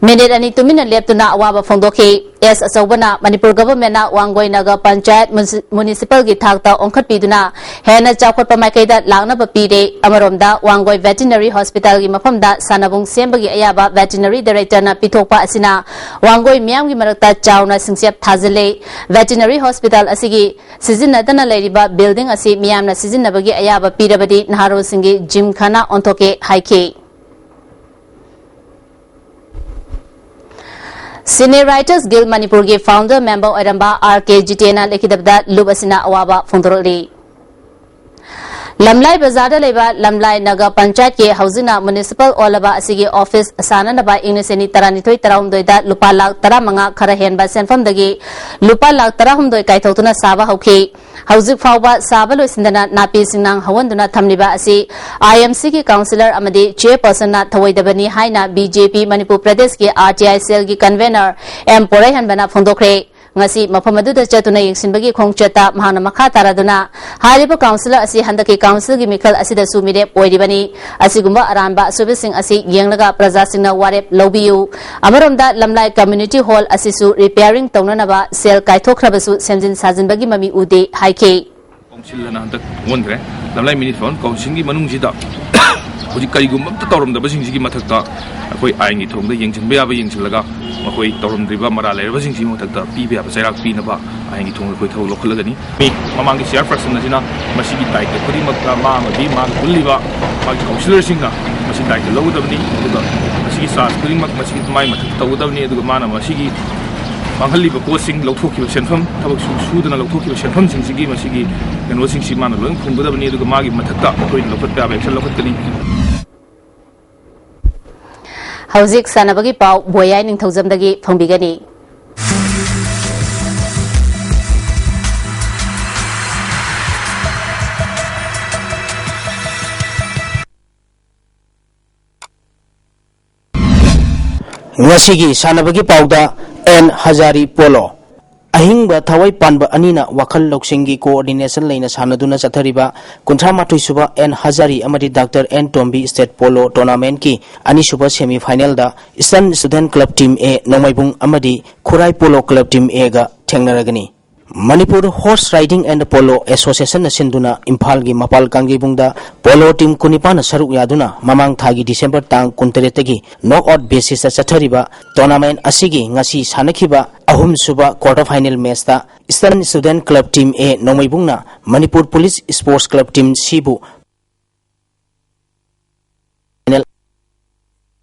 minute ꯑꯅꯤ ꯇꯨꯃꯤꯟꯅ ꯂꯦꯞꯇꯨꯅ ꯑꯋꯥꯕ ꯐꯣꯡꯗꯣꯛꯈꯤ꯫ ꯑꯦꯁ ꯑꯆꯧꯕꯅ ꯃꯅꯤꯄꯨꯔ governmentꯅ ꯋꯥꯡꯒꯣꯏ ꯅꯒꯔ ꯄꯟꯆꯥꯌꯠ ꯃꯨꯅꯤꯁꯤ-, municipalꯒꯤ ꯊꯥꯛꯇ ꯑꯣꯟꯈꯠꯄꯤꯗꯨꯅ ꯍꯦꯟꯅ ꯆꯥꯎꯈꯠꯄ ꯃꯥꯏꯀꯩꯗ ꯂꯥꯛꯅꯕ ꯄꯤꯔꯦ꯫ ꯑꯃꯔꯣꯝꯗ ꯋꯥꯡꯒꯣꯏ veterinary hospitalꯒꯤ ꯃꯐꯝꯗ ꯁꯥꯟꯅꯕꯨꯡ ꯁꯦꯝꯕꯒꯤ ꯑꯌꯥꯕ veterinary directorꯅ ꯄꯤꯊꯣꯛꯄ ꯑꯁꯤꯅ ꯋꯥꯡꯒꯣꯏ ꯃꯤꯌꯥꯝꯒꯤ ꯃꯔꯛꯇ ꯆꯥꯎꯅ ꯁꯤꯡꯆꯦꯞ ꯊꯥꯖꯤꯜꯂꯦ꯫ Veterinary hospital ꯑꯁꯤꯒꯤ ꯁꯤꯖꯤꯟꯅꯗꯅ ꯂꯩꯔꯤꯕ building ꯑꯁꯤ ꯃꯤꯌꯥꯝꯅ ꯁꯤꯖꯤꯟꯅꯕꯒꯤ ꯑꯌꯥꯕ ꯄꯤꯔꯕꯗꯤ ꯅꯍꯥꯔꯣꯜꯁꯤꯡꯒꯤ ꯖꯤꯝꯈꯥꯅꯥ ꯑꯣꯟꯊꯣꯛꯀꯦ ꯍꯥꯏꯈꯤ꯫ Cine Writers Guild ꯃꯅꯤꯄꯨꯔꯒꯤ founder member ꯑꯣꯏꯔꯝꯕ R K ꯖꯤꯇꯦꯟꯅ ꯂꯩꯈꯤꯗꯕꯗ ꯂꯨꯞ ꯑꯁꯤꯅ ꯑꯋꯥꯕ ꯐꯣꯡꯗꯣꯔꯛꯂꯤ꯫ ꯂꯝꯂꯥꯏ ꯕꯖꯥꯔꯗ ꯂꯩꯕ ꯂꯝꯂꯥꯏ ꯅꯒꯔ ꯄꯟꯆꯥꯌꯠꯀꯤ ꯍꯧꯖꯤꯛꯅ municipal ꯑꯣꯜꯂꯕ ꯑꯁꯤꯒꯤ office ꯁꯥꯅꯅꯕ ꯏꯪ ꯂꯤꯁꯤꯡ ꯑꯅꯤ ꯇꯔꯥꯅꯤꯊꯣꯏ ꯇꯔꯥꯍꯨꯝꯗꯣꯏꯗ ꯂꯨꯄꯥ ꯂꯥꯈ ꯇꯔꯥꯃꯉꯥ ꯈꯔ ꯍꯦꯟꯕ ꯁꯦꯟꯐꯝꯗꯒꯤ ꯂꯨꯄꯥ ꯂꯥꯈ ꯇꯔꯥꯍꯨꯝꯗꯣꯏ ꯀꯥꯏꯊꯣꯛꯇꯨꯅ ꯁꯥꯕ ꯍꯧꯈꯤ꯫ ꯍꯧꯖꯤꯛ ꯐꯥꯎꯕ ꯁꯥꯕ ꯂꯣꯏꯁꯤꯟꯗꯅ ꯅꯥꯄꯤ ꯁꯤꯡꯅꯥꯡ ꯍꯧꯍꯟꯗꯨꯅ ꯊꯝꯂꯤꯕ ꯑꯁꯤ IMCꯒꯤ councillor ꯑꯃꯗꯤ chairpersonꯅ ꯊꯧꯑꯣꯏꯗꯕꯅꯤ ꯍꯥꯏꯅ BJP ꯃꯅꯤꯄꯨꯔ ꯄ꯭ꯔꯗꯦꯁꯀꯤ RTI cellꯒꯤ convener M ꯄꯣꯔꯩꯍꯟꯕꯅ ꯐꯣꯡꯗꯣꯛꯈ꯭ꯔꯦ꯫ ꯉꯁꯤ ꯃꯐꯝ ꯑꯗꯨꯗ ꯆꯠꯇꯨꯅ ꯌꯦꯡꯁꯤꯟꯕꯒꯤ ꯈꯣꯡꯆꯠꯇ ꯃꯍꯥꯛꯅ ꯃꯈꯥ ꯇꯥꯔꯗꯨꯅ ꯍꯥꯏꯔꯤꯕ councillor ꯑꯁꯤ ꯍꯟꯗꯛꯀꯤ councilꯒꯤ ꯃꯤꯈꯜ ꯑꯁꯤꯗꯁꯨ ꯃꯤꯔꯦꯞ ꯑꯣꯏꯔꯤꯕꯅꯤ꯫ ꯑꯁꯤꯒꯨꯝꯕ ꯑꯔꯥꯟꯕ ꯑꯁꯣꯏꯕꯁꯤꯡ ꯑꯁꯤ ꯌꯦꯡꯂꯒ ꯄ꯭ꯔꯖꯥꯁꯤꯡꯅ ꯋꯥꯔꯦꯞ ꯂꯧꯕꯤꯌꯨ꯫ ꯑꯃꯔꯣꯝꯗ ꯂꯝꯂꯥꯏ community hall ꯑꯁꯤꯁꯨ repairing ꯇꯧꯅꯅꯕ ꯁꯦꯜ ꯀꯥꯏꯊꯣꯛꯈ꯭ꯔꯕꯁꯨ ꯁꯦꯝꯖꯤꯟ ꯁꯥꯖꯤꯟꯕꯒꯤ ꯃꯃꯤ ꯎꯗꯦ ꯍꯥꯏꯈꯤ꯫ Council ꯑꯅ ꯍꯟꯗꯛ ꯑꯣꯟꯈ꯭ꯔꯦ꯫ ꯂꯝꯂꯥꯏ Municipal Councilꯒꯤ ꯃꯅꯨꯡꯁꯤꯗ ꯍꯧꯖꯤꯛ ꯀꯔꯤꯒꯨꯝꯕ ꯑꯝꯇ ꯇꯧꯔꯝꯗꯕꯁꯤꯡꯁꯤꯒꯤ ꯃꯊꯛꯇ ꯑꯩꯈꯣꯏ ꯑꯥꯏꯟꯒꯤ ꯊꯣꯡꯗ ꯌꯦꯡꯁꯤꯟꯕ ꯌꯥꯕ ꯌꯦꯡꯁꯤꯜꯂꯒ ꯃꯈꯣꯏ ꯇꯧꯔꯝꯗ꯭ꯔꯤꯕ ꯃꯔꯥꯜ ꯂꯩꯔꯕꯁꯤꯡꯁꯤꯒꯤ ꯃꯊꯛꯇ ꯄꯤꯕ ꯌꯥꯕ ꯆꯩꯔꯥꯛ ꯄꯤꯅꯕ ꯑꯥꯏꯟꯒꯤ ꯊꯣꯡꯗ ꯑꯩꯈꯣꯏ ꯊꯕꯛ ꯂꯧꯈꯠꯂꯒꯅꯤ꯫ ꯃꯤ ꯃꯃꯥꯡꯒꯤ chairperson ꯑꯁꯤꯅ ꯃꯁꯤꯒꯤ ꯗꯥꯏꯇ ꯈꯨꯗꯤꯡꯃꯛꯇ ꯃꯥ ꯑꯃꯗꯤ ꯃꯥꯒ ꯄꯨꯜꯂꯤꯕ ꯃꯥꯒꯤ councillorꯁꯤꯡꯅ ꯃꯁꯤ ꯗꯥꯏꯇ ꯂꯧꯒꯗꯕꯅꯤ, ꯑꯗꯨꯒ ꯃꯁꯤꯒꯤ charge ꯈꯨꯗꯤꯡꯃꯛ ꯃꯁꯤꯒꯤ ꯃꯥꯏ ꯃꯊꯛꯇ ꯇꯧꯒꯗꯕꯅꯤ, ꯑꯗꯨꯒ ꯃꯥꯅ ꯃꯁꯤꯒꯤ ꯃꯥꯡꯍꯜꯂꯤꯕ ꯄꯣꯠꯁꯤꯡ ꯂꯧꯊꯣꯛꯈꯤꯕ ꯁꯦꯟꯐꯝ, ꯊꯕꯛ ꯁꯨ-, ꯁꯨꯗꯅ ꯂꯧꯊꯣꯛꯈꯤꯕ ꯁꯦꯟꯐꯝꯁꯤꯡꯁꯤꯒꯤ ꯃꯁꯤꯒꯤ ꯀꯩꯅꯣꯁꯤꯡꯁꯤ ꯃꯥꯅ ꯂꯣꯏꯅ ꯐꯪꯒꯗꯕꯅꯤ, ꯑꯗꯨꯒ ꯃꯥꯒꯤ ꯃꯊꯛꯇ ꯑꯩꯈꯣꯏꯅ ꯂꯧꯈꯠꯄ ꯌꯥꯕ action ꯂꯧꯈꯠꯀꯅꯤ꯫ ꯍꯧꯖꯤꯛ ꯁꯥꯟꯅꯕꯒꯤ ꯄꯥꯎ ꯕꯣꯌꯥꯏ ꯅꯤꯡꯊꯧꯖꯝꯗꯒꯤ ꯐꯪꯕꯤꯒꯅꯤ꯫ ꯉꯁꯤꯒꯤ ꯁꯥꯟꯅꯕꯒꯤ ꯄꯥꯎꯗ ꯑꯦꯟ ꯍꯖꯥꯔꯤ ꯄꯣꯂꯣ꯫ ꯑꯍꯤꯡꯕ ꯊꯋꯥꯏ ꯄꯥꯟꯕ ꯑꯅꯤꯅ ꯋꯥꯈꯜ ꯂꯧꯁꯤꯡꯒꯤ coordination ꯂꯩꯅ ꯁꯥꯟꯅꯗꯨꯅ ꯆꯠꯊꯔꯤꯕ ꯀꯨꯟꯊ꯭ꯔꯥ ꯃꯥꯊꯣꯏ ꯁꯨꯕ ꯑꯦꯟ ꯍꯖꯥꯔꯤ ꯑꯃꯗꯤ doctor N Tombi state polo tournamentꯀꯤ ꯑꯅꯤꯁꯨꯕ semifinalꯗ Eastern Student Club Team A ꯅꯣꯡꯃꯩꯕꯨꯡ ꯑꯃꯗꯤ ꯈꯨꯔꯥꯏ Polo Club Team Aꯒ ꯊꯦꯡꯅꯔꯒꯅꯤ꯫ Manipur Horse Riding and Polo Associationꯅ ꯁꯤꯟꯗꯨꯅ ꯏꯝꯐꯥꯜꯒꯤ ꯃꯄꯥꯜ ꯀꯥꯡꯖꯩꯕꯨꯡꯗ ꯄꯣꯂꯣ team ꯀꯨꯟꯅꯤꯄꯥꯟꯅ ꯁꯔꯨꯛ ꯌꯥꯗꯨꯅ ꯃꯃꯥꯡ ꯊꯥꯒꯤ December ꯇꯥꯡ ꯀꯨꯟꯇꯔꯦꯠꯇꯒꯤ knock out basisꯇ ꯆꯠꯊꯔꯤꯕ tournament ꯑꯁꯤꯒꯤ ꯉꯁꯤ ꯁꯥꯟꯅꯈꯤꯕ ꯑꯍꯨꯝꯁꯨꯕ quarter final matchꯇ Eastern Student Club Team A ꯅꯣꯡꯃꯩꯕꯨꯡꯅ Manipur Police Sports Club Team Cꯕꯨ final,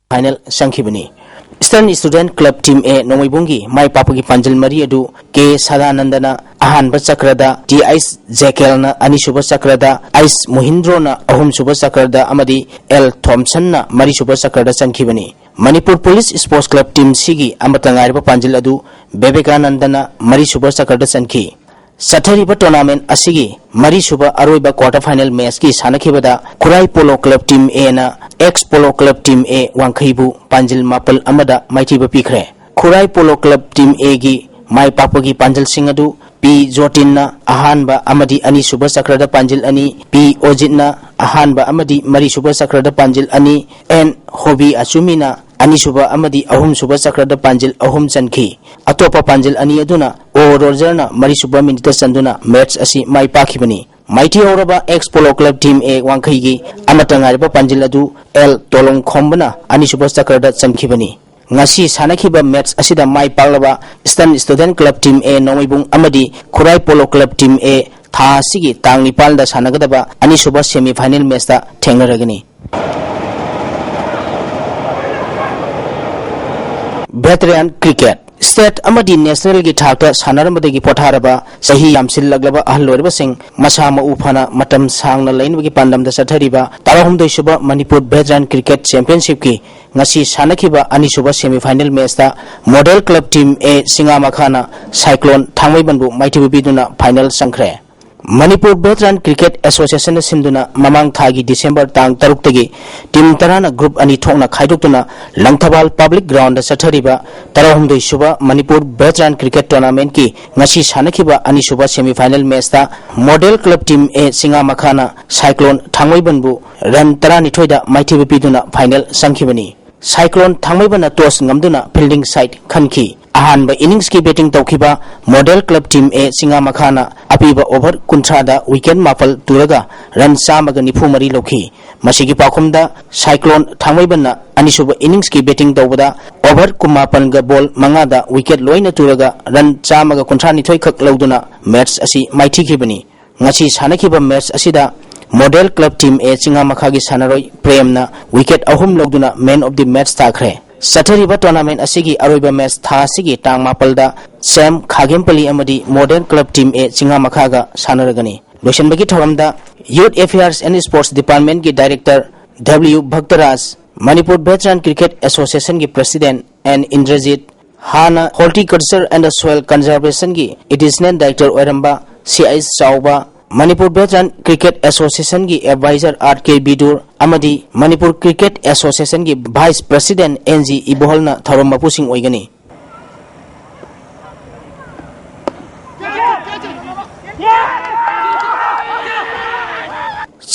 final ꯆꯪꯈꯤꯕꯅꯤ꯫ Eastern Student Club Team A ꯅꯣꯡꯃꯩꯕꯨꯡꯒꯤ ꯃꯥꯏ ꯄꯥꯛꯄꯒꯤ ꯄꯥꯟꯖꯤꯜ ꯃꯔꯤ ꯑꯗꯨ ꯀꯦ ꯁꯗꯥꯅꯟꯗꯅ ꯑꯍꯥꯟꯕ ꯆꯀ꯭ꯔꯗ, ꯇꯤ ꯑꯩꯆ ꯖꯦꯀꯦꯜꯅ ꯑꯅꯤꯁꯨꯕ ꯆꯀ꯭ꯔꯗ, ꯑꯩꯆ ꯃꯣꯍꯤꯟꯗ꯭ꯔꯣꯅ ꯑꯍꯨꯝꯁꯨꯕ ꯆꯀ꯭ꯔꯗ ꯑꯃꯗꯤ ꯑꯦꯜ ꯊꯣꯝꯁꯟꯅ ꯃꯔꯤꯁꯨꯕ ꯆꯀ꯭ꯔꯗ ꯆꯪꯈꯤꯕꯅꯤ꯫ Manipur Police Sports Club Team Cꯒꯤ ꯑꯃꯠꯇ ꯉꯥꯏꯔꯕ ꯄꯥꯟꯖꯤꯜ ꯑꯗꯨ ꯕꯦꯕꯦꯀꯥꯅꯟꯗꯅ ꯃꯔꯤꯁꯨꯕ ꯆꯀ꯭ꯔꯗ ꯆꯟꯈꯤ꯫ ꯆꯠꯊꯔꯤꯕ tournament ꯑꯁꯤꯒꯤ ꯃꯔꯤꯁꯨꯕ ꯑꯔꯣꯏꯕ quarter final matchꯀꯤ ꯁꯥꯟꯅꯈꯤꯕꯗ Khurai Polo Club Team Aꯅ Ex Polo Club Team A ꯋꯥꯡꯈꯩꯕꯨ ꯄꯥꯟꯖꯤꯜ ꯃꯥꯄꯜ ꯑꯃꯗ ꯃꯥꯏꯊꯤꯕ ꯄꯤꯈ꯭ꯔꯦ꯫ ꯈꯨꯔꯥꯏ Polo Club Team Aꯒꯤ ꯃꯥꯏ ꯄꯥꯛꯄꯒꯤ ꯄꯥꯟꯖꯤꯜꯁꯤꯡ ꯑꯗꯨ ꯄꯤ ꯖꯣꯇꯤꯟꯅ ꯑꯍꯥꯟꯕ ꯑꯃꯗꯤ ꯑꯅꯤꯁꯨꯕ ꯆꯀ꯭ꯔꯗ ꯄꯥꯟꯖꯤꯜ ꯑꯅꯤ, ꯄꯤ ꯑꯣꯖꯤꯠꯅ ꯑꯍꯥꯟꯕ ꯑꯃꯗꯤ ꯃꯔꯤꯁꯨꯕ ꯆꯀ꯭ꯔꯗ ꯄꯥꯟꯖꯤꯜ ꯑꯅꯤ, ꯑꯦꯟ ꯍꯣꯕꯤ ꯑꯆꯨꯃꯤꯅ ꯑꯅꯤꯁꯨꯕ ꯑꯃꯗꯤ ꯑꯍꯨꯝꯁꯨꯕ ꯆꯀ꯭ꯔꯗ ꯄꯥꯟꯖꯤꯜ ꯑꯍꯨꯝ ꯆꯟꯈꯤ꯫ ꯑꯇꯣꯞꯄ ꯄꯥꯟꯖꯤꯜ ꯑꯅꯤ ꯑꯗꯨꯅ ꯑꯣ ꯔꯣꯖꯔꯅ ꯃꯔꯤꯁꯨꯕ ꯃꯤꯅꯤꯠꯇ ꯆꯟꯗꯨꯅ match ꯑꯁꯤ ꯃꯥꯏ ꯄꯥꯛꯈꯤꯕꯅꯤ꯫ ꯃꯥꯏꯊꯤꯍꯧꯔꯕ Ex Polo Club Team A ꯋꯥꯡꯈꯩꯒꯤ ꯑꯃꯠꯇ ꯉꯥꯏꯔꯕ ꯄꯥꯟꯖꯤꯜ ꯑꯗꯨ ꯑꯦꯜ ꯇꯣꯂꯣꯡꯈꯣꯝꯕꯅ ꯑꯅꯤꯁꯨꯕ ꯆꯀ꯭ꯔꯗ ꯆꯟꯈꯤꯕꯅꯤ꯫ ꯉꯁꯤ ꯁꯥꯟꯅꯈꯤꯕ match ꯑꯁꯤꯗ ꯃꯥꯏ ꯄꯥꯛꯂꯕ Eastern Student Club Team A ꯅꯣꯡꯃꯩꯕꯨꯡ ꯑꯃꯗꯤ ꯈꯨꯔꯥꯏ Polo Club Team A ꯊꯥ ꯑꯁꯤꯒꯤ ꯇꯥꯡ ꯅꯤꯄꯥꯟꯗ ꯁꯥꯟꯅꯒꯗꯕ ꯑꯅꯤꯁꯨꯕ semifinal matchꯇ ꯊꯦꯡꯅꯔꯒꯅꯤ꯫ Veteran Cricket꯫ State ꯑꯃꯗꯤ nationalꯒꯤ ꯊꯥꯛꯇ ꯁꯥꯟꯅꯔꯝꯕꯗꯒꯤ ꯄꯣꯊꯥꯔꯕ, ꯆꯍꯤ ꯌꯥꯝꯁꯤꯜꯂꯛꯂꯕ ꯑꯍꯜ ꯑꯣꯏꯔꯕꯁꯤꯡ ꯃꯁꯥ ꯃꯎ ꯐꯅ ꯃꯇꯝ ꯁꯥꯡꯅ ꯂꯩꯅꯕꯒꯤ ꯄꯥꯟꯗꯝꯗ ꯆꯠꯊꯔꯤꯕ ꯇꯔꯥꯍꯨꯝꯗꯣꯏ ꯁꯨꯕ ꯃꯅꯤꯄꯨꯔ Veteran Cricket Championshipꯀꯤ ꯉꯁꯤ ꯁꯥꯟꯅꯈꯤꯕ ꯑꯅꯤꯁꯨꯕ semifinal matchꯇ Model Club Team A ꯆꯤꯡꯉꯥꯃꯈꯥꯅ Cyclone ꯊꯥꯡꯃꯩꯕꯟꯕꯨ ꯃꯥꯏꯊꯤꯕ ꯄꯤꯗꯨꯅ final ꯆꯪꯈ꯭ꯔꯦ꯫ ꯃꯅꯤꯄꯨꯔ ꯚꯦꯇꯔꯥꯟ ꯀ꯭ꯔꯤꯀꯦꯠ ꯑꯦꯁꯣꯁꯤꯌꯦꯁꯟꯅ ꯁꯤꯟꯗꯨꯅ ꯃꯃꯥꯡ ꯊꯥꯒꯤ ꯗꯤꯁꯦꯝꯕꯔ ꯇꯥꯡ ꯇꯔꯨꯛꯇꯒꯤ ꯇꯤꯝ ꯇꯔꯥꯅ ꯒ꯭ꯔꯨꯞ ꯑꯅꯤ ꯊꯣꯛꯅ ꯈꯥꯏꯗꯣꯛꯇꯨꯅ ꯂꯪꯊꯕꯥꯜ ꯄꯕ꯭ꯂꯤꯛ ꯒ꯭ꯔꯥꯎꯟꯗ ꯆꯠꯊꯔꯤꯕ ꯇꯔꯥꯍꯨꯝꯗꯣꯏ ꯁꯨꯕ ꯃꯅꯤꯄꯨꯔ ꯚꯦꯇꯔꯥꯟ ꯀ꯭ꯔꯤꯀꯦꯠ ꯇꯣꯔꯅꯥꯃꯦꯟꯠꯀꯤ ꯉꯁꯤ ꯁꯥꯟꯅꯈꯤꯕ ꯑꯅꯤꯁꯨꯕ ꯁꯦꯃꯤꯐꯥꯏꯅꯦꯜ ꯃꯦꯆꯇ ꯃꯣꯗꯦꯜ ꯀ꯭ꯂꯕ ꯇꯤꯝ ꯑꯦ ꯆꯤꯡꯉꯥꯃꯈꯥꯅ ꯁꯥꯏꯀ꯭ꯂꯣꯟ ꯊꯥꯡꯃꯩꯕꯟꯕꯨ ꯔꯟ ꯇꯔꯥꯅꯤꯊꯣꯏꯗ ꯃꯥꯏꯊꯤꯕ ꯄꯤꯗꯨꯅ ꯐꯥꯏꯅꯦꯜ ꯆꯪꯈꯤꯕꯅꯤ꯫ ꯁꯥꯏꯀ꯭ꯂꯣꯟ ꯊꯥꯡꯃꯩꯕꯟꯅ ꯇꯣꯁ ꯉꯝꯗꯨꯅ ꯐꯤꯜꯗꯤꯡ ꯁꯥꯏꯠ ꯈꯟꯈꯤ꯫ ꯑꯍꯥꯟꯕ ꯏꯅꯤꯡꯁꯀꯤ ꯕꯦꯇꯤꯡ ꯇꯧꯈꯤꯕ ꯃꯣꯗꯦꯜ ꯀ꯭ꯂꯕ ꯇꯤꯝ ꯑꯦ ꯆꯤꯡꯉꯥꯃꯈꯥꯅ ꯑꯄꯤꯕ ꯑꯣꯚꯔ ꯀꯨꯟꯊ꯭ꯔꯥꯗ ꯋꯤꯀꯦꯠ ꯃꯥꯄꯜ ꯇꯨꯔꯒ ꯔꯟ ꯆꯥꯝꯃꯒ ꯅꯤꯐꯨ ꯃꯔꯤ ꯂꯧꯈꯤ꯫ ꯃꯁꯤꯒꯤ ꯄꯥꯎꯈꯨꯝꯗ ꯁꯥꯏꯀ꯭ꯂꯣꯟ ꯊꯥꯡꯃꯩꯕꯟꯅ ꯑꯅꯤꯁꯨꯕ ꯏꯅꯤꯡꯁꯀꯤ ꯕꯦꯇꯤꯡ ꯇꯧꯕꯗ ꯑꯣꯚꯔ ꯀꯨꯟꯃꯥꯄꯟꯒ ꯕꯣꯜ ꯃꯉꯥꯗ ꯋꯤꯀꯦꯠ ꯂꯣꯏꯅ ꯇꯨꯔꯒ ꯔꯟ ꯆꯥꯝꯃꯒ ꯀꯨꯟꯊ꯭ꯔꯥ ꯅꯤꯊꯣꯏ ꯈꯛ ꯂꯧꯗꯨꯅ ꯃꯦꯆ ꯑꯁꯤ ꯃꯥꯏꯊꯤꯈꯤꯕꯅꯤ꯫ ꯉꯁꯤ ꯁꯥꯟꯅꯈꯤꯕ ꯃꯦꯆ ꯑꯁꯤꯗ ꯃꯣꯗꯦꯜ ꯀ꯭ꯂꯕ ꯇꯤꯝ ꯑꯦ ꯆꯤꯡꯉꯥꯃꯈꯥꯒꯤ ꯁꯥꯟꯅꯔꯣꯏ ꯄ꯭ꯔꯦꯝꯅ ꯋꯤꯀꯦꯠ ꯑꯍꯨꯝ ꯂꯧꯗꯨꯅ ꯃꯦꯟ ꯑꯣꯐ ꯗꯤ ꯃꯦꯆ ꯇꯥꯈ꯭ꯔꯦ꯫ ꯆꯠꯊꯔꯤꯕ ꯇꯣꯔꯅꯥꯃꯦꯟ ꯑꯁꯤꯒꯤ ꯑꯔꯣꯏꯕ ꯃꯦꯆ ꯊꯥ ꯑꯁꯤꯒꯤ ꯇꯥꯡ ꯃꯥꯄꯜꯗ ꯁꯦꯝ ꯈꯥꯒꯦꯝꯄꯜꯂꯤ ꯑꯃꯗꯤ ꯃꯣꯗꯦꯜ ꯀ꯭ꯂꯕ ꯇꯤꯝ ꯑꯦ ꯆꯤꯡꯉꯥꯃꯈꯥꯒ ꯁꯥꯟꯅꯔꯒꯅꯤ꯫ ꯂꯣꯏꯁꯤꯟꯕꯒꯤ ꯊꯧꯔꯝꯗ Youth Affairs and Sports Departmentꯀꯤ director W Bhaktaraj, Manipur veteran cricket ꯑꯦꯁꯣꯁꯤꯌꯦꯁꯟꯒꯤ ꯄ꯭ꯔꯁꯤꯗꯦꯟꯠ ꯑꯦꯟ ꯏꯟꯗ꯭ꯔꯖꯤꯠ, ꯍꯥꯟꯅ Horticulture and Soil Conservationꯒꯤ ꯑꯦꯗꯤꯁꯅꯦꯜ ꯗꯥꯏꯔꯦꯛꯇꯔ ꯑꯣꯏꯔꯝꯕ C H Chaoba, Manipur veteran cricket ꯑꯦꯁꯣꯁꯤꯌꯦꯁꯟꯒꯤ ꯑꯦꯗꯚꯥꯏꯖꯔ ꯑꯥꯔ ꯀꯦ ꯕꯤꯗꯨꯔ ꯑꯃꯗꯤ ꯃꯅꯤꯄꯨꯔ ꯀ꯭ꯔꯤꯀꯦꯠ ꯑꯦꯁꯣꯁꯤꯌꯦꯁꯟꯒꯤ ꯚꯥꯏꯁ ꯄ꯭ꯔꯁꯤꯗꯦꯟꯠ ꯑꯦꯟ ꯖꯤ ꯏꯕꯣꯍꯜꯅ ꯊꯧꯔꯝ ꯃꯄꯨꯁꯤꯡ ꯑꯣꯏꯒꯅꯤ꯫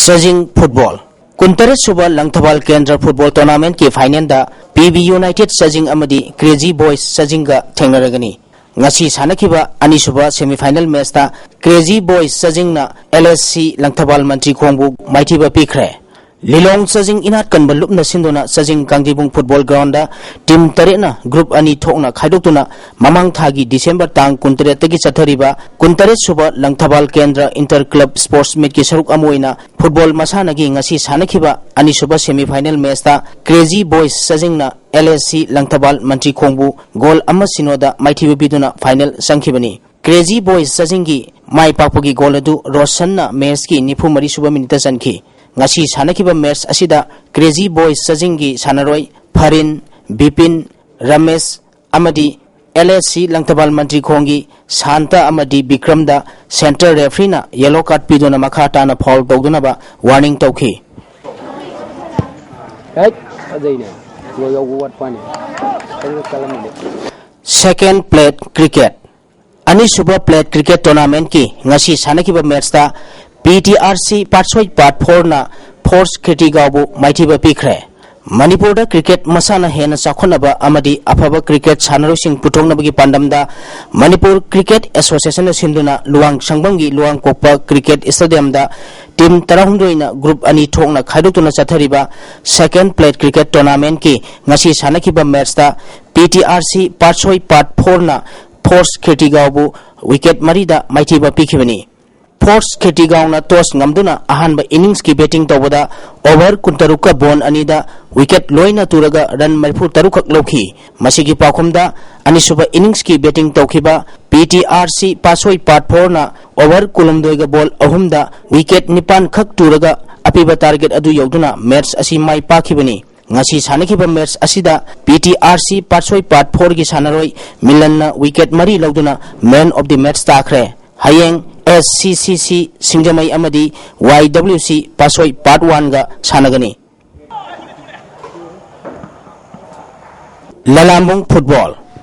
ꯆꯥꯖꯤꯡ ꯐꯨꯠꯕꯣꯜ꯫ ꯀꯨꯟꯇꯔꯦꯠ ꯁꯨꯕ ꯂꯪꯊꯕꯥꯜ ꯀꯦꯟꯗ꯭ꯔ ꯐꯨꯠꯕꯣꯜ ꯇꯣꯔꯅꯥꯃꯦꯟꯠꯀꯤ ꯐꯥꯏꯅꯦꯜꯗ ꯄꯤ ꯕꯤ ꯌꯨꯅꯥꯏꯇꯦꯗ ꯆꯥꯖꯤꯡ ꯑꯃꯗꯤ ꯀ꯭ꯔꯦꯖꯤ ꯕꯣꯏꯁ ꯆꯥꯖꯤꯡꯒ ꯊꯦꯡꯅꯔꯒꯅꯤ꯫ ꯉꯁꯤ ꯁꯥꯟꯅꯈꯤꯕ ꯑꯅꯤꯁꯨꯕ ꯁꯦꯃꯤꯐꯥꯏꯅꯦꯜ ꯃꯦꯆꯇ ꯀ꯭ꯔꯦꯖꯤ ꯕꯣꯏꯁ ꯆꯥꯖꯤꯡꯅ L S C Langthabal Mantri ꯈꯣꯡꯕꯨ ꯃꯥꯏꯊꯤꯕ ꯄꯤꯈ꯭ꯔꯦ꯫ ꯂꯤꯂꯣꯡ ꯆꯥꯖꯤꯡ ꯏꯅꯥꯠ ꯀꯟꯕ ꯂꯨꯞꯅ ꯁꯤꯟꯗꯨꯅ ꯆꯥꯖꯤꯡ ꯀꯥꯡꯖꯩꯕꯨꯡ ꯐꯨꯠꯕꯣꯜ ꯒ꯭ꯔꯥꯎꯟꯗ ꯇꯤꯝ ꯇꯔꯦꯠꯅ ꯒ꯭ꯔꯨꯞ ꯑꯅꯤ ꯊꯣꯛꯅ ꯈꯥꯏꯗꯣꯛꯇꯨꯅ ꯃꯃꯥꯡ ꯊꯥꯒꯤ ꯗꯤꯁꯦꯝꯕꯔ ꯇꯥꯡ ꯀꯨꯟꯇꯔꯦꯠꯇꯒꯤ ꯆꯠꯊꯔꯤꯕ ꯀꯨꯟꯇꯔꯦꯠ ꯁꯨꯕ ꯂꯪꯊꯕꯥꯜ ꯀꯦꯟꯗ꯭ꯔ ꯏꯟꯇꯔ ꯀ꯭ꯂꯕ ꯁ꯭ꯄꯣꯔꯠꯁ ꯃꯤꯠꯀꯤ ꯁꯔꯨꯛ ꯑꯃ ꯑꯣꯏꯅ ꯐꯨꯠꯕꯣꯜ ꯃꯁꯥꯟꯅꯒꯤ ꯉꯁꯤ ꯁꯥꯟꯅꯈꯤꯕ ꯑꯅꯤꯁꯨꯕ ꯁꯦꯃꯤꯐꯥꯏꯅꯦꯜ ꯃꯦꯆꯇ ꯀ꯭ꯔꯦꯖꯤ ꯕꯣꯏꯁ ꯆꯥꯖꯤꯡꯅ L S C Langthabal Mantri ꯈꯣꯡꯕꯨ ꯒꯣꯜ ꯑꯃ ꯁꯤꯅꯣꯗ ꯃꯥꯏꯊꯤꯕ ꯄꯤꯗꯨꯅ ꯐꯥꯏꯅꯦꯜ ꯆꯪꯈꯤꯕꯅꯤ꯫ ꯀ꯭ꯔꯦꯖꯤ ꯕꯣꯏꯁ ꯆꯥꯖꯤꯡꯒꯤ ꯃꯥꯏ ꯄꯥꯛꯄꯒꯤ ꯒꯣꯜ ꯑꯗꯨ ꯔꯣꯁꯟꯅ ꯃꯦꯆꯀꯤ ꯅꯤꯐꯨ ꯃꯔꯤ ꯁꯨꯕ ꯃꯤꯅꯤꯠꯇ ꯆꯟꯈꯤ꯫ ꯉꯁꯤ ꯁꯥꯟꯅꯈꯤꯕ ꯃꯦꯆ ꯑꯁꯤꯗ ꯀ꯭ꯔꯦꯖꯤ ꯕꯣꯏꯁ ꯆꯥꯖꯤꯡꯒꯤ ꯁꯥꯟꯅꯔꯣꯏ ꯐꯔꯤꯟ, ꯕꯤꯄꯤꯟ, ꯔꯃꯦꯁ ꯑꯃꯗꯤ L S C Langthabal ꯃꯟꯇ꯭ꯔꯤꯈꯣꯡꯒꯤ Santa ꯑꯃꯗꯤ ꯕꯤꯀ꯭ꯔꯝꯗ centre refereeꯅ yellow card ꯄꯤꯗꯨꯅ ꯃꯈꯥ ꯇꯥꯅ foul ꯇꯧꯗꯅꯕ warning ꯇꯧꯈꯤ꯫ ꯍꯦꯠ, ꯐꯖꯩꯅꯦ꯫ ꯂꯣꯏ ꯌꯧꯕ ꯋꯥꯠꯄꯅꯦ꯫ ꯀꯩꯅꯣ ꯆꯠꯂꯝꯃꯤꯅꯦ꯫ Second plate cricket꯫ ꯑꯅꯤꯁꯨꯕ plate cricket tournamentꯀꯤ ꯉꯁꯤ ꯁꯥꯟꯅꯈꯤꯕ matchꯇ P T R C ꯄꯥꯠꯁꯣꯏ ꯄꯥꯠ fourꯅ Force ꯈꯦꯇꯤꯒꯥꯎꯕꯨ ꯃꯥꯏꯊꯤꯕ ꯄꯤꯈ꯭ꯔꯦ꯫ ꯃꯅꯤꯄꯨꯔꯗ cricket ꯃꯁꯥꯟꯅ ꯍꯦꯟꯅ ꯆꯥꯎꯈꯠꯅꯕ ꯑꯃꯗꯤ ꯑꯐꯕ cricket ꯁꯥꯟꯅꯔꯣꯏꯁꯤꯡ ꯄꯨꯊꯣꯛꯅꯕꯒꯤ ꯄꯥꯟꯗꯝꯗ ꯃꯅꯤꯄꯨꯔ Cricket Associationꯅ ꯁꯤꯟꯗꯨꯅ ꯂꯨꯋꯥꯡ ꯁꯪꯕꯝꯒꯤ ꯂꯨꯋꯥꯡ ꯀꯣꯛꯄ cricket stadiumꯗ team ꯇꯔꯥꯍꯨꯝꯗꯣꯏꯅ group ꯑꯅꯤ ꯊꯣꯛꯅ ꯈꯥꯏꯗꯣꯛꯇꯨꯅ ꯆꯠꯊꯔꯤꯕ second plate cricket tournamentꯀꯤ ꯉꯁꯤ ꯁꯥꯟꯅꯈꯤꯕ matchꯇ P T R C ꯄꯥꯠꯁꯣꯏ ꯄꯥꯠ fourꯅ Force ꯈꯦꯇꯤꯒꯥꯎꯕꯨ wicket ꯃꯔꯤꯗ ꯃꯥꯏꯊꯤꯕ ꯄꯤꯈꯤꯕꯅꯤ꯫ Force ꯈꯦꯇꯤꯒꯥꯎꯅ toss ꯉꯝꯗꯨꯅ ꯑꯍꯥꯟꯕ inningsꯀꯤ batting ꯇꯧꯕꯗ over ꯀꯨꯟꯇꯔꯨꯛꯀ ball ꯑꯅꯤꯗ wicket ꯂꯣꯏꯅ ꯇꯨꯔꯒ run ꯃꯔꯤꯐꯨ ꯇꯔꯨꯛ ꯈꯛ ꯂꯧꯈꯤ꯫ ꯃꯁꯤꯒꯤ ꯄꯥꯎꯈꯨꯝꯗ ꯑꯅꯤꯁꯨꯕ inningsꯀꯤ batting ꯇꯧꯈꯤꯕ P T R C ꯄꯥꯠꯁꯣꯏ ꯄꯥꯠ fourꯅ over ꯀꯨꯟꯍꯨꯝꯗꯣꯏꯒ ball ꯑꯍꯨꯝꯗ wicket ꯅꯤꯄꯥꯟ ꯈꯛ ꯇꯨꯔꯒ ꯑꯄꯤꯕ target ꯑꯗꯨ ꯌꯧꯗꯨꯅ match ꯑꯁꯤ ꯃꯥꯏ ꯄꯥꯛꯈꯤꯕꯅꯤ꯫ ꯉꯁꯤ ꯁꯥꯟꯅꯈꯤꯕ match ꯑꯁꯤꯗ P T R C ꯄꯥꯠꯁꯣꯏ ꯄꯥꯠ fourꯒꯤ ꯁꯥꯟꯅꯔꯣꯏ ꯃꯤꯂꯟꯅ wicket ꯃꯔꯤ ꯂꯧꯗꯨꯅ man of the match ꯇꯥꯈ꯭ꯔꯦ꯫ ꯍꯌꯦꯡ S C C C ꯁꯤꯡꯖꯃꯩ ꯑꯃꯗꯤ Y W C ꯄꯥꯠꯁꯣꯏ ꯄꯥꯠ oneꯒ ꯁꯥꯟꯅꯒꯅꯤ꯫ ꯂꯂꯥꯝꯕꯨꯡ football꯫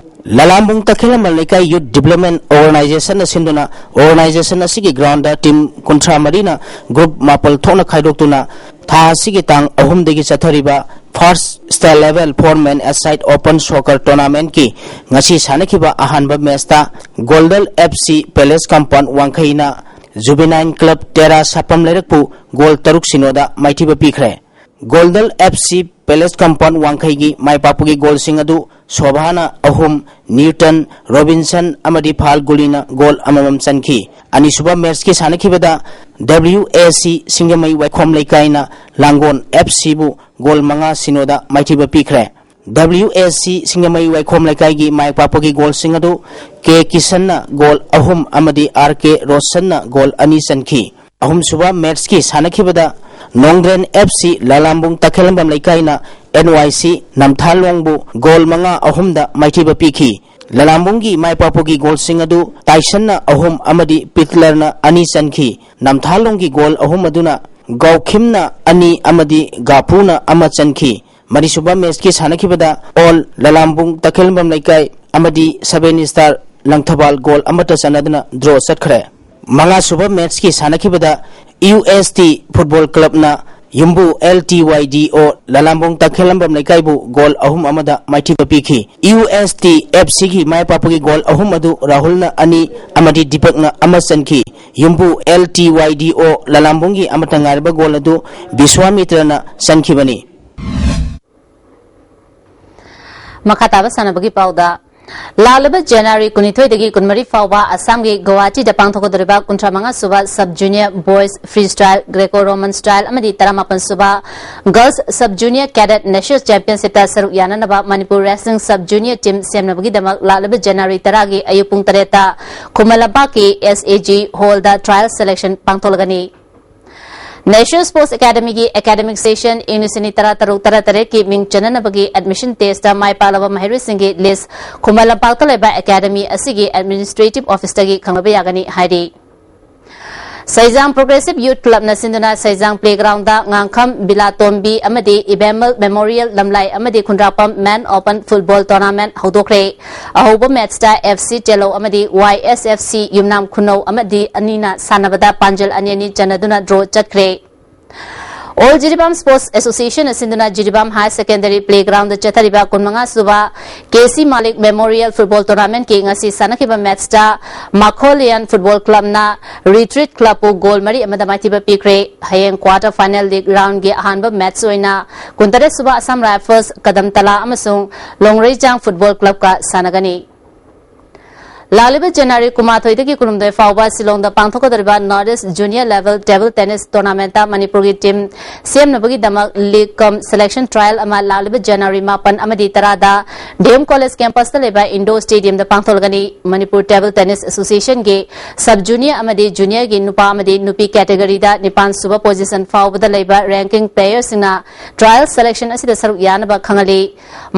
ꯂꯂꯥꯝꯕꯨꯡ ꯇꯈꯦꯜꯂꯝꯕ ꯂꯩꯀꯥꯏ Youth Development Organizationꯅ ꯁꯤꯟꯗꯨꯅ organization ꯑꯁꯤꯒꯤ groundꯗ team ꯀꯨꯟꯊ꯭ꯔꯥ ꯃꯔꯤꯅ group ꯃꯥꯄꯜ ꯊꯣꯛꯅ ꯈꯥꯏꯗꯣꯛꯇꯨꯅ ꯊꯥ ꯑꯁꯤꯒꯤ ꯇꯥꯡ ꯑꯍꯨꯝꯗꯒꯤ ꯆꯠꯊꯔꯤꯕ first state level four man aside open soccer tournamentꯀꯤ ꯉꯁꯤ ꯁꯥꯟꯅꯈꯤꯕ ꯑꯍꯥꯟꯕ matchꯇ ꯒꯣꯜꯗꯜ F C Palace Compound ꯋꯥꯡꯈꯩꯅ Juvenile Club ꯇꯦꯔꯥ ꯁꯥꯄꯝ ꯂꯩꯔꯛꯄꯨ goal ꯇꯔꯨꯛ ꯁꯤꯅꯣꯗ ꯃꯥꯏꯊꯤꯕ ꯄꯤꯈ꯭ꯔꯦ꯫ ꯒꯣꯜꯗꯜ F C Palace Compound ꯋꯥꯡꯈꯩꯒꯤ ꯃꯥꯏ ꯄꯥꯛꯄꯒꯤ goalꯁꯤꯡ ꯑꯗꯨ ꯁꯣꯚꯥꯅ ꯑꯍꯨꯝ, ꯅ꯭ꯌꯨꯇꯟ, ꯔꯣꯕꯤꯟꯁꯟ ꯑꯃꯗꯤ ꯐꯥꯜꯒꯨꯂꯤꯅ goal ꯑꯃꯃꯝ ꯆꯟꯈꯤ꯫ ꯑꯅꯤꯁꯨꯕ matchꯀꯤ ꯁꯥꯟꯅꯈꯤꯕꯗ W A C ꯁꯤꯡꯖꯃꯩ ꯋꯥꯏꯈꯣꯝ ꯂꯩꯀꯥꯏꯅ ꯂꯥꯡꯒꯣꯜ F Cꯕꯨ goal ꯃꯉꯥ ꯁꯤꯅꯣꯗ ꯃꯥꯏꯊꯤꯕ ꯄꯤꯈ꯭ꯔꯦ꯫ W A C ꯁꯤꯡꯖꯃꯩ ꯋꯥꯏꯈꯣꯝ ꯂꯩꯀꯥꯏꯒꯤ ꯃꯥꯏ ꯄꯥꯛꯄꯒꯤ goalꯁꯤꯡ ꯑꯗꯨ K ꯀꯤꯁꯟꯅ goal ꯑꯍꯨꯝ ꯑꯃꯗꯤ R K ꯔꯣꯁꯟꯅ goal ꯑꯅꯤ ꯆꯟꯈꯤ꯫ ꯑꯍꯨꯝꯁꯨꯕ matchꯀꯤ ꯁꯥꯟꯅꯈꯤꯕꯗ ꯅꯣꯡꯗ꯭ꯔꯦꯟ F C ꯂꯂꯥꯝꯕꯨꯡ ꯇꯈꯦꯜꯂꯝꯕꯝ ꯂꯩꯀꯥꯏꯅ N Y C ꯅꯝꯊꯥꯂꯣꯡꯕꯨ goal ꯃꯉꯥ ꯑꯍꯨꯝꯗ ꯃꯥꯏꯊꯤꯕ ꯄꯤꯈꯤ꯫ ꯂꯂꯥꯝꯕꯨꯡꯒꯤ ꯃꯥꯏ ꯄꯥꯛꯄꯒꯤ ꯒꯣꯜꯁꯤꯡ ꯑꯗꯨ ꯇꯥꯏꯁꯟꯅ ꯑꯍꯨꯝ ꯑꯃꯗꯤ ꯄꯤꯠꯂꯔꯅ ꯑꯅꯤ ꯆꯟꯈꯤ꯫ ꯅꯝꯊꯥꯂꯣꯡꯒꯤ ꯒꯣꯜ ꯑꯍꯨꯝ ꯑꯗꯨꯅ ꯒꯥꯎꯈꯤꯝꯅ ꯑꯅꯤ ꯑꯃꯗꯤ ꯒꯥꯄꯨꯅ ꯑꯃ ꯆꯟꯈꯤ꯫ ꯃꯔꯤꯁꯨꯕ ꯃꯦꯆꯀꯤ ꯁꯥꯟꯅꯈꯤꯕꯗ ꯑꯣꯜ ꯂꯂꯥꯝꯕꯨꯡ ꯇꯈꯦꯜꯂꯝꯕꯝ ꯂꯩꯀꯥꯏ ꯑꯃꯗꯤ ꯁꯕꯦꯟ ꯁ꯭ꯇꯥꯔ ꯂꯪꯊꯕꯥꯜ ꯒꯣꯜ ꯑꯃꯠꯇ ꯆꯟꯅꯗꯨꯅ ꯗ꯭ꯔꯣ ꯆꯠꯈ꯭ꯔꯦ꯫ ꯃꯉꯥꯁꯨꯕ ꯃꯦꯆꯀꯤ ꯁꯥꯟꯅꯈꯤꯕꯗ ꯌꯨ ꯑꯦꯁ ꯇꯤ ꯐꯨꯠꯕꯣꯜ ꯀ꯭ꯂꯕꯅ ꯌꯨꯝꯕꯨ ꯑꯦꯜ ꯇꯤ ꯋꯥꯏ ꯗꯤ ꯑꯣ ꯂꯂꯥꯝꯕꯨꯡ ꯇꯈꯦꯜꯂꯝꯕꯝ ꯂꯩꯀꯥꯏꯕꯨ ꯒꯣꯜ ꯑꯍꯨꯝ ꯑꯃꯗ ꯃꯥꯏꯊꯤꯕ ꯄꯤꯈꯤ꯫ ꯌꯨ ꯑꯦꯁ ꯇꯤ ꯑꯦꯐ ꯁꯤꯒꯤ ꯃꯥꯏ ꯄꯥꯛꯄꯒꯤ ꯒꯣꯜ ꯑꯍꯨꯝ ꯑꯗꯨ ꯔꯥꯍꯨꯜꯅ ꯑꯅꯤ ꯑꯃꯗꯤ ꯗꯤꯄꯛꯅ ꯑꯃ ꯆꯟꯈꯤ꯫ ꯌꯨꯝꯕꯨ ꯑꯦꯜ ꯇꯤ ꯋꯥꯏ ꯗꯤ ꯑꯣ ꯂꯂꯥꯝꯕꯨꯡꯒꯤ ꯑꯃꯠꯇ ꯉꯥꯏꯔꯕ ꯒꯣꯜ ꯑꯗꯨ ꯕꯤꯁ꯭ꯋꯥꯃꯤꯇ꯭ꯔꯅ ꯆꯟꯈꯤꯕꯅꯤ꯫ ꯃꯈꯥ ꯇꯥꯕ ꯁꯥꯟꯅꯕꯒꯤ ꯄꯥꯎꯗ, ꯂꯥꯛꯂꯤꯕ ꯖꯅꯋꯥꯔꯤ ꯀꯨꯟꯅꯤꯊꯣꯏꯗꯒꯤ ꯀꯨꯟꯃꯔꯤ ꯐꯥꯎꯕ ꯑꯁꯥꯝꯒꯤ ꯒꯧꯍꯥꯇꯤꯗ ꯄꯥꯡꯊꯣꯛꯀꯗꯧꯔꯤꯕ ꯀꯨꯟꯊ꯭ꯔꯥ ꯃꯉꯥ ꯁꯨꯕ sub junior boys free style, greco roman style ꯑꯃꯗꯤ ꯇꯔꯥꯃꯥꯄꯟ ꯁꯨꯕ girls sub junior cadet national ꯆꯦꯝꯄꯤꯌꯟꯁꯤꯞꯇ ꯁꯔꯨꯛ ꯌꯥꯅꯅꯕ Manipur wrestling sub junior team ꯁꯦꯝꯅꯕꯒꯤꯗꯃꯛ ꯂꯥꯛꯂꯤꯕ ꯖꯅꯋꯥꯔꯤ ꯇꯔꯥꯒꯤ ꯑꯌꯨꯛ ꯄꯨꯡ ꯇꯔꯦꯠꯇ ꯈꯨꯃꯟ ꯂꯝꯄꯥꯛꯀꯤ ꯑꯦꯁ ꯑꯦ ꯖꯤ ꯍꯣꯜꯗ ꯇ꯭ꯔꯥꯏꯌꯦꯜ ꯁꯦꯂꯦꯛꯁꯟ ꯄꯥꯡꯊꯣꯛꯂꯒꯅꯤ꯫ ꯅꯦꯁꯅꯦꯜ ꯁ꯭ꯄꯣꯔꯠꯁ ꯑꯦꯀꯥꯗꯃꯤꯒꯤ ꯑꯦꯀꯥꯗꯃꯤꯛ ꯁꯦꯁꯟ ꯏꯪ ꯂꯤꯁꯤꯡ ꯑꯅꯤ ꯇꯔꯥ ꯇꯔꯨꯛ ꯇꯔꯥ ꯇꯔꯦꯠꯀꯤ ꯃꯤꯡ ꯆꯟꯅꯅꯕꯒꯤ ꯑꯦꯗꯃꯤꯁꯟ ꯇꯦꯁꯇ ꯃꯥꯏ ꯄꯥꯛꯂꯕ ꯃꯍꯩꯔꯣꯏꯁꯤꯡꯒꯤ ꯂꯤꯁ ꯈꯨꯃꯟ ꯂꯝꯄꯥꯛꯇ ꯂꯩꯕ ꯑꯦꯀꯥꯗꯃꯤ ꯑꯁꯤꯒꯤ ꯑꯦꯗꯃꯤꯅꯤꯁꯇ꯭ꯔꯦꯇꯤꯚ ꯑꯣꯐꯤꯁꯇꯒꯤ ꯈꯪꯕ ꯌꯥꯒꯅꯤ ꯍꯥꯏꯔꯤ꯫ ꯁꯩꯖꯥꯡ ꯄ꯭ꯔꯣꯒ꯭ꯔꯦꯁꯤꯚ ꯌꯨꯊ ꯀ꯭ꯂꯕꯅ ꯁꯤꯟꯗꯨꯅ ꯁꯩꯖꯥꯡ ꯄ꯭ꯂꯦꯒ꯭ꯔꯥꯎꯟꯗ ꯉꯥꯡꯈꯝ ꯕꯤꯂꯥꯇꯣꯝꯕꯤ ꯑꯃꯗꯤ ꯏꯕꯦꯝꯃꯜ ꯃꯦꯃꯣꯔꯤꯌꯦꯜ ꯂꯝꯂꯥꯏ ꯑꯃꯗꯤ Khundrakpam men open football tournament ꯍꯧꯗꯣꯛꯈ꯭ꯔꯦ꯫ ꯑꯍꯧꯕ ꯃꯦꯠꯆꯇ ꯑꯦꯐ ꯁꯤ ꯇꯦꯂꯧ ꯑꯃꯗꯤ ꯋꯥꯏ ꯑꯦꯁ ꯑꯦꯐ ꯁꯤ ꯌꯨꯝꯅꯥꯝ ꯈꯨꯅꯧ ꯑꯃꯗꯤ ꯑꯅꯤꯅ ꯁꯥꯟꯅꯕꯗ ꯄꯥꯟꯖꯜ ꯑꯅꯤ ꯑꯅꯤ ꯆꯟꯅꯗꯨꯅ ꯗ꯭ꯔꯣ ꯆꯠꯈ꯭ꯔꯦ꯫ ꯑꯣꯜ ꯖꯤꯔꯤꯕꯥꯝ ꯁ꯭ꯄꯣꯔꯠꯁ ꯑꯦꯁꯣꯁꯤꯌꯦꯁꯟꯅ ꯁꯤꯟꯗꯨꯅ ꯖꯤꯔꯤꯕꯥꯝ ꯍꯥꯌꯔ ꯁꯦꯀꯦꯟꯗꯔꯤ ꯄ꯭ꯂꯦꯒ꯭ꯔꯥꯎꯟꯗ ꯆꯠꯊꯔꯤꯕ ꯀꯨꯟꯃꯉꯥ ꯁꯨꯕ ꯀꯦ ꯁꯤ ꯃꯥꯂꯤꯛ ꯃꯦꯃꯣꯔꯤꯌꯦꯜ ꯐꯨꯠꯕꯣꯜ ꯇꯣꯔꯅꯥꯃꯦꯟꯠꯀꯤ ꯉꯁꯤ ꯁꯥꯟꯅꯈꯤꯕ ꯃꯦꯠꯆꯇ ꯃꯥꯈꯣꯂꯤꯌꯥꯟ ꯐꯨꯠꯕꯣꯜ ꯀ꯭ꯂꯕꯅ ꯔꯤꯇ꯭ꯔꯤꯠ ꯀ꯭ꯂꯕꯄꯨ ꯒꯣꯜ ꯃꯔꯤ ꯑꯃꯗ ꯃꯥꯏꯊꯤꯕ ꯄꯤꯈ꯭ꯔꯦ꯫ ꯍꯌꯦꯡ ꯀ꯭ꯋꯥꯔꯇꯔ ꯐꯥꯏꯅꯦꯜ ꯂꯤꯒ ꯔꯥꯎꯟꯒꯤ ꯑꯍꯥꯟꯕ ꯃꯦꯠꯆ ꯑꯣꯏꯅ ꯀꯨꯟꯇꯔꯦꯠ ꯁꯨꯕ ꯑꯁꯥꯝ ꯔꯥꯏꯐꯜꯁ ꯀꯗꯝꯇꯂꯥ ꯑꯃꯁꯨꯡ ꯂꯣꯡꯔꯩꯖꯥꯡ ꯐꯨꯠꯕꯣꯜ ꯀ꯭ꯂꯕꯀ ꯁꯥꯟꯅꯒꯅꯤ꯫ ꯂꯥꯛꯂꯤꯕ ꯖꯅꯋꯥꯔꯤ ꯀꯨꯟꯃꯥꯊꯣꯏꯗꯒꯤ ꯀꯨꯟꯍꯨꯝꯗꯣꯏ ꯐꯥꯎꯕ ꯁꯤꯂꯣꯡꯗ ꯄꯥꯡꯊꯣꯛꯀꯗꯧꯔꯤꯕ North East Junior Level Table Tennis Tournamentꯇ ꯃꯅꯤꯄꯨꯔꯒꯤ team ꯁꯦꯝꯅꯕꯒꯤꯗꯃꯛ league cum selection trial ꯑꯃ ꯂꯥꯛꯂꯤꯕ ꯖꯅꯋꯥꯔꯤ ꯃꯥꯄꯟ ꯑꯃꯗꯤ ꯇꯔꯥꯗ D M College campusꯇ ꯂꯩꯕ indoor stadiumꯗ ꯄꯥꯡꯊꯣꯛꯂꯒꯅꯤ꯫ Manipur Table Tennis Associationꯒꯤ sub junior ꯑꯃꯗꯤ juniorꯒꯤ ꯅꯨꯄꯥ ꯑꯃꯗꯤ ꯅꯨꯄꯤ categoryꯗ ꯅꯤꯄꯥꯟ ꯁꯨꯕ position ꯐꯥꯎꯕꯗ ꯂꯩꯕ ranking playerꯁꯤꯡꯅ trial selection ꯑꯁꯤꯗ ꯁꯔꯨꯛ ꯌꯥꯅꯕ ꯈꯪꯍꯜꯂꯤ꯫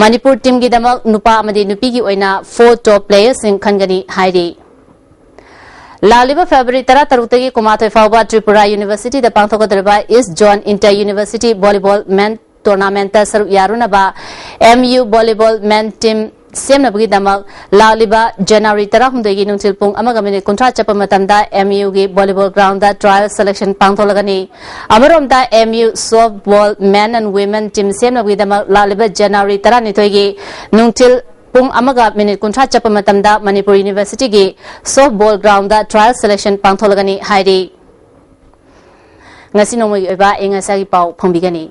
ꯃꯅꯤꯄꯨꯔ teamꯒꯤꯗꯃꯛ ꯅꯨꯄꯥ ꯑꯃꯗꯤ ꯅꯨꯄꯤꯒꯤ ꯑꯣꯏꯅ four top playerꯁꯤꯡ ꯈꯟꯒꯅꯤ ꯍꯥꯏꯔꯤ꯫ ꯂꯥꯛꯂꯤꯕ February ꯇꯔꯥꯇꯔꯨꯛꯇꯒꯤ ꯀꯨꯟꯃꯥꯊꯣꯏ ꯐꯥꯎꯕ Tripura Universityꯗ ꯄꯥꯡꯊꯣꯛꯀꯗꯧꯔꯤꯕ East Zone Inter University Volleyball Men Tournamentꯇ ꯁꯔꯨꯛ ꯌꯥꯔꯨꯅꯕ M U Volleyball Men Team ꯁꯦꯝꯅꯕꯒꯤꯗꯃꯛ ꯂꯥꯛꯂꯤꯕ ꯖꯅꯋꯥꯔꯤ ꯇꯔꯥꯍꯨꯝꯗꯣꯏꯒꯤ ꯅꯨꯡꯊꯤꯜ ꯄꯨꯡ ꯑꯃꯒ minute ꯀꯨꯟꯊ꯭ꯔꯥ ꯆꯠꯄ ꯃꯇꯝꯗ M Uꯒꯤ volleyball groundꯗ trial selection ꯄꯥꯡꯊꯣꯛꯂꯒꯅꯤ꯫ ꯑꯃꯔꯣꯝꯗ, M U Softball Men and Women Team ꯁꯦꯝꯅꯕꯒꯤꯗꯃꯛ ꯂꯥꯛꯂꯤꯕ ꯖꯅꯋꯥꯔꯤ ꯇꯔꯥꯅꯤꯊꯣꯏꯒꯤ ꯅꯨꯡꯊꯤꯜ ꯄꯨꯡ ꯑꯃꯒ minute ꯀꯨꯟꯊ꯭ꯔꯥ ꯆꯠꯄ ꯃꯇꯝꯗ ꯃꯅꯤꯄꯨꯔ Universityꯒꯤ softball groundꯗ trial selection ꯄꯥꯡꯊꯣꯛꯂꯒꯅꯤ ꯍꯥꯏꯔꯤ꯫ ꯉꯁꯤ ꯅꯣꯡꯃꯒꯤ ꯑꯣꯏꯕ ꯑꯏꯪ ꯑꯁꯥꯒꯤ ꯄꯥꯎ ꯐꯪꯕꯤꯒꯅꯤ꯫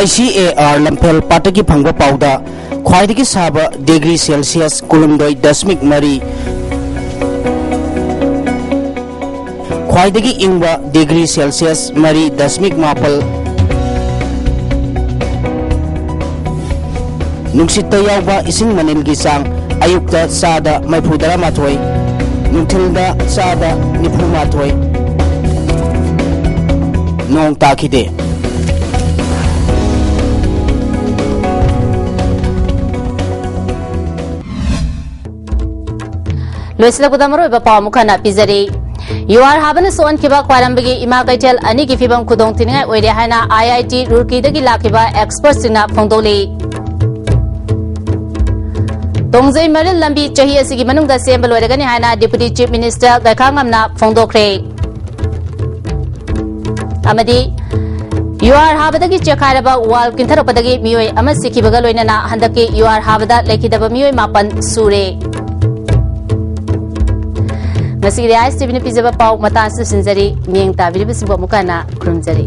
I C A R ꯂꯝꯐꯦꯜ ꯄꯥꯠꯇꯒꯤ ꯐꯪꯕ ꯄꯥꯎꯗ, ꯈ꯭ꯋꯥꯏꯗꯒꯤ ꯁꯥꯕ degree Celsius ꯀꯨꯟꯍꯨꯝꯗꯣꯏ ꯗꯁꯃꯤꯛ ꯃꯔꯤ, ꯈ꯭ꯋꯥꯏꯗꯒꯤ ꯏꯪꯕ degree Celsius ꯃꯔꯤ ꯗꯁꯃꯤꯛ ꯃꯥꯄꯜ, ꯅꯨꯡꯁꯤꯠꯇ ꯌꯥꯎꯕ ꯏꯁꯤꯡ ꯃꯅꯤꯜꯒꯤ ꯆꯥꯡ ꯑꯌꯨꯛꯇ ꯆꯥꯗ ꯃꯔꯤꯐꯨ ꯇꯔꯥꯃꯥꯊꯣꯏ, ꯅꯨꯡꯊꯤꯜꯗ ꯆꯥꯗ ꯅꯤꯐꯨ ꯃꯥꯊꯣꯏ꯫ ꯅꯣꯡ ꯇꯥꯈꯤꯗꯦ꯫ ꯂꯣꯏꯁꯤꯜꯂꯛꯄꯗ ꯃꯔꯨꯑꯣꯏꯕ ꯄꯥꯎ ꯑꯃꯨꯛ ꯍꯟꯅ ꯄꯤꯖꯔꯤ꯫ ꯌꯨꯍꯥꯔ ꯍꯥꯕꯅ ꯁꯣꯛꯍꯟꯈꯤꯕ ꯈ꯭ꯋꯥꯏꯔꯝꯕꯒꯤ ꯏꯃꯥ ꯀꯩꯊꯦꯜ ꯑꯅꯤꯒꯤ ꯐꯤꯕꯝ ꯈꯨꯗꯣꯡ ꯊꯤꯅꯤꯡꯉꯥꯏ ꯑꯣꯏꯔꯦ ꯍꯥꯏꯅ I I T ꯔꯨꯔꯀꯤꯗꯒꯤ ꯂꯥꯛꯈꯤꯕ expertꯁꯤꯡꯅ ꯐꯣꯡꯗꯣꯛꯂꯤ꯫ ꯇꯣꯡꯖꯩ ꯃꯔꯤꯜ ꯂꯝꯕꯤ ꯆꯍꯤ ꯑꯁꯤꯒꯤ ꯃꯅꯨꯡꯗ ꯁꯦꯝꯕ ꯂꯣꯏꯔꯒꯅꯤ ꯍꯥꯏꯅ Deputy Chief Minister ꯒꯥꯏꯈꯥꯉꯝꯅ ꯐꯣꯡꯗꯣꯛꯈ꯭ꯔꯦ꯫ ꯑꯃꯗꯤ ꯌꯨꯍꯥꯔ ꯍꯥꯕꯗꯒꯤ ꯆꯦꯛꯈꯥꯏꯔꯕ wall ꯀꯤꯟꯊꯔꯛꯄꯗꯒꯤ ꯃꯤꯑꯣꯏ ꯑꯃ ꯁꯤꯈꯤꯕꯒ ꯂꯣꯏꯅꯅ ꯍꯟꯗꯛꯀꯤ ꯌꯨꯍꯥꯔ ꯍꯥꯕꯗ ꯂꯩꯈꯤꯗꯕ ꯃꯤꯑꯣꯏ ꯃꯥꯄꯟ ꯁꯨꯔꯦ꯫ ꯉꯁꯤꯒꯤꯗꯤ I S T Vꯅ ꯄꯤꯖꯕ ꯄꯥꯎ ꯃꯇꯥꯡ ꯑꯁꯤꯗ ꯂꯣꯏꯁꯤꯟꯖꯔꯤ꯫ ꯃꯤꯠꯌꯦꯡ ꯇꯥꯕꯤꯔꯤꯕꯁꯤꯡꯕꯨ ꯑꯃꯨꯛꯀ ꯍꯟꯅ ꯈꯨꯔꯨꯝꯖꯔꯤ꯫